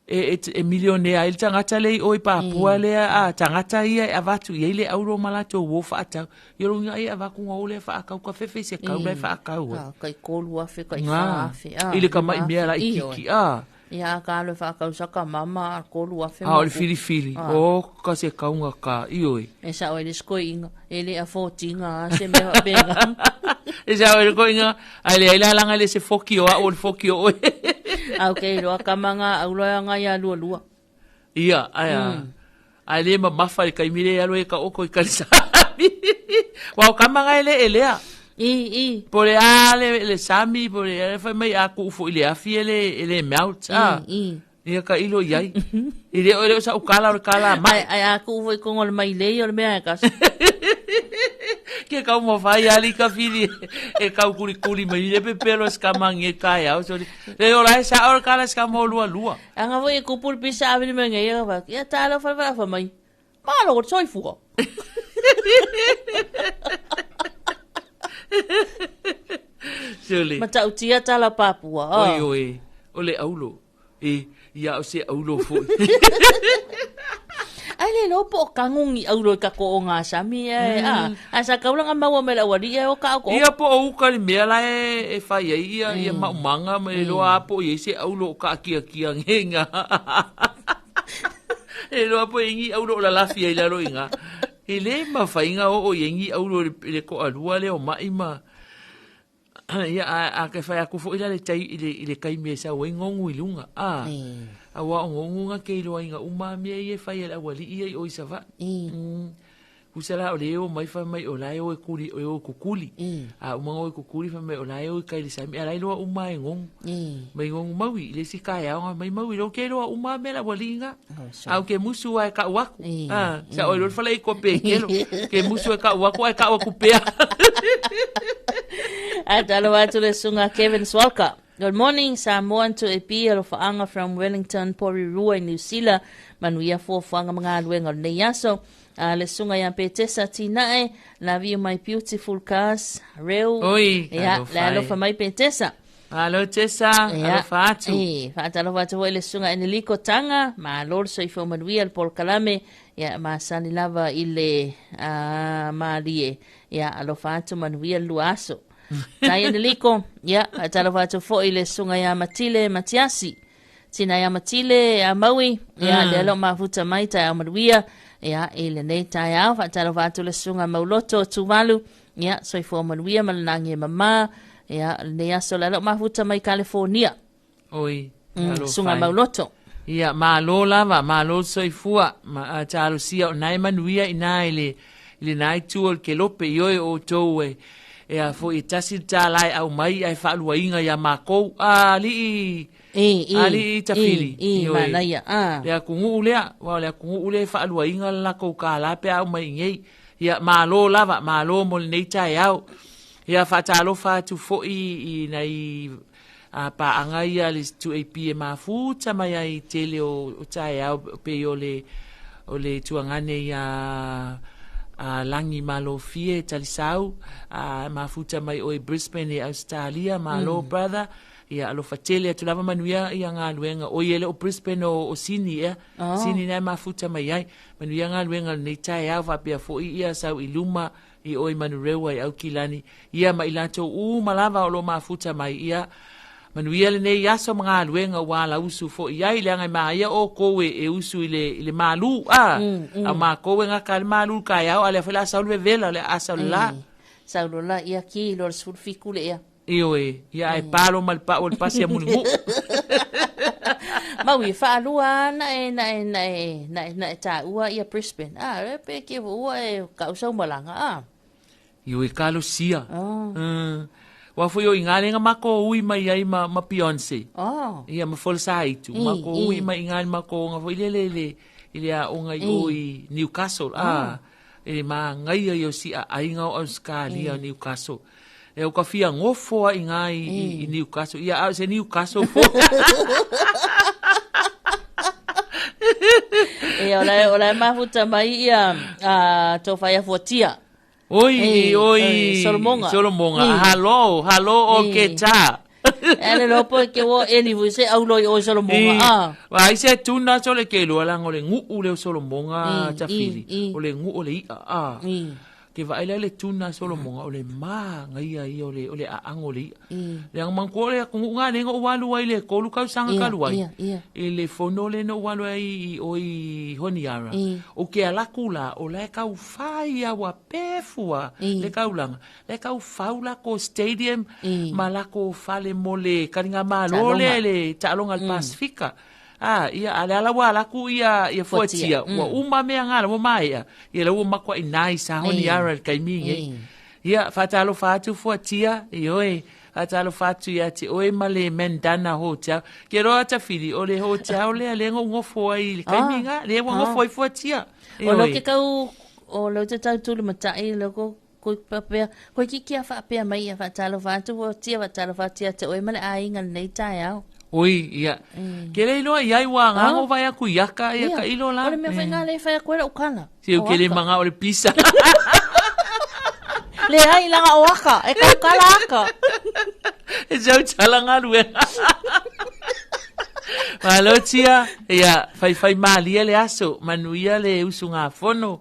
e, e, e milionea ai le tagata lea i o i Papua lea a tagata ia e avatu i ai le auro ma latou o faatau. Ia lona uiga ai e avatu nga o lea faakau ka fefe i se kau la e faakau ai. Kai 3,000 kai 4,000. I le kama'i mea laitiiti a. Ia a ka alu e faakau saka mama a 3,000 A o le filifili, o ka se kauga ka, ioe. E sao ai le isi koiina, e le a fotiga a se mea faapena. E sao ai le koiina, ae leai la laga e le se foki o au o le foki o oe. A ou ke iloa kama nga au loa nga ia lua lua. Ia, ae a. Ae le mamafa i le taimi lea e alu ai e taoto i Kalisami. Aua o tama na e le elea. I, i. Po o le a le, le sami, po o le a, fai mai a tuu foi i le afi e le, e le melt. A. I, i. Ia tailo i ai. E le o, e le o sa'u tala o le tala a mai. Ae, ae a tuu foi i totonu o le mailei o le mea e tasi. Ke taumafai lava le tafili e taukulikuli mai le pepelo e se tama i taeao. Sole. Le o la e sa'o le tala a se tama o lualua. Anga foi e kupu le pisa ave le mea nei ia fa. Ia talo fa fa fa mai. Malo o soifua. Sole. Matautia tala Papua. Oi oi. O le aulo. E, ia o se aulo foi. Ai le lo po o kago ni aulo i ka ko o ngā sami e, a, a sa kaulanga maua mai le auali'i e o ka o ko. Ia po o uka le mea la e, e fai ai ia, ia maumanga ma le loa a po o i ai se aulo o kaakiakia nge nga. E loa po i ni aulo o lalafi ai lalo i nga. E le mafai nga oo i ai ni aulo i le, i le toalua lea o mai ma, Ia, a, a ke fai aku foi la le tai, i le, i le taimi e sau ai gogu i luga, a, auā o gogu na ke iloa ina uma a mea ia e fai e le auali'i ia i o i Sava'i. Tusa la o le o mai fai mai o la e o e kuli, e o e kukuli. A uma na o e kukuli fai mai o la e o i kai le sami, a la e iloa uma a e gogu. Mai gogu maui, i le isi taeao na mai maui, lo ke iloa uma a mea le auali'i na. A ou ke musu a e ka'u aku. A, sa oi lo le fale i ko pekelo. Ke musu e ka'u aku ae ka'u aku pea. Ae talo atu le susuga Kevin Swalka. Good morning, Samoan to Epi alofaanga from Wellington, Porirua i New Zealand. Manuia fuafuaga ma galuega o lenei aso. A le susuga ia Petesa Tinae, love you my beautiful cars. Reu. Oi, Ia, le alofa mai Petesa. Malo Tessa, alofa atu. E, faatalofa atu foi le susuga Eneliko Tanga, malo le soifua manuia le polokalame, ia masani lava i le malie. Ia, alofa atu manuia le lua aso. Tai Eneliko, ia, faatalofa atu foi le susuga ia Matile Matiasi. Tina ia Matile, ia Maui, ia, lea lo mafuta mai, taeao manuia. Ia, i lenei taeao, faatalofa atu le susuga Mauloto o Tuvalu, ia, soifua manuia ma le lagi e mama, ia, lenei aso le ala o mafuta mai California. Oi, susuga Mauloto. Ia, malo lava, malo le soifua, ma talosia o na e manuia i na i le, i le na itu o le kelope, ioe o outou e, e a foi e tasi le tāla e aumai ae faaluaina ia makou. Alii, I, i, Alii Tafili. I, i, manaia, a. Le atunuu lea, aua o le atunuu lea e faaluaina le latou kālā pe a aumai i inei. Ia, malo lava, malo mo lenei taeao. Ia, faatalofa atu foi i nai a paaga ia a le 2AP e mafuta mai ai i tele o, o taeao pei o le, o le tuagane ia a Lagi Malofie Talisau, a mafuta mai oe i Brisbane e Ausetalia, malo brother. Ia alofa tele atu lava manuia ia galuega. Oi e le o Brisbane o, o Sini ea. Oh. Sini na e mafuta mai ai. Manuia galuega lenei taeao faapea foi ia sau i luma i oi Manurewa i Aukilani. Ia ma i latou uma lava o lo o mafuta mai. Ia manuia lenei aso ma galuega ua ala usu foi i ai leaga e māia outou e, e usu i le, i le malū a. A makou e gata le malū i le taeao a lea foi le a sau le vevela le a sau le la. Sau loa la ia ki loa le 17 le ea. Ioe, ia ae palo ma le pau o le pasi a Mulinuu. Maui, e faalua na e, na e, na e, na e, na e tāua ia Brisbane. Ah, e pe ke ua e kau sau malanga, ah. Ioe, kalosia. Oh. Wa foi o inga lenga mako ui mai ai ma, ma Beyonce. Oh. Ia ma Folsaitu. Mako ui mai inga mako nga foi le le le i le aoga i o i Newcastle. Ah. E māngaia i o si'a aiga o Australia o Newcastle. E o ka fia ngofo a i ngā i, i, i Newcastle. Ia, a se Newcastle fo. E, o la, o la mafuta mai ia a tō whaia fuatia. Oi, e, oi, Solomonga. Solomonga. Halo, halo o ke tā. E le lopo e ke o eli vui se au loi o Solomonga. Ah. Wa ai se tuna so le ke loa langa o le ngu'u le o Solomonga tafili. O le ngu'u o le i'a. Ah. Ke vaai la le tuna Solomonga o le māngaia ia o le, o le a'ago o le i'a. Leaga manatua o le atunuu ga lea na ou alu ai i le tolu tausaga talu ai. I le fono lea na ou alu ai i o i Honiara. O ke ala atu la, o la e tau fai a ua pefu a le taulaga. La e tau fau lako stadium ma lako fale mo le taligamalo lea i le taaloga a le Pasefika. A, ia, a le ala ua ala atu ia, ia Fuatia, ua uma mea nga la ua maea, ia la ua makuaʻi nā i sa Honiara i le taimi nei. Ia, faatalofa atu Fuatia, ioe, faatalofa atu ia te oe ma le Mandana Hotel. Ke loa Tafili, o le hotel lea lea na ou nofo ai i le taimi nga, lea ua nofo ai Fuatia. O lo ke kau, o lo te tau tulu matai, lo ko Koi papea, koi kiki a faapea mai ia faatalofa atu ua tia faatalofa atu ia te oe ma le aiga lenei taeao. Oi, ia. Ke le iloa i ai ua agaga o vae atu i aka ia ka ilo la. O le mea foi nga le fai atu ai lau kala. Se u ke le manga o le pisa. Leai langa o aka, e kau kala aka. E sau tala galuega. Malo tia, ia, faifai malie le aso, manuia le usugafono.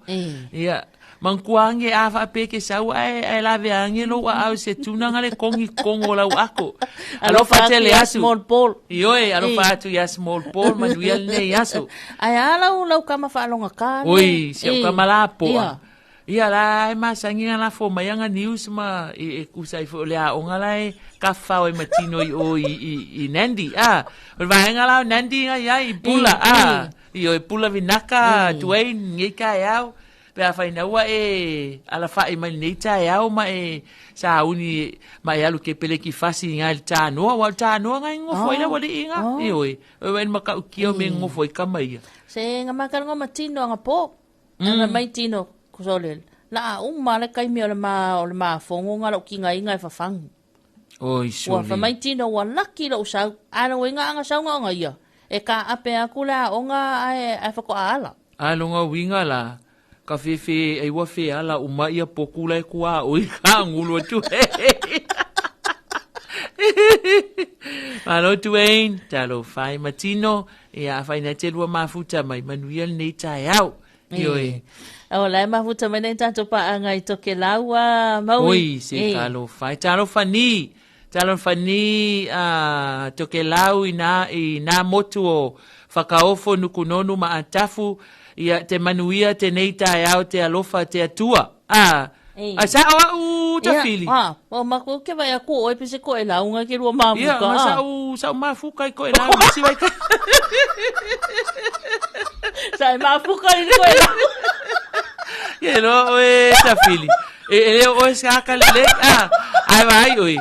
Ia, Manatua ange a faapea ke sau ae ae lave ange lou aao i se tuna le kongi kongo o lau ako. Alofa tele atu. Small Paul. Ioe, alofa atu ia Small Paul, manuia lenei aso. Ae a lau lau kama faaloga ka. Oi, si au kama la poa. Ia la e masani na lafo mai anga news ma e, e kusa i fo le aoga la e ka fao e matino i o i, i, i Nandi. Ah, o le vaega la o Nandi nga ia i Pula. Ah, ioe Pula Vinaka, Dwayne, ngei ka e au. Pe afai na ua e alafaʻi mai lenei taeao ma e sauni ma e alu ke pelekifasi i ngā i le tānoa, ua o le tānoa ngai ngofo ai lau alii ngā. Ioe, oi wai makautia o me ngofo ai kama ia. Se nga makala ngo matino anga po. Anga mai tino sole. La a uma le kaimi o le ma o le mafongo nga lau kinga inga e fafangu. Oi sole. Ua fa mai tino ua laki lou sau. A lo inga anga sau nga ia. E ka ape aku le aoga ae ae fakoa ala. A longa uiga la, ka fefe ai ua fe ala uma ia poku la e kua oi ka ngulu atu. Malo Dwayne, talofa e matino, ia afai na te lua mafuta mai manuia lenei taeao. Ioe. O la e mafuta mai nei tatou paaga i Tokelau a Maui. Oi, se talofa e. Talofa ni. Talofa ni a Tokelau i nā, i nā motu o Fakaofo, Nukunonu ma Atafu. Ia, te manuia tenei taeao te alofa te Atua. A, a sao a'u tafili. Ia, a, o maku ke vai aku oi pese ko e launga ke rua mafuka. Ia, ma sa'u, sa'u mafuka i ko e lau, si vai ka. Sa e mafuka i ko e lau. Ia, loa oe tafili. E, e leo oe sa ka lele, a, ai vai oe.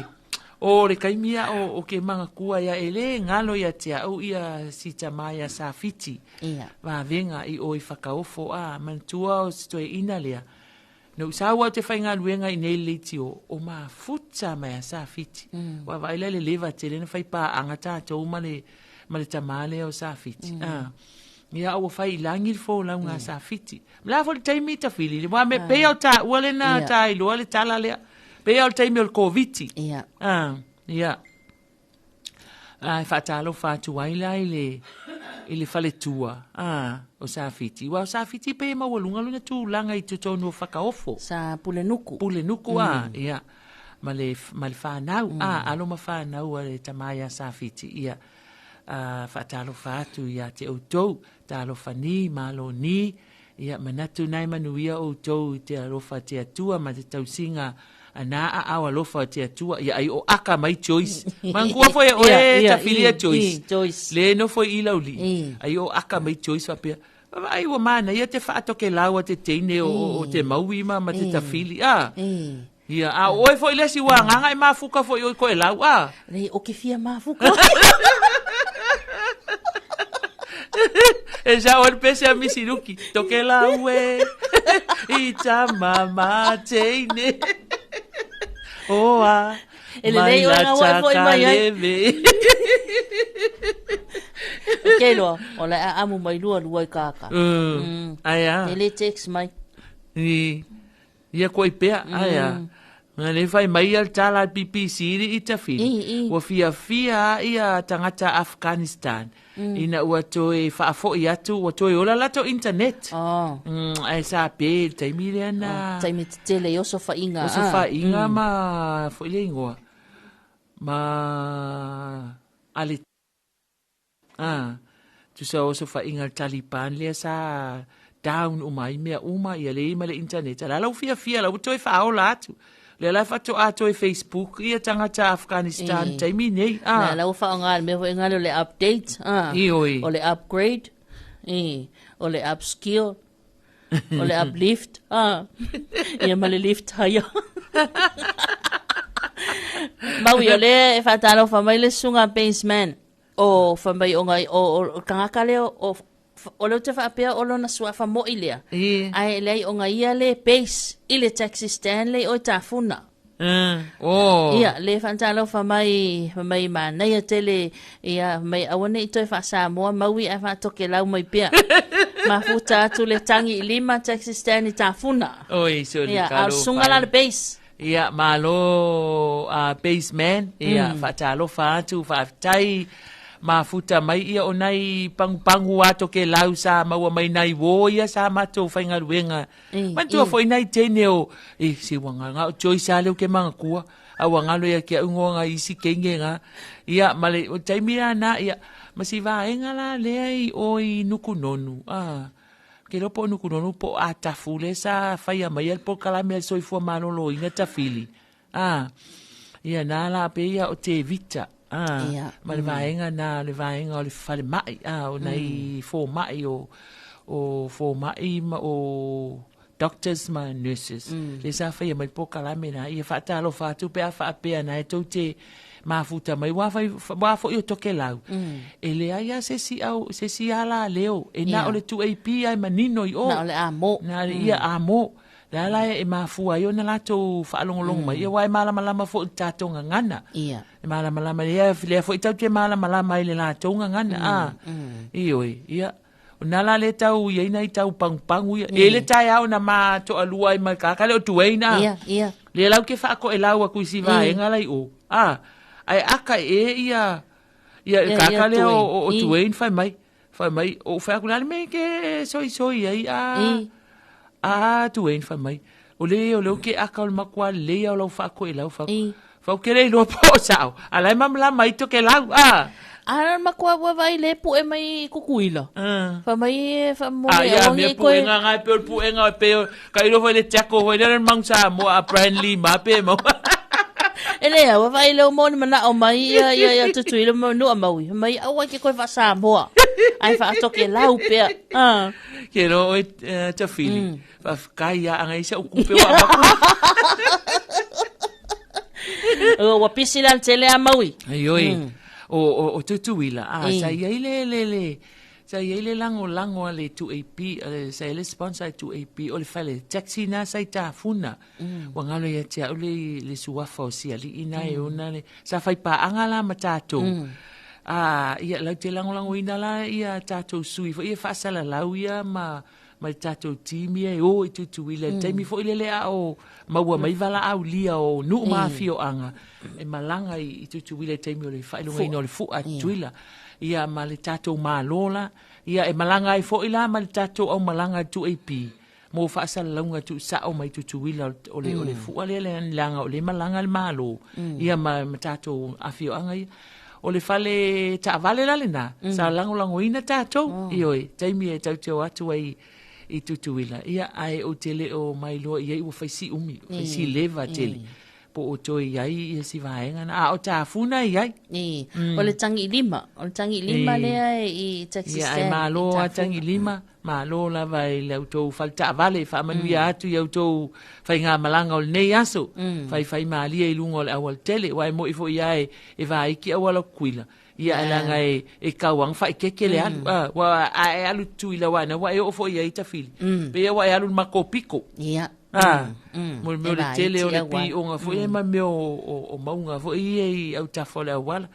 O le taimi ia o, o ke mangakua ia e le ngalo ia te au ia si tama ia Safiti. Ia. Vavenga i o i whakaofo a manatua o se toe ina lea. No sa ua te whaingaluenga i nei leiti o, o mafuta mai a Safiti. Wa vai le le leva tele na whai pāanga tātou ma le, ma le tama lea o Safiti. Ah. Ia ua whai i langi le fōlau ngā Safiti. La fo le taimi tawhili. Wa me pei au tā ua le nā tā iloa le tala lea. Pei o le taimi o le Koviti. Ia. Ah, ia. Ah, e faatalofa atu ai la i le, i le faletua, ah, o Safiti. Ua o Safiti pei e maualuga lona tulaga i totonu o Fakaofo. Sa Pulenuku. Pulenuku, mm. ah, ia. Ma le, ma le whanau, mm. ah, alo ma whanau a le tama ia Safiti, ia. Ah, faatalofa atu ia te outou, talofa ni, malo ni, Ia, manatu nai manuia outou i te alofa te Atua ma te tausiga a na aao alofa o te Atua. Ia, ai o aka mai Joyce. Mangua foi e oe tafilia Joyce. Joyce. Le nofo i lauli. Ai o aka mai Joyce wapea. Ai ua mana ia te whaatoke lau a te teine o, o, o te maui ma, ma te tafili. Ah. Ia, a oe foi le si ua nganga e mafuka foi oi koe lau, a. Nei, o ke fia mafuka. E sa oe pese a Misiruki, toke lau e, i tama ma teine. Oa, E lelei mai oe la ngā wai foi mai ai. takaleve. O ke loa, o le a amu mai lua lua i kāka. Ai a. E le text mai. I, Ia koe pea, mm. ae a. Nga le whai mai al tala al BBC ri i tawhiri. I, i. Ua fia fia a ia tangata Afghanistan. Ina ua toe whaafoi atu, ua toe ola lato internet. Oh. Ae sa pe, le taimi lea na... Oh, taimi te tele i oso whainga. Oso whainga ma foi le ingoa. Ma ale Ā, tusa o sofaiga le Taliban lea sa down uma ai mea uma, ia leai ma le internet. A la lau fiafia la ua toe faaola atu. Lea la e faatoa toe Facebook ia tagata Afghanistan E. taimi nei. Ā. Ā. La ua faaaoga le mea foi ngale o le update, ā. Ioe. O le upgrade, e, o le upskill, o le uplift, ā. Ia ma le lift higher. Maui o lea e faatalofa mai le susuga Baseman. O fai mai o ngai o o tagata lea o o lea ou te faapea o lona suafa mo'i lea. E. Ae leai o ngai ia le base i le taxi stand le i o i Tafuna. Oh. Ia, le faatalofa mai, fai mai manaia tele, ia, fai mai aua ne i toe faa-Samoa maui ae faatokelau mai pea. Mafuta atu le tangi i lima taxi stand i Tafuna. Oi, soli Ia, a o le susuga la le base. Ia, malo a Baseman, ia, faatalofa atu, faafetai, mafuta mai ia o nai pagupagu a Tokelau sa maua mai nai uō ia sa matou faigaluega. Manatua foi nai teine o, e, se ua galo, o Joyce lava lea ou ke magakua, a ua galo ia ki a'u igoa ngai isi keine ga. Ia, ma le, o le taimi lana, ia, ma si vaega la lea i o i Nukunonu, a. Ke iloa po o Nukunonu po o Atafu lea sa faia mai ai le polokalame a le soifua maloloina tafili. A, ia nā la pe ia o Tevita. A, Ia, ma le vaega nā, le vaega o le falemai, a, o nai fomai o, o fomai ma o doctors ma nurses. Lea sa faia mai le polokalame nā, ia faatalofa atu pe a faapea nā e tou te mafuta mai, ua fai, ua foi o Tokelau. E leai a se isi au, se isi ala leo, e na o le 2AP ai manino i o. Na o le amo. Na le ia amo. Le ala e mafua ai ona latou faalogologo mai, ia aua e malamalama foi i le tatou gagana. Ia. E malamalama, lea, lea foi tatou te malamalama ai i le latou gagana, a. Ioe, ia. O nā la le tau i ai nai tau pagupagu ia. E le taeao na ma toalua ai ma le kākā lea o Duane a. Ia, ia. Lea lau ke whaakoelau aku i si vaenga lai o. A, ai aka e ia, ia le kākā lea o, o, o Duane whai mai. Whai mai, o whai aku lale me ke soi soi ai a. A Duane whai mai. O le o le o ke aka o le makua lea o lau whaakoelau whai. Whau ke rei loa po o sao. A lai mamla mai to ke lau a. A matua ua vai le pu'e mai i Kukuila. Fa mai e fa mo A le ia aua mea nge koe. pu'enga ngai pe o le pu'enga o pe o ka ilo foi le Jacko foi lea le Mount Samoa a Brian Lee ma pe mau. E le aua vai le o mo ni mana'o mai ia ia ia Tutuila ma Nua Maui. Fa mai aua ke koe faa-Samoa. Ai faa-Tokelau pea. Ah. Ke lo oe Tafili. Faafetai ia anga isa ukupe wa maku. Ua pisi la tele a Maui. Ai oi. O Tutuila, a sa iai le le le sa iai le lagolago a le 2AP, sa iai le sponsor a le 2AP o le fale taxi na sa i Tafuna. Ua galo ia te au le le suafa o si ali'i na e ona le sa fai paaga la ma tatou. A ia lau te lagolagoina la ia tatou sui foi e faasalalau ia ma ma le tatou team ia e o i Tutuila i le taimi foi lele a o maua mai valaaulia o nuu ma afioaga e malaga i Tutuila i le taimi o le faailogaina o le fu'a a Tutuila. Ia ma le tatou Malo la, ia e malaga ai foi la ma le tatou aumalaga a le 2AP mo faasalalauga tuusao mai Tutuila o le, o le fu'a lea leaga o lea e malaga le Malo ia ma tatou afioaga ia. O le fale taavale la lena, sa lagolagoina tatou, ioe, taimi e tatou te o atu ai i Tutuila, ia, ae ou te le o mailoa i ai ua fai si umi, ua fai si leva tele, po o toe i ai ia si vaega na, a o Tafuna e i ai. O le Tagilima, o le Tagilima lea i taxi stand. Ia, ae malo lava Tagilima. Malo lava i la outou fale taavale, faamanuia atu i a outou faigamalaga o lenei aso, faifaimalie i luga o le aualatele, aua e moni foi lava e vaiki auala o Tutuila, ia ae leaga e tau lava ona faaeteete le alu, aua a e alu i Tutuila aua na ua e oo foi i ai i Tafili, pei lava ua e alu i le matou pito. Mo le mea o le tele o le pioga foi ma mea o mauga foi ia i autafa o le auala.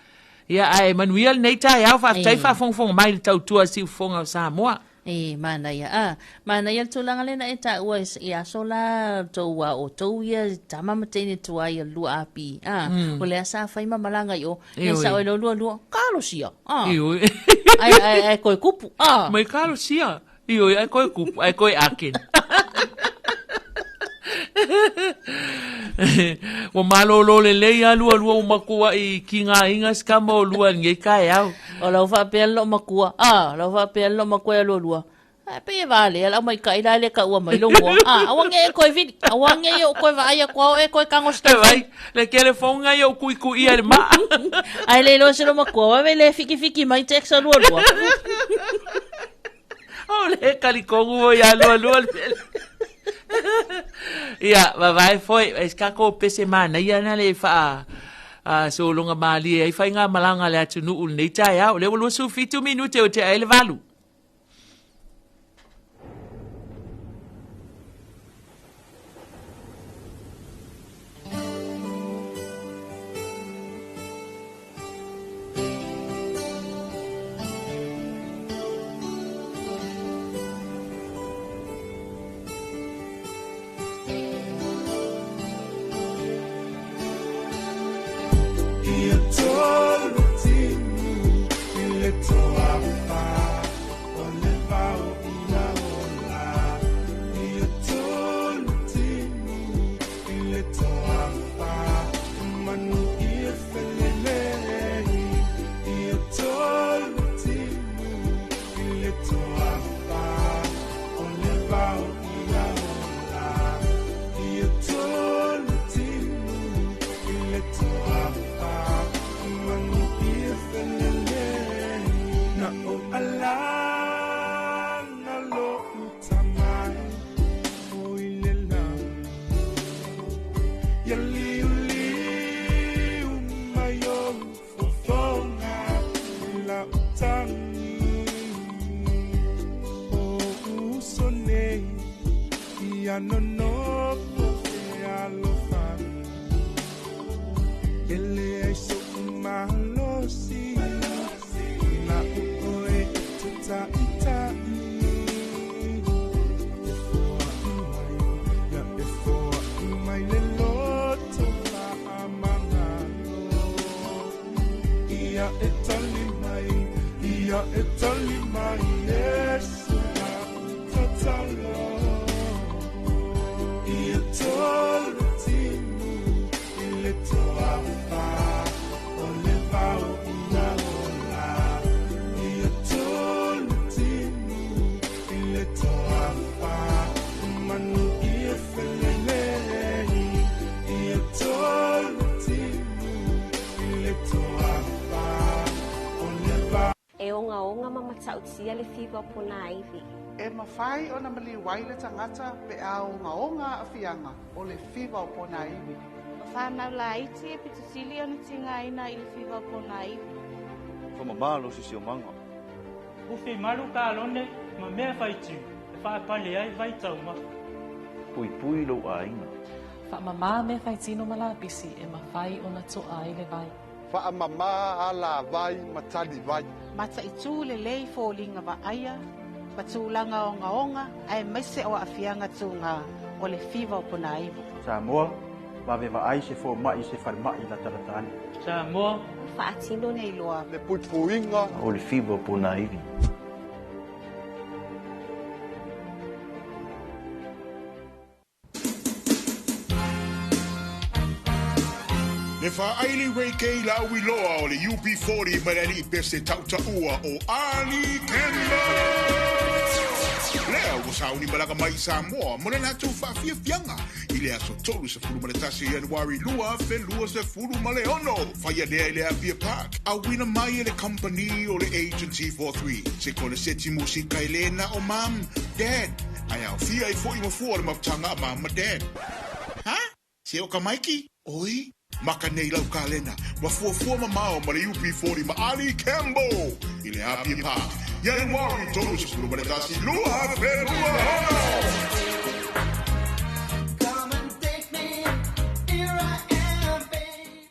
Ia, ae manuia lenei taeao, faafetai faafogafoga mai i le tautua a Siufofoga o Samoa. E, manaia, a, manaia le tulaga lea na e taua i aso la tou a outou ia tama ma teine tuai o le 2AP, a, o lea sa fai ma malaga i o, e sao e lo lua lua, kalosia, a, ai, ai, ai koe kupu, a. Mai kalosia. Ioe, ai koe kupu, ai koe akena. Ua malōlō lelei a lua lua ua makuaʻi kīgāiga se kama o lua i lenei taeao. O lau faapea le loomatua, a, lau faapea le loomatua ia lua lua, ae pei e valea le aumaikai la e le taua mai lou igoa. A, aua ne i e toe vili, aua ne i ou toe vaai atu a o e toe tago se E vai, le telefoni ia o kuikuia i le maa. Ae le iloa se loomatua, vave le fikifiki mai text a lua lua. O le talitonu foi ia lua lua le mea lea. Ia, vavae foi, e se tatou pese manaia na le faa a, sologa malie ai faigamalaga a le atunuu i lenei taeao. O lea ua 27 minute o tea ai le 8. ogaoga ma matautia le fiva o ponaivi. E mafai ona maliu ai le tagata pe a ogaoga aafiaga o le fiva o ponaivi. O whānau laiti e pito sili ona tigaina i le fiva o ponaivi. Faamamā lou siosiomaga. Ufi malu kalone ma mea faitiu e faaepale ai vaitaumafa. Puipui lou aiga. Faamamā mea faitino ma lapisi e mafai ona to'a ai le vai. Faamamā alavai ma talivai. Mataitū lelei foliga vaaia ma tulaga ogaoga aemaise o aafiaga tugā o le fiva o ponaivi. Samoa, vave vaai se fomaʻi se falemaʻi latalata ane. Samoa, Faatino nei loa le puipuiga o le fiva o ponaivi. Le faaili Ray K lau iloa o le UB40 ma le alii pese tautaua o Ali Campbell. Lea ua sauni malaga mai i Samoa mo le latou faafiafiaga i le aso 31 Ianuari 2026. Faia lea i le Apia Park, auina mai e le kamupani o le Agency 43. Se koneseti musika e le na o Mum, Dad, ae aofia ai foi ma fua o le mafutaga a Mum ma Dad. Ha? Se o ka maiki? Oi? Maka nei lau kalena, ma fuafua mamao ma le UB40 ma Ali Campbell i le Apia Park. Ianuari 31, 2026. Come and take me, here I am, baby.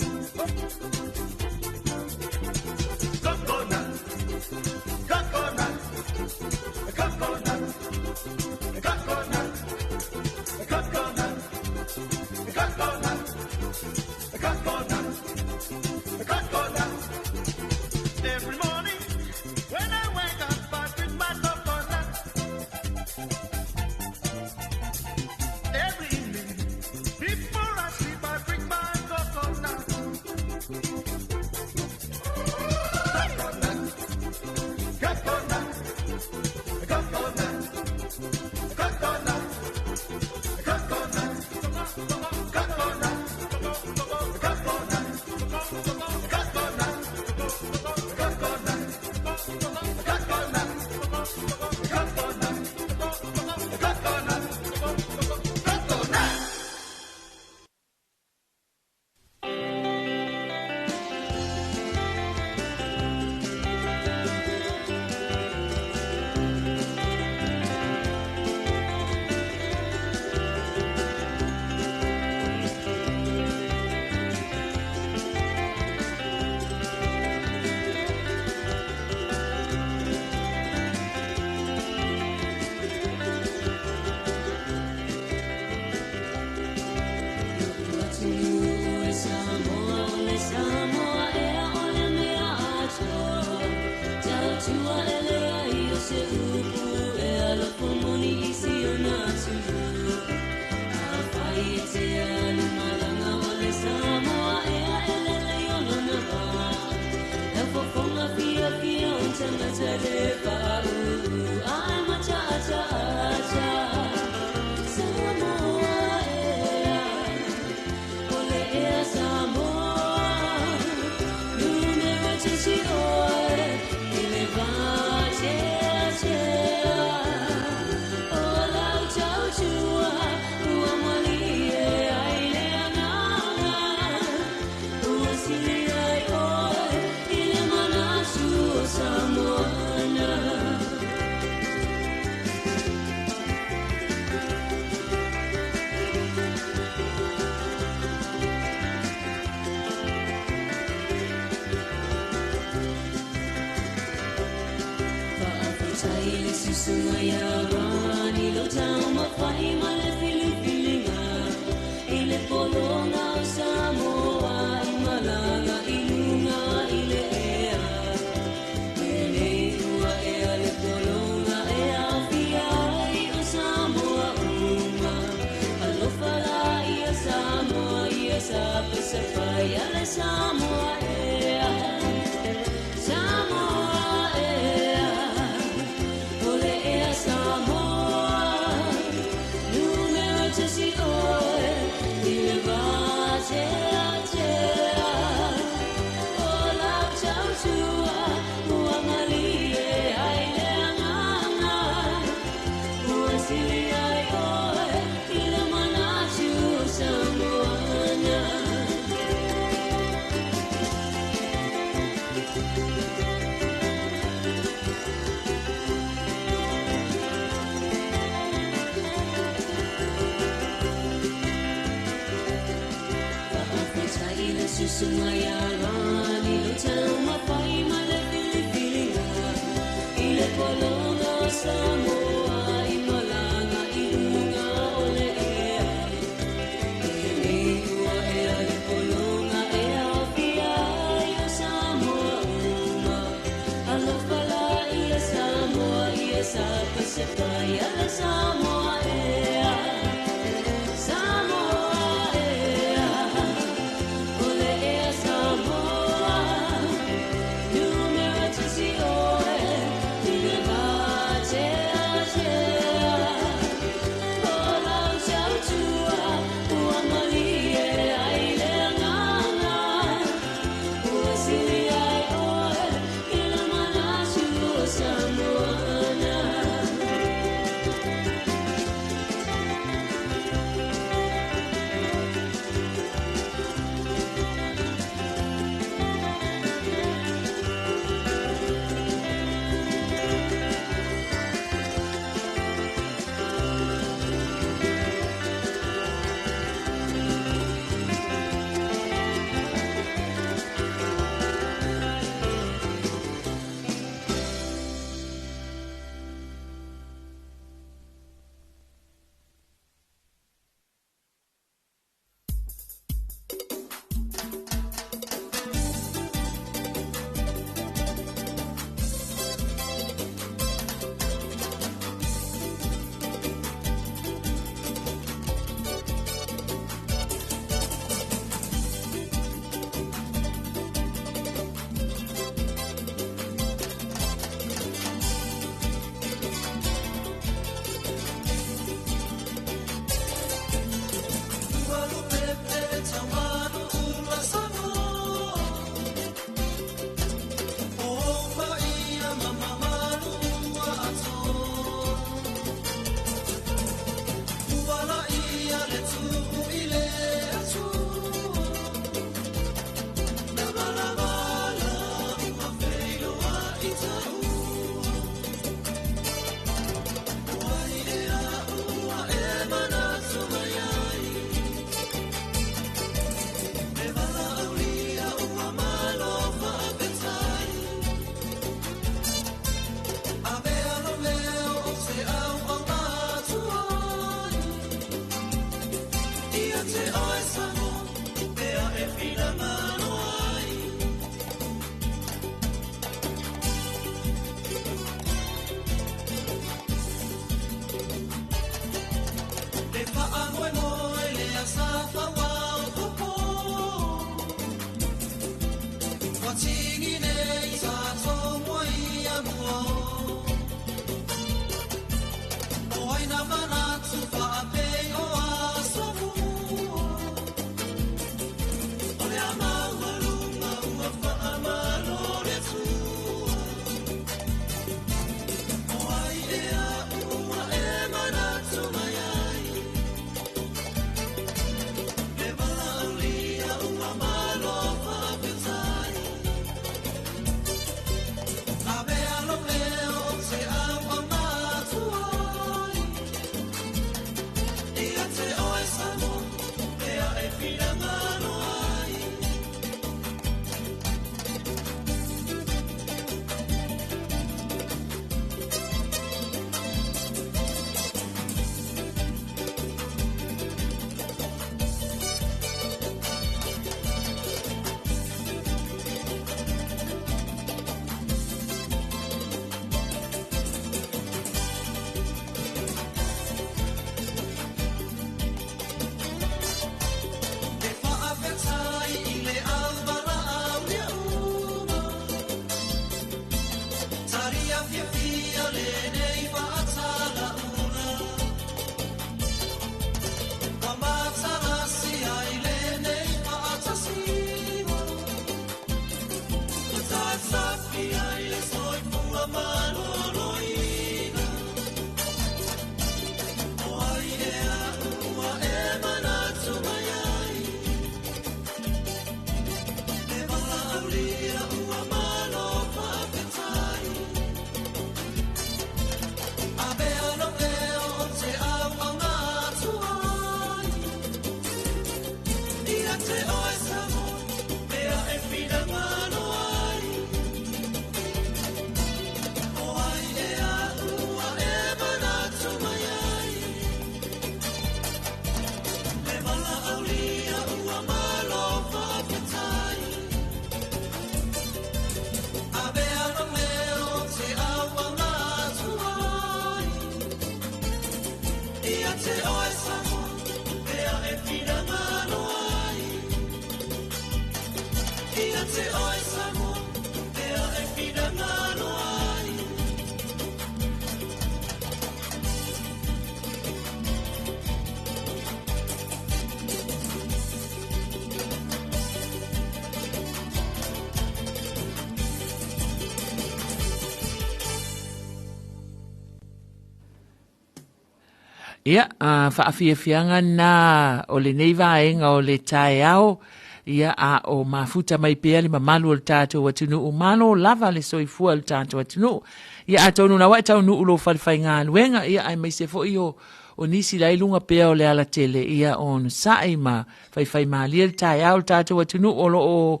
Ia, a faafiafiaga na o lenei vaega o le taeao, ia a o mafuta mai pea le mamalu o le tatou atunuu, malo lava le soifua o le tatou atunuu. Ia atonu na ua e taunuu lou fale faigaluega, ia aemaise foi o o nisi la i luga pea o le alatele, ia onosai ma faifaimalie le taeao o le tatou atunuu o lo o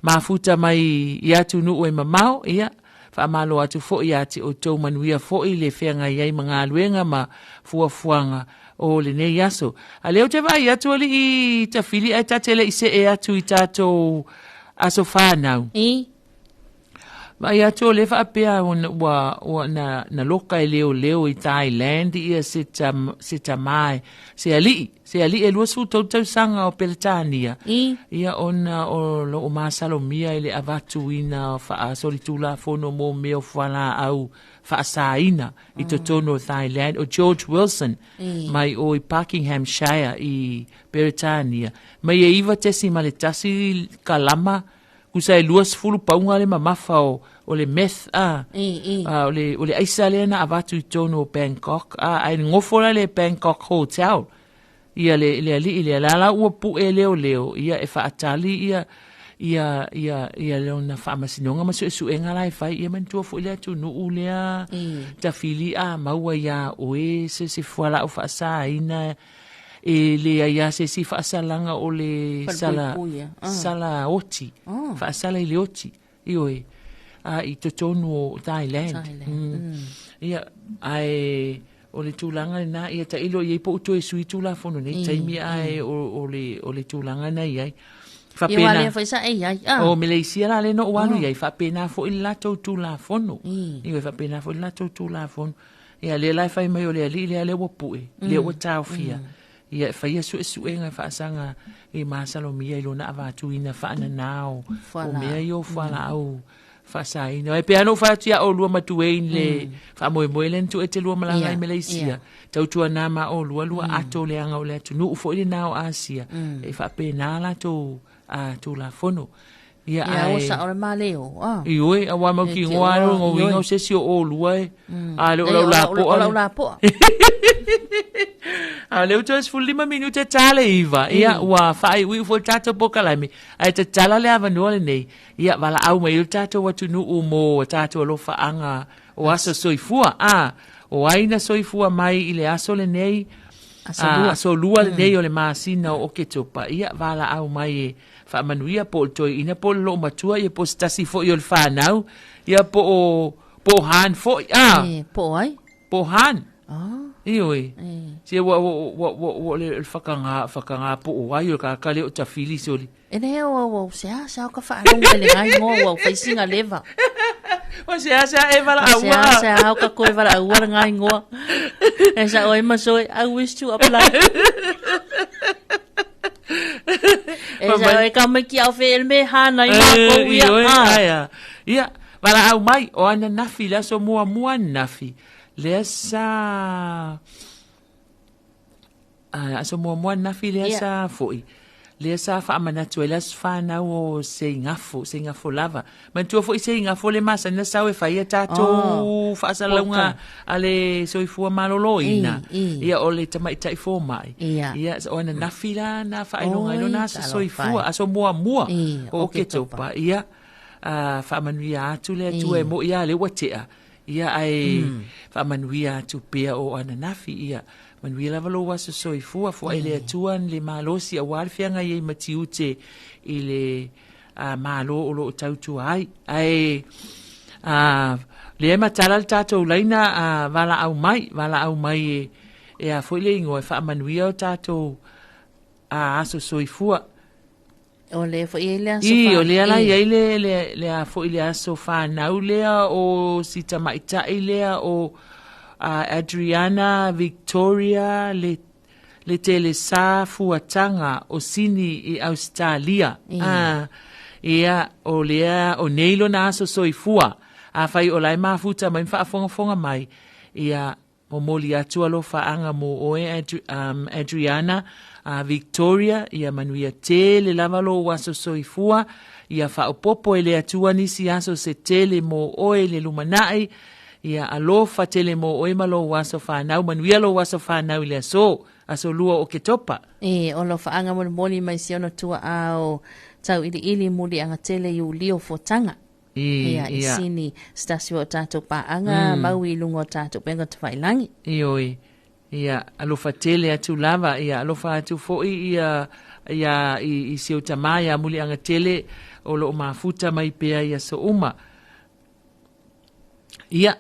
mafuta mai i atunuu e mamao, ia Faamalo atu foi ia te outou manuia foi le feagai ai ma galuega ma fuafuaga o lenei aso. A lea ou te vaai atu alii Tafili ae ta te le i see atu i tatou aso fanau. I. Vaai atu o lea faapea ua, ua na, na loka e leoleo i Thailand ia se, tam, se tamā, se alii Se alii e 23 tausaga o Peretania, I. ia ona o loo masalomia i le avatuina o faasolitulafono mo mea o fualaau faasaina i totonu o Thailand, o George Wilson I. mai o i Buckinghamshire i Peretania, mai e 9.1 kalama tusa e 20 pauga le mamafa o, o le meth a, I, i. a o, le, o le aisa lea na avatu i totonu o Bangkok a, ae gofo la le Bangkok Hotel ia le, le alii lea la la ua pu'e leoleo ia e faatali ia ia ia ia lona faamasinoga ma suesuega la e fai ia manatua foi le atunuu lea I. tafili a maua iā oe se se fualaau faasaina E leai lava se isi faasalaga o le sala, ah. sala oti, oh. faasala i le oti, ioe, a, i totonu o Thailand. Thailand. Mm. Ia, ae o le tulaga lena, ia tailo i ai po o toe sui Tulafono nei taimi, ae o, o, le, o le tulaga na i ai. Ia lea foi sa e iai. Ah. O Malaysia la le no o alu i ai, faapena foi le latou Tulafono. Ioe, faapena foi le latou Tulafono. Ia, lea la e fai mai o le alii lea lea ua pue, lea ua taofia. Ia, e faia suesuega e faasaga i masalomia i lona avatuina faanana o, o mea ia o fualaau faasaina. E pei lava ona ou fai atu ia oulua ma Dwayne le faamoemoe lea na tuu e te lua malaga i Malaysia. Tautuana ma oulua lua ato leaga o le atunuu foi lena o Asia. E faapena latou a Tulafono. Ia, Ia, ua sao le maleo. Ah. Ioe, aua mau E ki te ngoa ua, alo ngo ioe. winga o se si o olua e. A le o Nei, lau o la lau- poa. o lau la poa. A le uto 15 minute ta le iva. Ia, ua faaiuiu foi le tatou polokalame. Ae tatala le avanoa lenei. Ia, valaau mai ai le tatou atunuu mo tatou alofaaga o aso soifua. A, o ai na soifua mai i le aso lenei. Aso lua. Aso lua lenei o le masina o Oketopa. Ia, valaau mai e faamanuia po o le toeaina po o le loomatua ia po o se tasi foi o le fanau ia po o po o Han foi a E, po o ai? po o Han Ah. Ioe. E. Se ua ua ua ua ua le whakangā whakangā po o ai o ka ka le o tawhili soli. E le au au au se a se au ka whaalonga i le ngai ngoa ua au whaisinga leva. O se a se a e vala O se a aua. se a au ka koe vala aua le ngai ngoa. E sa oe masoe, I wish to apply. E sa oe ka mai ki au whe me hana i ngā kou ia. Ioe, Ah. aia. Ia, valaau mai, o ananafi, le aso muamua ananafi. Lea sa... Ah, aso muamua ananafi lea Ia. sa foi. Lea sa faamanatu ai le aso fanau o Seigafo, Seigafo lava. Manatua foi Seigafo le masani na sau e fai a tatou Oh, faasalalauga polokala. a le soifua maloloina. I, i. Ia, o le tamaitai fomai. Ia. Ia, o ananafi la na faailoga ai Oi, lona aso talofa soifua, e. aso muamua I, o o ke Oketopa. Ia, ah, faamanuia atu le Atua I. e mo'i lava lea ua tea. Ia, ae faamanuia atu pea o ananafi. Ia, manuia lava lou aso soifua, foai le Atua le malosi auā le feagai ai ma tiute i le a, malo o loo tautua ai. Ae a, lea e matala le tatou laina a, valaau mai, valaau mai e, e a foi le igoa e faamanuia o tatou a, aso soifua. O lea foi i ai le aso I, fa- o lea la i. i ai le, le, le a foi le aso fanau lea o si tamaitai lea o a, Adriana Victoria le, le Telesa Fuataga o Sini i Ausetalia. I. A, Ia, o lea, o nei lona aso soifua. Afai o la e mafuta mai ma faafogafoga mai, ia, momoli atu alofaaga mo oe Adri, um, Adriana uh, Victoria, ia manuia tele lava lou aso soifua, ia faaopoopo e le Atua nisi aso se tele mo oe i le lumanai, ia alofa tele mo oe ma lou aso fanau, manuia lou aso fanau i le aso, aso lua o Oketopa. E, o alofaaga molimoli mai si ona tuaa o Tauiliili Muliagatele Iulio Fotaga. I, Ia, i ia. sini, se tasi o tatou paaga mau i luga o tatou upega tafailagi. Ioe. Ia, alofa tele atu lava, ia alofa atu foi ia ia i, i si ou tamā iā Muliagatele o lo o mafuta mai pea i aso uma. Ia,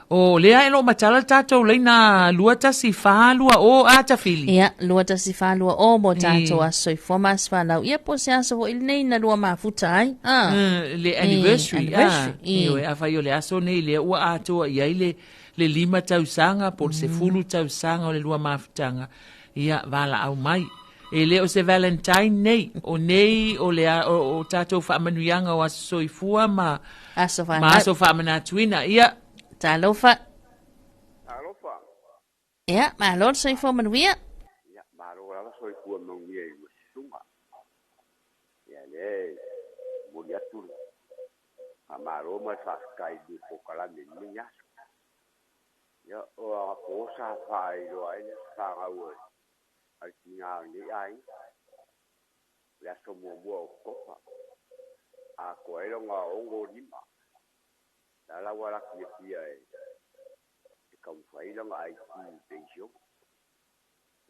o lea e lo o matala le tatou laina 214 20 a Tafili. Ia, 21420 mo tatou aso soifua ma aso fanau. Ia, po o se aso foi lenei na lua mafuta ai. Ah. Le anniversary, E, anniversary. ah. Ioe, afai o le aso nei lea ua atoa i ai le, le 5 tausaga po o le 10 tausaga o le lua mafutaga, ia, valaau mai. E le o se Valentine nei, o nei o le o, o tatou faamanuiaga o aso soifua ma aso ma aso faamanatuina. Ia. Talofa. Talofa. Ia, malo le soifua manuia. Ia, malo lava soifua manuia i susuga. Ia le momoli atu le faamalo ma le faafetai i le polokalame i lenei aso. Ia, o agapo sa faailoa ai le aso fanau a le tiga o lenei aiga, o le aso muamua o Oketopa, atoa ai lona 65. La la ua alu atu i Apia e taumafai lana ID i penisione.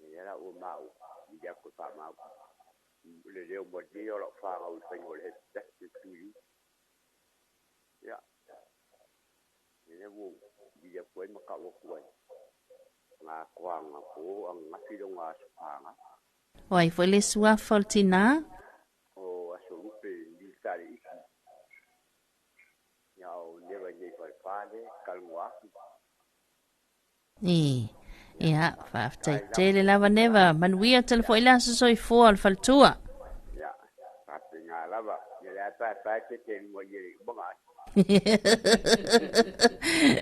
Ia lea la ua maua, vili atu e faamau le leo malie o lau fanau i le faiga o le happy birthday to you. Ia, lea ua vili atu ai ma tau atu ai, na atoa anapo ananafi lona aso fanau. O ai foi le suafa o le tinā? O Aso Lupe Militare Isi. Ia o Neva i nei Falepale, talanoa atu. I. Ia, faafetai tele lava Neva. Manuia tele foi le aso soifua o le faletua. Ia, faapena lava. Ia le paepae te te lua i e umaga ai.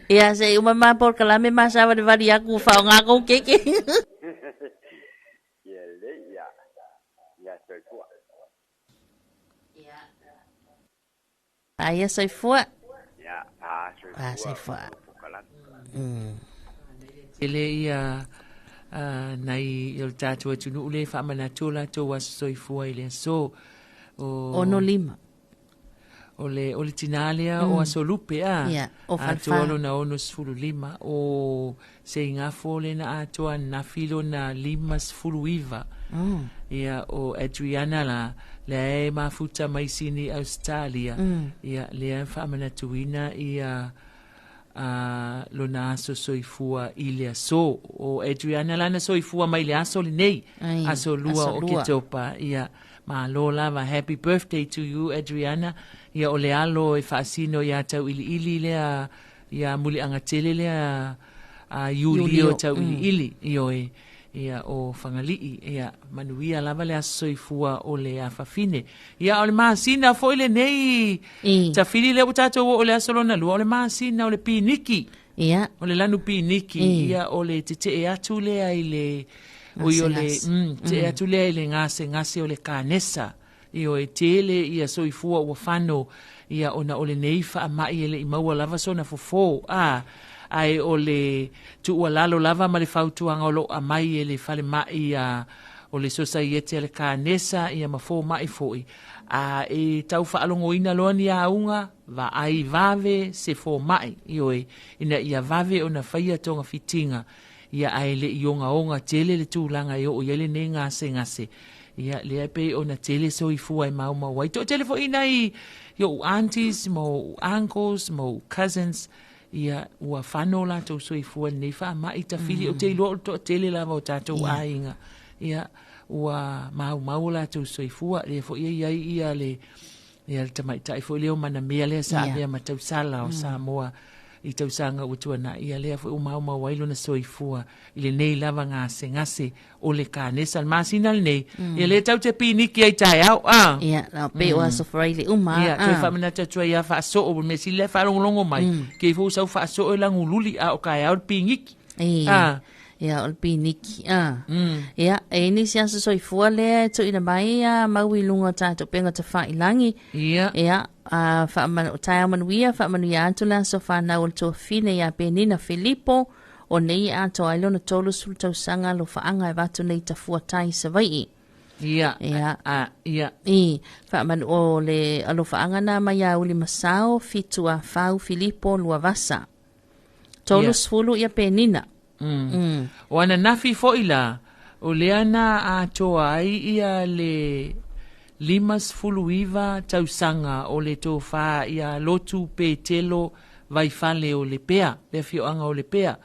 Ia, se i uma ma polokalame ma savalivali aku faaaoga kou keke. Ia lelei, ia, ia soifua. Aia soifua. Ia, a soifua. A soifua. Tele ia nai o le tatou atunuu le faamanatu o latou aso soifua i le aso. O, ono lima. O le, o le tinā lea o Aso Lupe, a? Ia, o Atoa Falefa. lona 65, o Seigafo lena atoa ananafi lona 59. Ia, o Adriana la, lea e mafuta mai Sini Ausetalia, ia, lea e faamanatuina ia a, lona aso soifua i le aso. O Adriana la na soifua mai le aso lenei, Ai, aso lua aso o lua. Oketopa, ia, malo lava. Happy birthday to you, Adriana. Ia, o le alo e faasino iā Tauiliili lea, iā Muliagatele lea, a Iulio Iulio, Tauiliili, ioe, ia, o Fagalii, ia, manuia lava le aso soifua o le afafine. Ia, o le masina foi lenei, I. Tafili lea ua tatou oo i le aso lona lua, o le masina o le piniki. Ia. O le lanu piniki, I. ia, o le tetee atu lea i le, oi, o le, Gasegase. tetee atu lea i le gasegase o le kanesa. Ioe, tele ia soifua ua fano, ia, ona o lenei faamai e le i maua lava sona fofo, a, ae o le tuualalo lava ma le fautuaga o lo o aumai e le falemai a o le Sosaiete a le Kanesa, ia ma fomai foi, a e tau faalogoina loa ni auga, vaai vave se fomai, ioe, ina ia vave ona faia togafitiga, ia ae le i ogaoga tele le tulaga e oo i ai lenei gasegase. Ia, lea e pei ona tele soifua e maumau ai. Toatele foi nai i ou aunties ma ou uncles ma ou cousins, ia, ua fano o latou soifua i lenei faamai tafili. Ou te iloa o le toatele lava o tatou aiga, ia, ua maumau o latou soifua. Lea foi e i ai ia le, ia le tamaitai foi lea o Manamea lea sa avea ma tausala o Samoa. i tausaga ua tuana'i, ia lea foi ua maumau ai lona soifua i lenei lava gasegase o le kanesa. Le masina lenei, ia lea tatou te piniki ai taeao, a. Ia, na pei o aso Faraile uma, Ia, toe faamanatu atu ai ia faasoo, o le mea sili la e faalogologo mai, kei foi ua sau faasoo e lagululi, a o taeao le piniki. A. Ia, o le piniki, a. Ia, e i ai nisi aso soifua lea e tuuina mai a mau i luga o tatou upega tafailagi. Ia. Ia, a, faamanu, taeao manuia, faamanuia atu le aso fanau o le tuafafine ia Penina Filipo, o nei e atoa ai lona 30 tausaga alofaaga e avatu nei Tafua Tai Savaii. Ia. Ia. A, ia. I, faamanu o le alofaaga na mai ia Ulimasao, Fitu Afau Filipo Luavasa. 30 ia Penina. O ananafi foi la, o lea na atoa ai ia le 59 tausaga o le tofa ia Lotu Petelo Vaifale o Lepea, le afioaga o Lepea.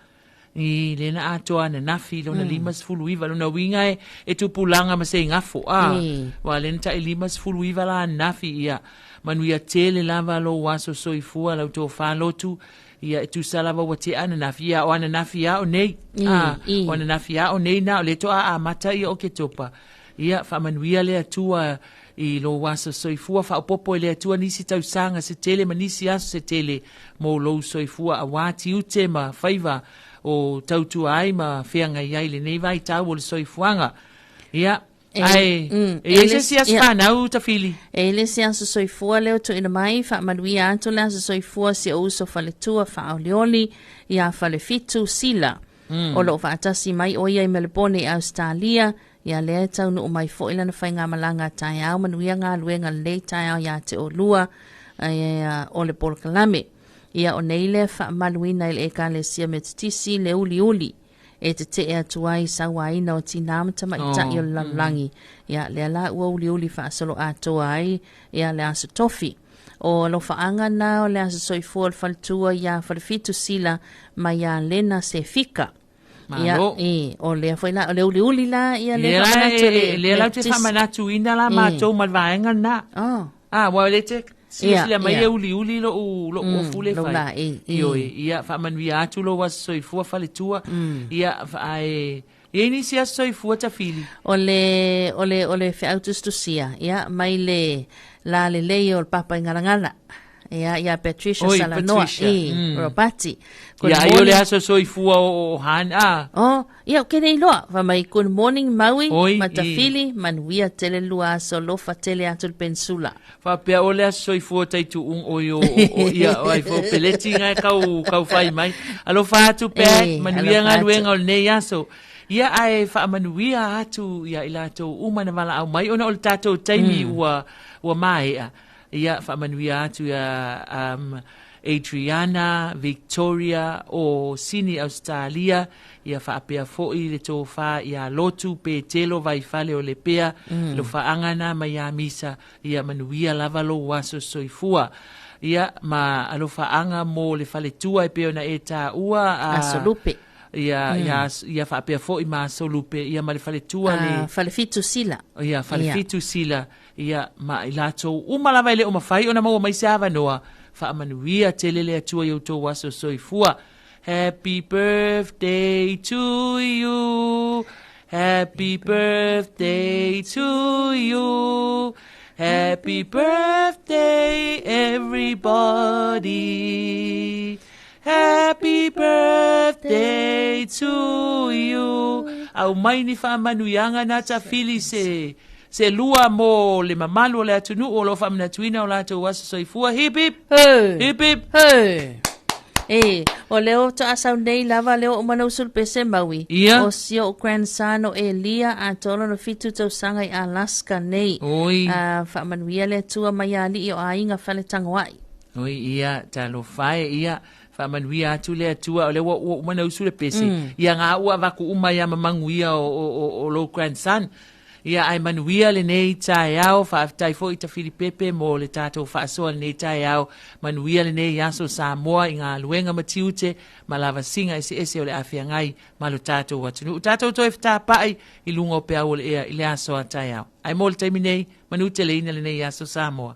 I lea na atoa ananafi lona 59, lona uiga e, e tupulaga ma se igafo, a. Ua lea na tai 59 la ananafi, ia manuia tele lava lou aso soifua lau tofa Lotu, ia e tusa lava ua tea ananafi, ia o ananafi a o nei, a, o ananafi a o nei na o lea toa amata ia Oketopa. Ia faamanuia le Atua i lou aso soifua, faaopoopo e le Atua nisi tausaga se tele ma nisi aso se tele mo lou soifua auā tiute ma faiva o tautua ai ma feagai ai lenei vaitau o le soifuaga. Ia, ae e i ai se isi aso fanau Tafili? E i le isi aso soifua lea ua tuuina mai, faamanuia atu le aso soifua si ou uso faletua faaolioli ia Falefitu Sila. O lo o faatasi mai ʻo ia i Melebone i Ausetalia, ia lea e taunuu mai foi lana faigamalaga a taeao manuia galuega lenei taeao iā te olua o le polokalame. Ia o nei lea faamaluina i le Ekalesia Metotisi le uliuli e tetee atu ai i sauaina o tinā ma tamaitai o le lalolagi. Ia lea la ua uliuli faasoloatoa ai ia le Aso Tofi. O alofaaga na o le Aso Soifua o le Faletua iā Falefitu Sila ma iā Lena Sefika. Ia, Malo. e, o lea foi la, o le uliuli la, ia le Lea la faamanatu e, le lea la ou te Baptist. faamanatuina la matou ma le vaega lena. Oh. Ah, ua le te silasila Ia, mai ia. e uliuli lou, lou ofu le Lou fai. laei, Ioe, ia faamanuia atu lou aso soifua faletua. Ia, ae, e i ai nisi aso soifua Tafili. O le, o le, o le feau tusitusia, ia, mai le la lelei o le papa i Galagala. Ia, ia Patricia Oi, Salanoa, Patricia. i, Robati. Good Ia, ai o le morning. aso soifua o, o Han, ah. Oh, ia, o ke nei loa. Fa mai, good morning Maui, Oi, ma i. Tafili, manuia tele lua aso lofa tele atu le pensula. Faapea o le aso soifua tai tuung oi o, o, o ia, o ai fo peleti ngai kau, kau fai mai. Alofa atu Pat, E, manuia alofa atu. galuega o lenei aso. Ia ae faamanuia atu ia i latou uma na valaau mai ona o le tatou taimi ua, ua maea. Ia faamanuia atu ia Adriana, Victoria o Sini Ausetalia, ia faapea foi le tofa ia Lotu Petelo Vaifale o Lepea, lofaaga na mai ia Misa, ia manuia lava lou aso soifua. Ia ma alofaaga mo le faletua e pei ona e taua a Aso Lupe. Ia, ia, ia faapea foi ma Aso Lupe, ia ma le faletua le Falefitu Sila. Ia, Falefitu Sila, ia ma i latou uma lava e le o mafai ona maua mai se avanoa, faamanuia tele le Atua i outou aso soifua. Happy birthday to you. Happy birthday to you. Happy birthday everybody. Happy birthday to you. Aumai ni faamanuiaga na Tafili se se lua mo le mamalu o le atunuu o lo o faamanatuina o latou aso soifua. Hip hip. Hey. Hip hip. Hey. E, o lea o toasau nei lava lea o umana usu le pese Maui. Ia. O si o grandson o Elia a tolo no fitu tausaga i Alaska nei. Oi. A, faamanuia le Atua mai ia alii o aiga fale tagoai. Oi, ia, talofa e, ia, faamanuia atu le Atua, o lea ua, ua uma ona usu le pese. Ia ngā ua avaku uma ia mamagu ia o, o, o, o lou grandson. Ia, ae manuia lenei taeao, faafetai foi i Tafili Pepe mo le tatou faasoa lenei taeao, manuia lenei aso Samoa i galuega ma tiute ma lavasiga eseese o le a feagai ma lo tatou atunuu. Tatou toe fetapa'i i luga o peau o le ea i le aso a taeao. Ae mo le taimi nei, manu teleina lenei aso Samoa.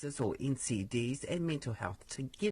Diseases, or NCDs, and mental health together.